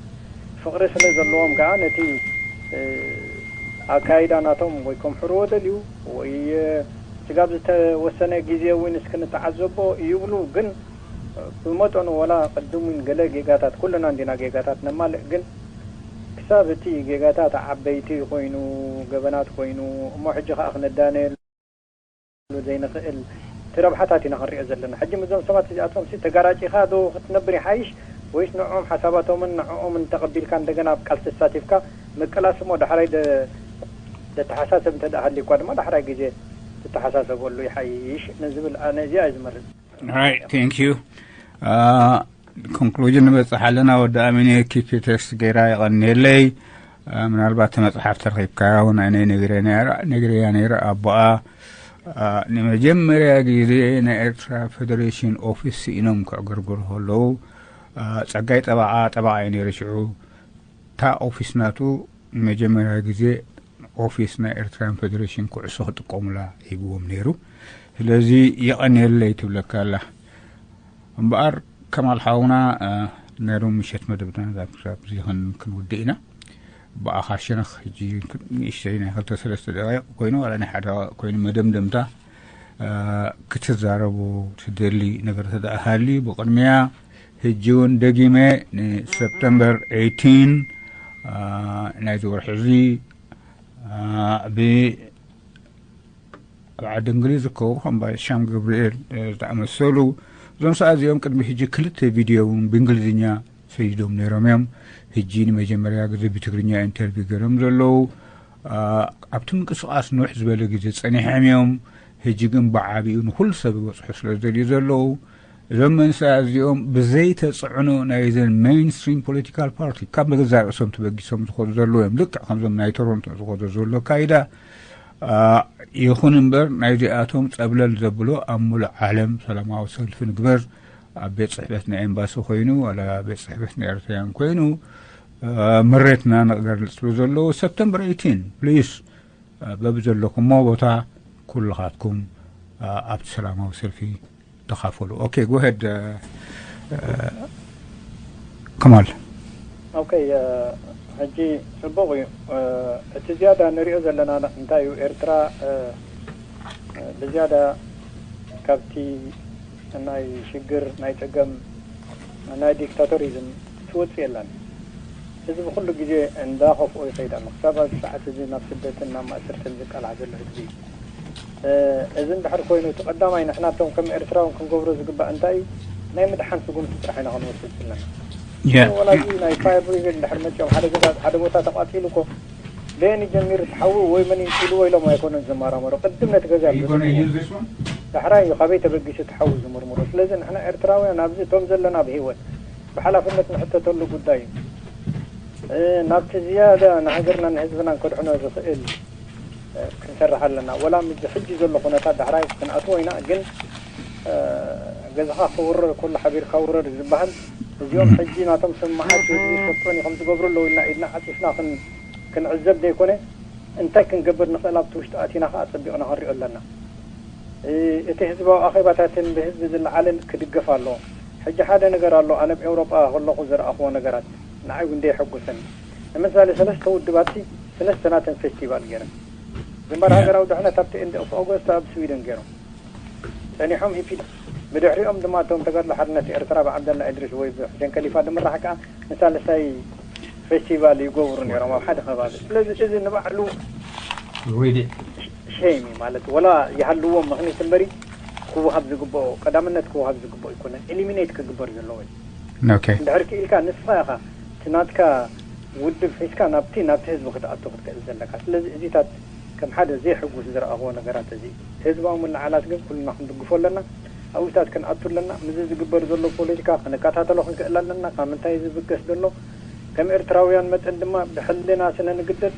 ፍቕሪ ስለ ዘለዎም ከዓ ነቲ ኣካይዳ ናቶም ወይ ከምሕርዎ ደልዩ ወይ ስጋብ ዝተወሰነ ግዜ እውን እስኪ ንተዓዘቦ ይብሉ ግን ብመጠኑ ወላ ቅድም እውን ገለ ጌጋታት ኩልና እንዲና ጌጋታት ነማልእ ግን ክሳብ እቲ ጌጋታት ዓበይቲ ኮይኑ ገበናት ኮይኑ እሞ ሕጂ ከዓ ክነዳነየሉ ዘይንኽእል እቲ ረብሓታት ኢና ክንሪኦ ዘለና ሕጂ ምዞም ሰባት እዚኣቶም ሲ ተጋራጪኻ ዶ ክትነብር ይሓይሽ ወይስ ንዕኦም ሓሳባቶምን ንዕኦምን ተቐቢልካ እንደገና ኣብ ቃልሲ ተሳቲፍካ ምቅላስ እሞ ዳሕራይ ደተሓሳሰብ እንተ ደኣ ሃልዩኳ ድማ ዳሕራይ ግዜ ትተሓሳሰበሉ ይሓይሽ ንዝብል ኣነ እዚኣ እዩ ዝመርጽ። Right, thank you. ኮንክሉዥን ንበፅሕ ኣለና። ወዲ ኣሚነ ኪፒ ቴስት ገይራ የቐንየለይ። ምናልባት መፅሓፍ ተረኺብካያ እውን ኣነ ነግረያ ነይረ ኣቦኣ ንመጀመርያ ግዜ ናይ ኤርትራ ፌደሬሽን ኦፊስ ስኢኖም ክዕገርግሩ ከለዉ ጸጋይ ጠበቓ ጠበቓ እዩ ነይሩ ሽዑ እታ ኦፊስ ናቱ ንመጀመርያ ግዜ ኦፊስ ናይ ኤርትራን ፌደሬሽን ኩዕሶ ክጥቀሙላ ሂብዎም ነይሩ። ስለዚ የቐንየለይ ትብለካ ኣላ። እምበኣር ከማል ሓውና ናይ ሎም ምሸት መደብና ዛብ ክሳብ እዚ ክንውድእ ኢና። ብኣኻ ሸነኽ ሕጂ ንእሽተይ ናይ ክልተ ሰለስተ ደቂቕ ኮይኑ ዋላ ናይ ሓደ ደቂቕ ኮይኑ መደምደምታ ክትዛረቡ ትደሊ ነገር ተደኣ ሃልዩ ብቕድሚያ ሕጂ እውን ደጊመ ንሰፕተምበር ኤይቲን ናይዚ ወርሒ እዚ ብ ኣብ ዓዲ እንግሊዝ ዝርከቡ ከም ባሻም ገብርኤል ዝኣመሰሉ እዞም ሰኣ እዚኦም ቅድሚ ሕጂ ክልተ ቪድዮ እውን ብእንግሊዝኛ ሰይዶም ነይሮም እዮም። ሕጂ ንመጀመርያ ግዜ ብትግርኛ ኢንተርቪው ገይሮም ዘለዉ ኣብቲ ምንቅስቃስ ንውሕ ዝበለ ግዜ ጸኒሖም እዮም። ሕጂ ግን ብዓቢኡ ንኩሉ ሰብ ይበጽሑ ስለ ዝደልዩ ዘለዉ እዞም መንሰያ እዚኦም ብዘይተፅዕኖ ናይዘን ሜይንስትሪም ፖለቲካል ፓርቲ ካብ ገዛእ ርእሶም ተበጊሶም ዝኸዱ ዘለዉ እዮም። ልክዕ ከምዞም ናይ ቶሮንቶ ዝኸዱ ዘሎ ኣካይዳ ይኹን እምበር ናይዚኣቶም ፀብለል ዘብሎ ኣብ ሙሉእ ዓለም ሰላማዊ ሰልፊ ንግበር፣ ኣብ ቤት ፅሕፈት ናይ ኤምባሲ ኮይኑ ዋላ ቤት ፅሕፈት ናይ ኤርትራውያን ኮይኑ ምሬትና ንቕገርልፅ ስለ ዘለዎ ሰፕተምበር ኤይቲን ፕሊስ በብዘለኩሞ ቦታ ኩልኻትኩም ኣብቲ ሰላማዊ ሰልፊ ተኻፈሉ። ኦኬ፣ ጎሄድ ከማል። ኦኬ፣ ሕጂ ፅቡቕ እዩ። እቲ ዝያዳ ንሪኦ ዘለና እንታይ እዩ? ኤርትራ ብዝያዳ ካብቲ ናይ ሽግር ናይ ፀገም ናይ ዲክታቶሪዝም ትወፅእ የላን። ህዝቢ ኩሉ ግዜ እንዳኸፍኦ ይኸይድ ኣሎ። ክሳብ ኣብዚ ሰዓት እዚ ናብ ስደትን ናብ ማእሰርትን ዝቃላዕ ዘሎ ህዝቢ እዩ። እዚ እንድሕር ኮይኑ እቲ ቀዳማይ ንሕና እቶም ከም ኤርትራውን ክንገብሮ ዝግባእ እንታይ እዩ? ናይ ምድሓን ስጉምቲ ጥራሕ ኢና ክንወስድ ዘለና። ወላ እዚ ናይ ፋየር ብሪጌድ እንድሕር መፂኦም ሓደ ገዛ ሓደ ቦታ ተቃፂሉ እኮ በየን ጀሚሩ ትሓዊ ወይ መን ይንፂልዎ ኢሎም ኣይኮነን ዝመራመሩ። ቅድም ነቲ ገዛ ዳሕራይ እዩ ካበይ ተበጊሱ ትሓዊ ዝምርምሮ። ስለዚ ንሕና ኤርትራውያን ኣብዚ እቶም ዘለና ብህይወት ብሓላፍነት ንሕተተሉ ጉዳይ እዩ። ናብቲ ዝያዳ ንሃገርና ንህዝብና ከድሕኖ ዝኽእል ክንሰርሕ ኣለና። ወላ ምስዚ ሕጂ ዘሎ ኩነታት ዳሕራይ ክንኣትዎ ኢና፣ ግን ገዛኻ ክውረር ከሎ ሓቢርካ ውረር ዝበሃል እዚኦም ሕጂ ናቶም ስምምዓት ህዝቢ ይፈልጦን እዩ ከም ዝገብሩ ኣለዉ ኢልና ኢድና ዓፂፍና ክንዕዘብ ዘይኮነ እንታይ ክንገብር ንኽእል ኣብቲ ውሽጢ ኣቲና ከዓ ኣፀቢቕና ክንሪኦ ኣለና። እቲ ህዝባዊ ኣኼባታትን ብህዝቢ ዝለዓልን ክድገፍ ኣለዎ። ሕጂ ሓደ ነገር ኣሎ፣ ኣነ ኣብ ኤውሮጳ ከለኹ ዝረኣኽዎ ነገራት ንዓይ እውን ደየሐጉሰኒ። ንምሳሌ ሰለስተ ውድባትሲ ሰለስተ ናተን ፌስቲቫል ገይረን። ግንባር ሃገራዊ ድሕነት ኣብቲ ኤንድ ኦፍ ኦገስት ኣብ ስዊደን ገይሮም ጸኒሖም። ኢፒዲ ብድሕሪኦም ድማ እቶም ተጋድሎ ሓርነት ኤርትራ ብዓብደላ ኢድሪስ ወይ ብሕሴን ከሊፋ ድምራሕ ከኣ ንሳልሳይ ፌስቲቫል ይገብሩ ነይሮም ኣብ ሓደ ከባቢ። ስለዚ እዚ ንባዕሉ ሸይም እዩ ማለት ወላ ይሃልዎም ምኽኒት እምበሪ ክወሃብ ዝግብኦ ቀዳምነት ክወሃብ ዝግብኦ ኣይኮነን። ኤሊሚኔት ክግበር ዘለዎ እዩ። ኦኬ እንድሕር ክኢልካ ንስኻ ኢኻ እቲ ናትካ ውድብ ሒዝካ ናብቲ ናብቲ ህዝቢ ክትኣቱ ክትክእል ዘለካ። ስለዚ እዚታት ከም ሓደ ዘይሕጉስ ዝረኣኽዎ ነገራት እዚ ህዝባዊ ምልዓላት ግን ኩልና ክንድግፎ ኣለና። ኣብኡታት ክንኣቱ ኣለና። ምስዚ ዝግበር ዘሎ ፖለቲካ ክንከታተሎ ክንክእል ኣለና። ካብ ምንታይ ዝብገስ ዘሎ ከም ኤርትራውያን መጠን ድማ ብሕልና ስነ ንግደድ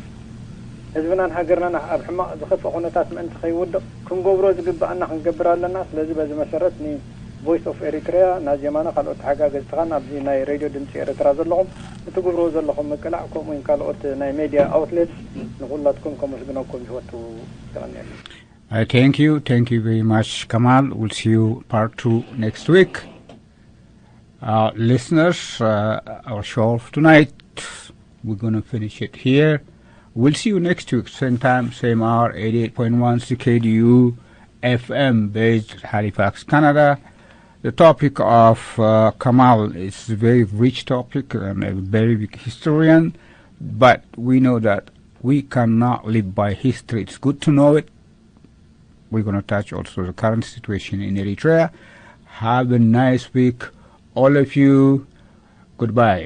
ህዝብናን ሃገርናን ኣብ ሕማቕ ዝኸፍእ ኩነታት ምእንቲ ከይውድቕ ክንገብሮ ዝግብኣና ክንገብር ኣለና። ስለዚ በዚ መሰረት ንቮይስ ኦፍ ኤሪትሪያ ናዚ የማነ ካልኦት ተሓጋገዝትኻን ኣብዚ ናይ ሬድዮ ድምፂ ኤርትራ ዘለኹም እትግብርዎ ዘለኹም ምቅላዕ ከምኡ እውን ካልኦት ናይ ሜድያ ኣውትሌትስ ንኹላትኩም ከመስግነኩም ይፈቱ። ይቐንየልና። I thank you. Thank you very much, Kamal. We'll see you part two next week. Uh, listeners, uh, our show of tonight, we're going to finish it here. We'll see you next week, same time, same hour, eighty-eight point one C K D U F M, based at Halifax, Canada. The topic of uh, Kamal is a very rich topic and a very big historian, but we know that we cannot live by history. It's good to know it. We're going to touch also the current situation in Eritrea. Have a nice week, all of you. Goodbye.